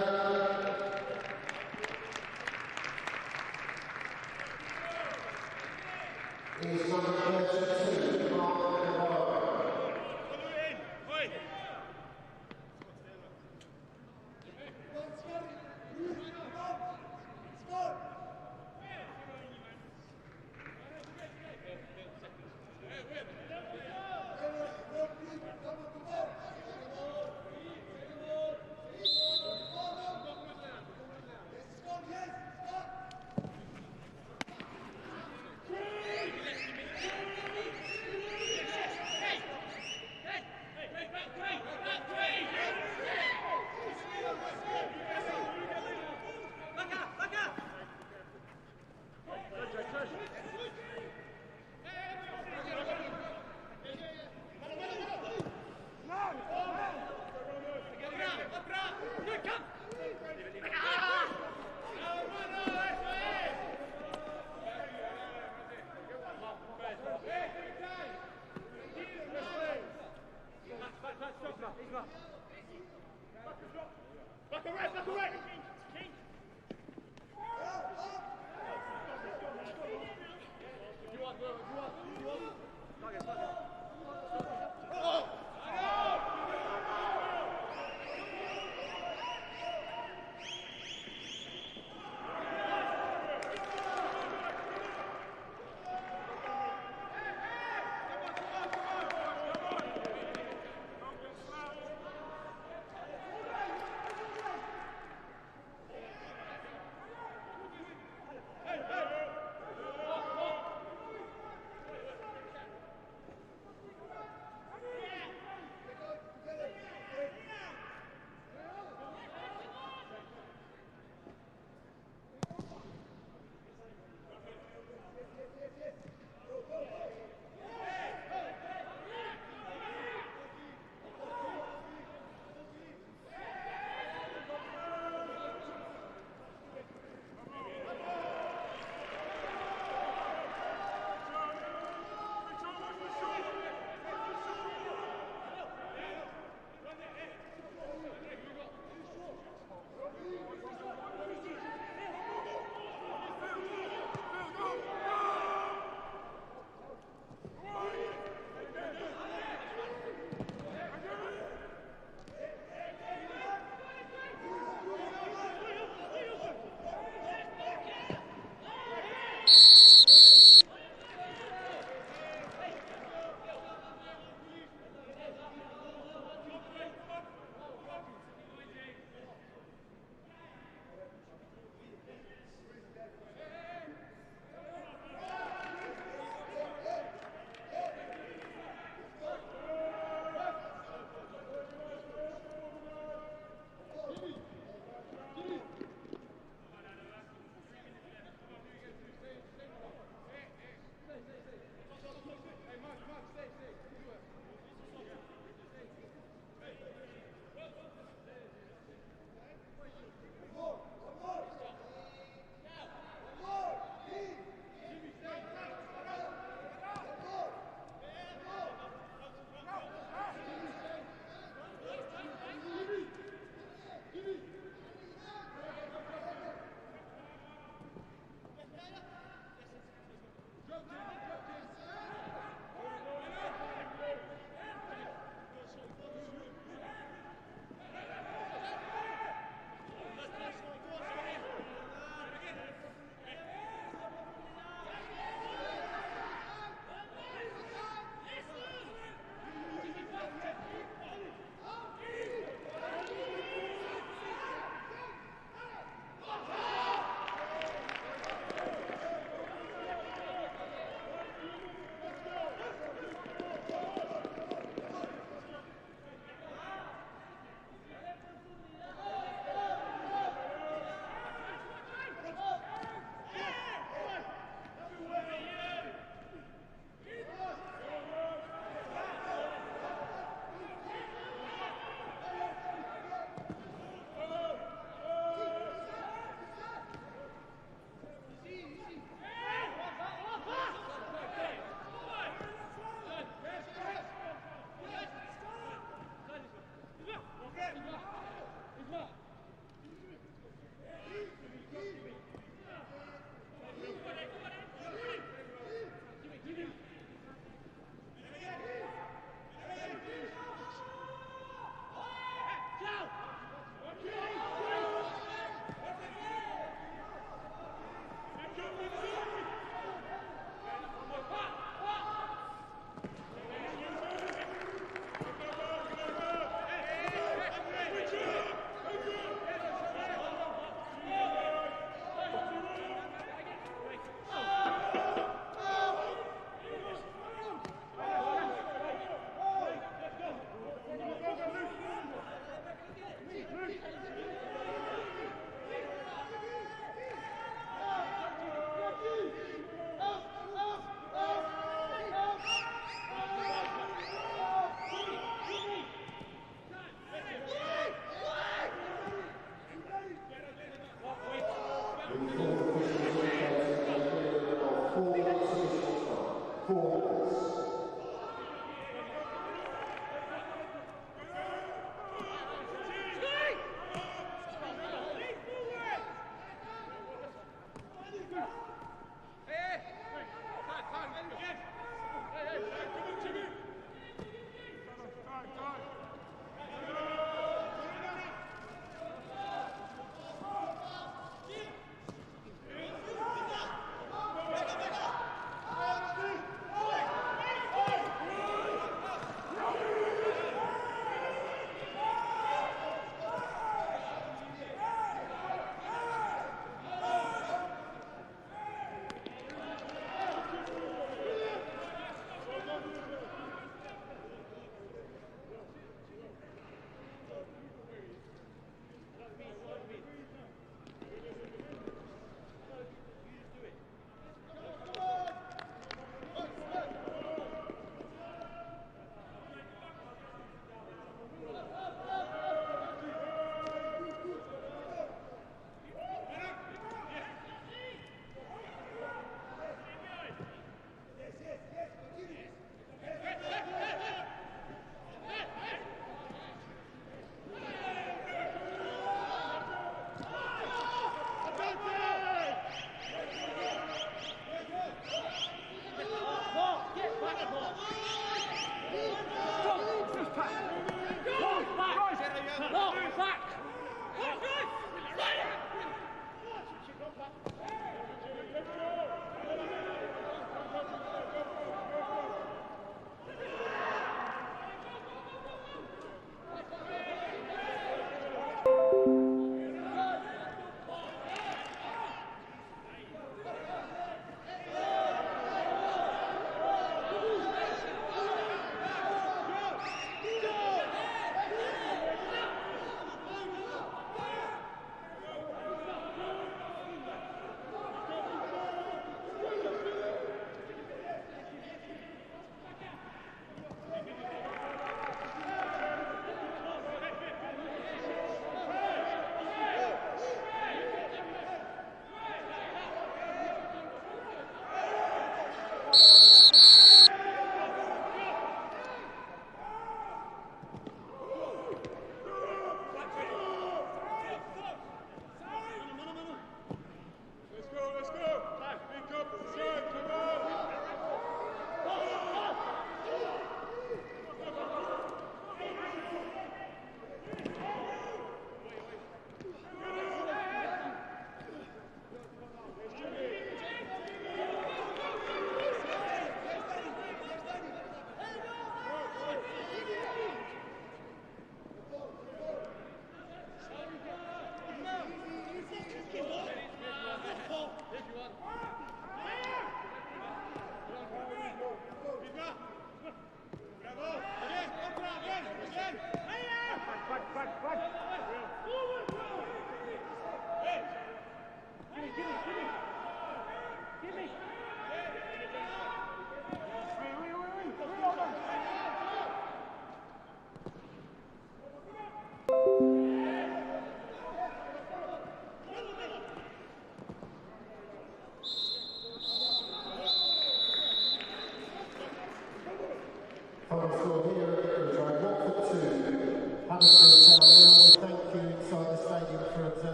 Is number 32, Mark Navarro.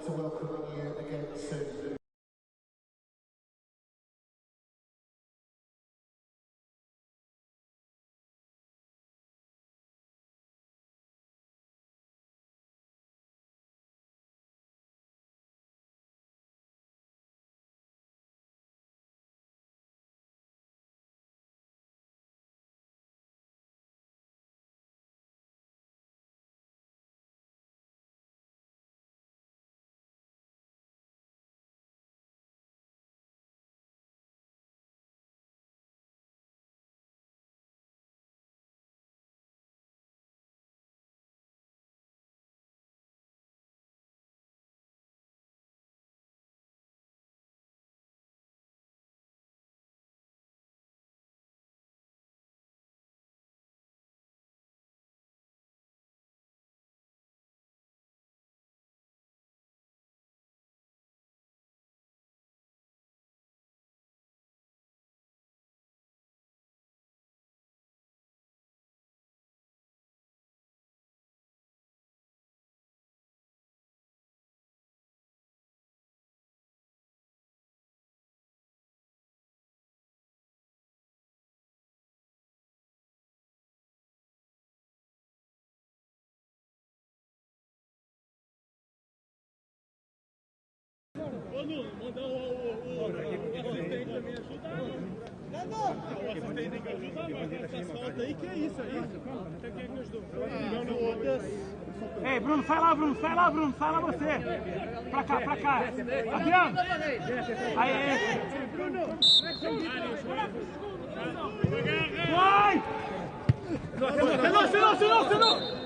to welcoming you again soon. Ô, Nuno, mandar o assistente também ajudar. O assistente tem que ajudar, mas essas faltas aí, que é isso aí? Até quem é que ajudou? Ei, Bruno, sai lá, Bruno, sai lá, Bruno, sai lá você. Pra cá, pra cá. Adriano. Aê. Vai! Senão, senão, senão, senão!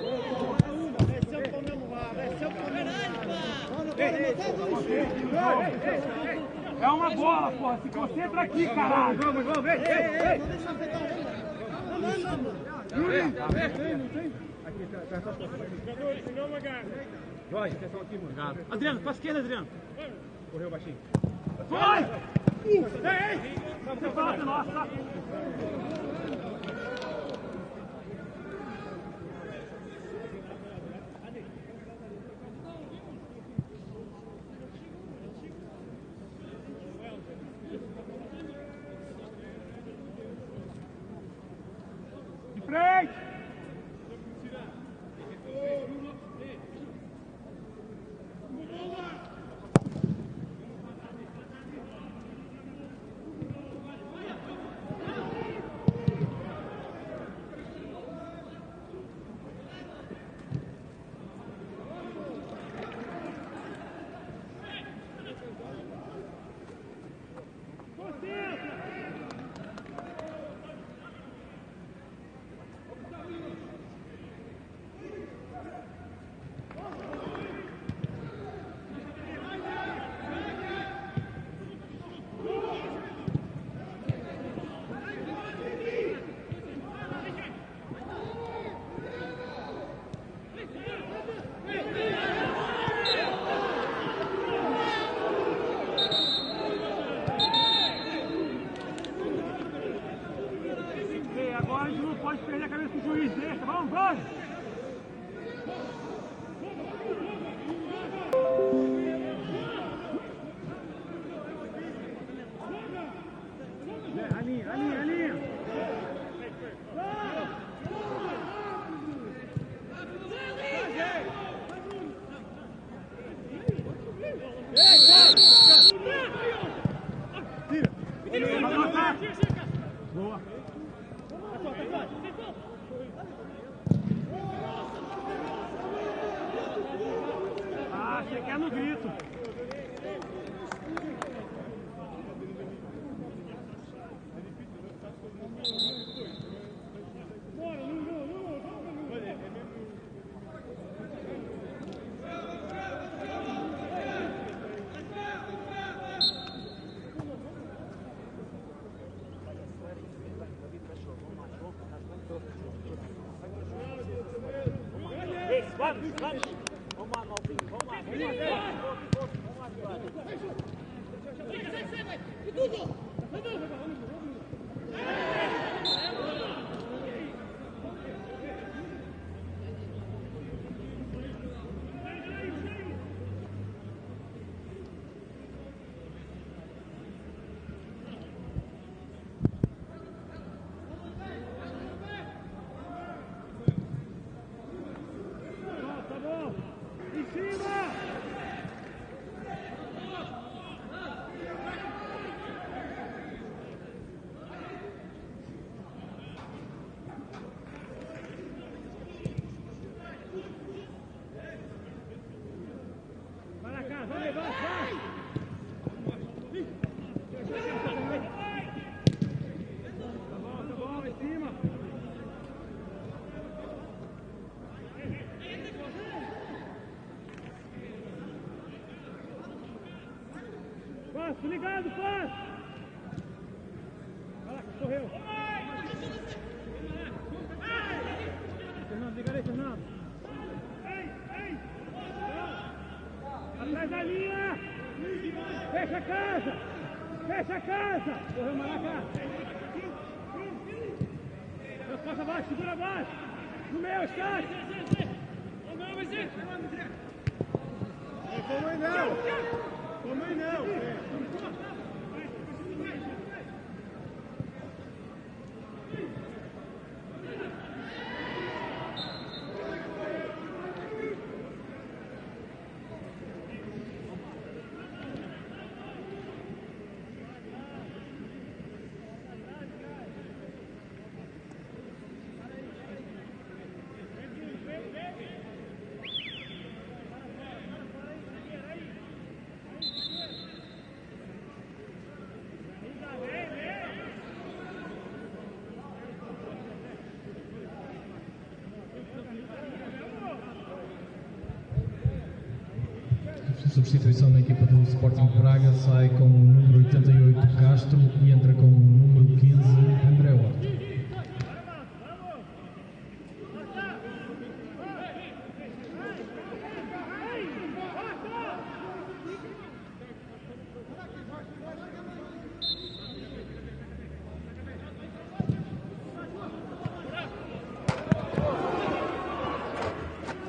É uma bola, porra. Se concentra aqui, caralho. Vamos, vamos, vem, vem, vem. Aqui, tá, tá, tá. Jorge, atenção aqui, mano. Adriano, pra esquerda, Adriano. Correu baixinho. Vai! Ei, ei! Você fala nossa. De frente! Ei, agora a gente não pode perder a cabeça do juiz, deixa, vamos, vamos! A linha, a linha, a linha. Boa! Ah, você quer no grito. Passo, ligado, passo! Caraca, correu! Fernando, liga aí, Fernando! Atrás da linha! Fecha a casa! Fecha a casa! Correu, Maraca! Passa abaixo, segura abaixo! No meio, está! Como não! Como não! Substituição na equipa do Sporting Braga sai com o número 88 Castro e entra com o número 15 André Horta.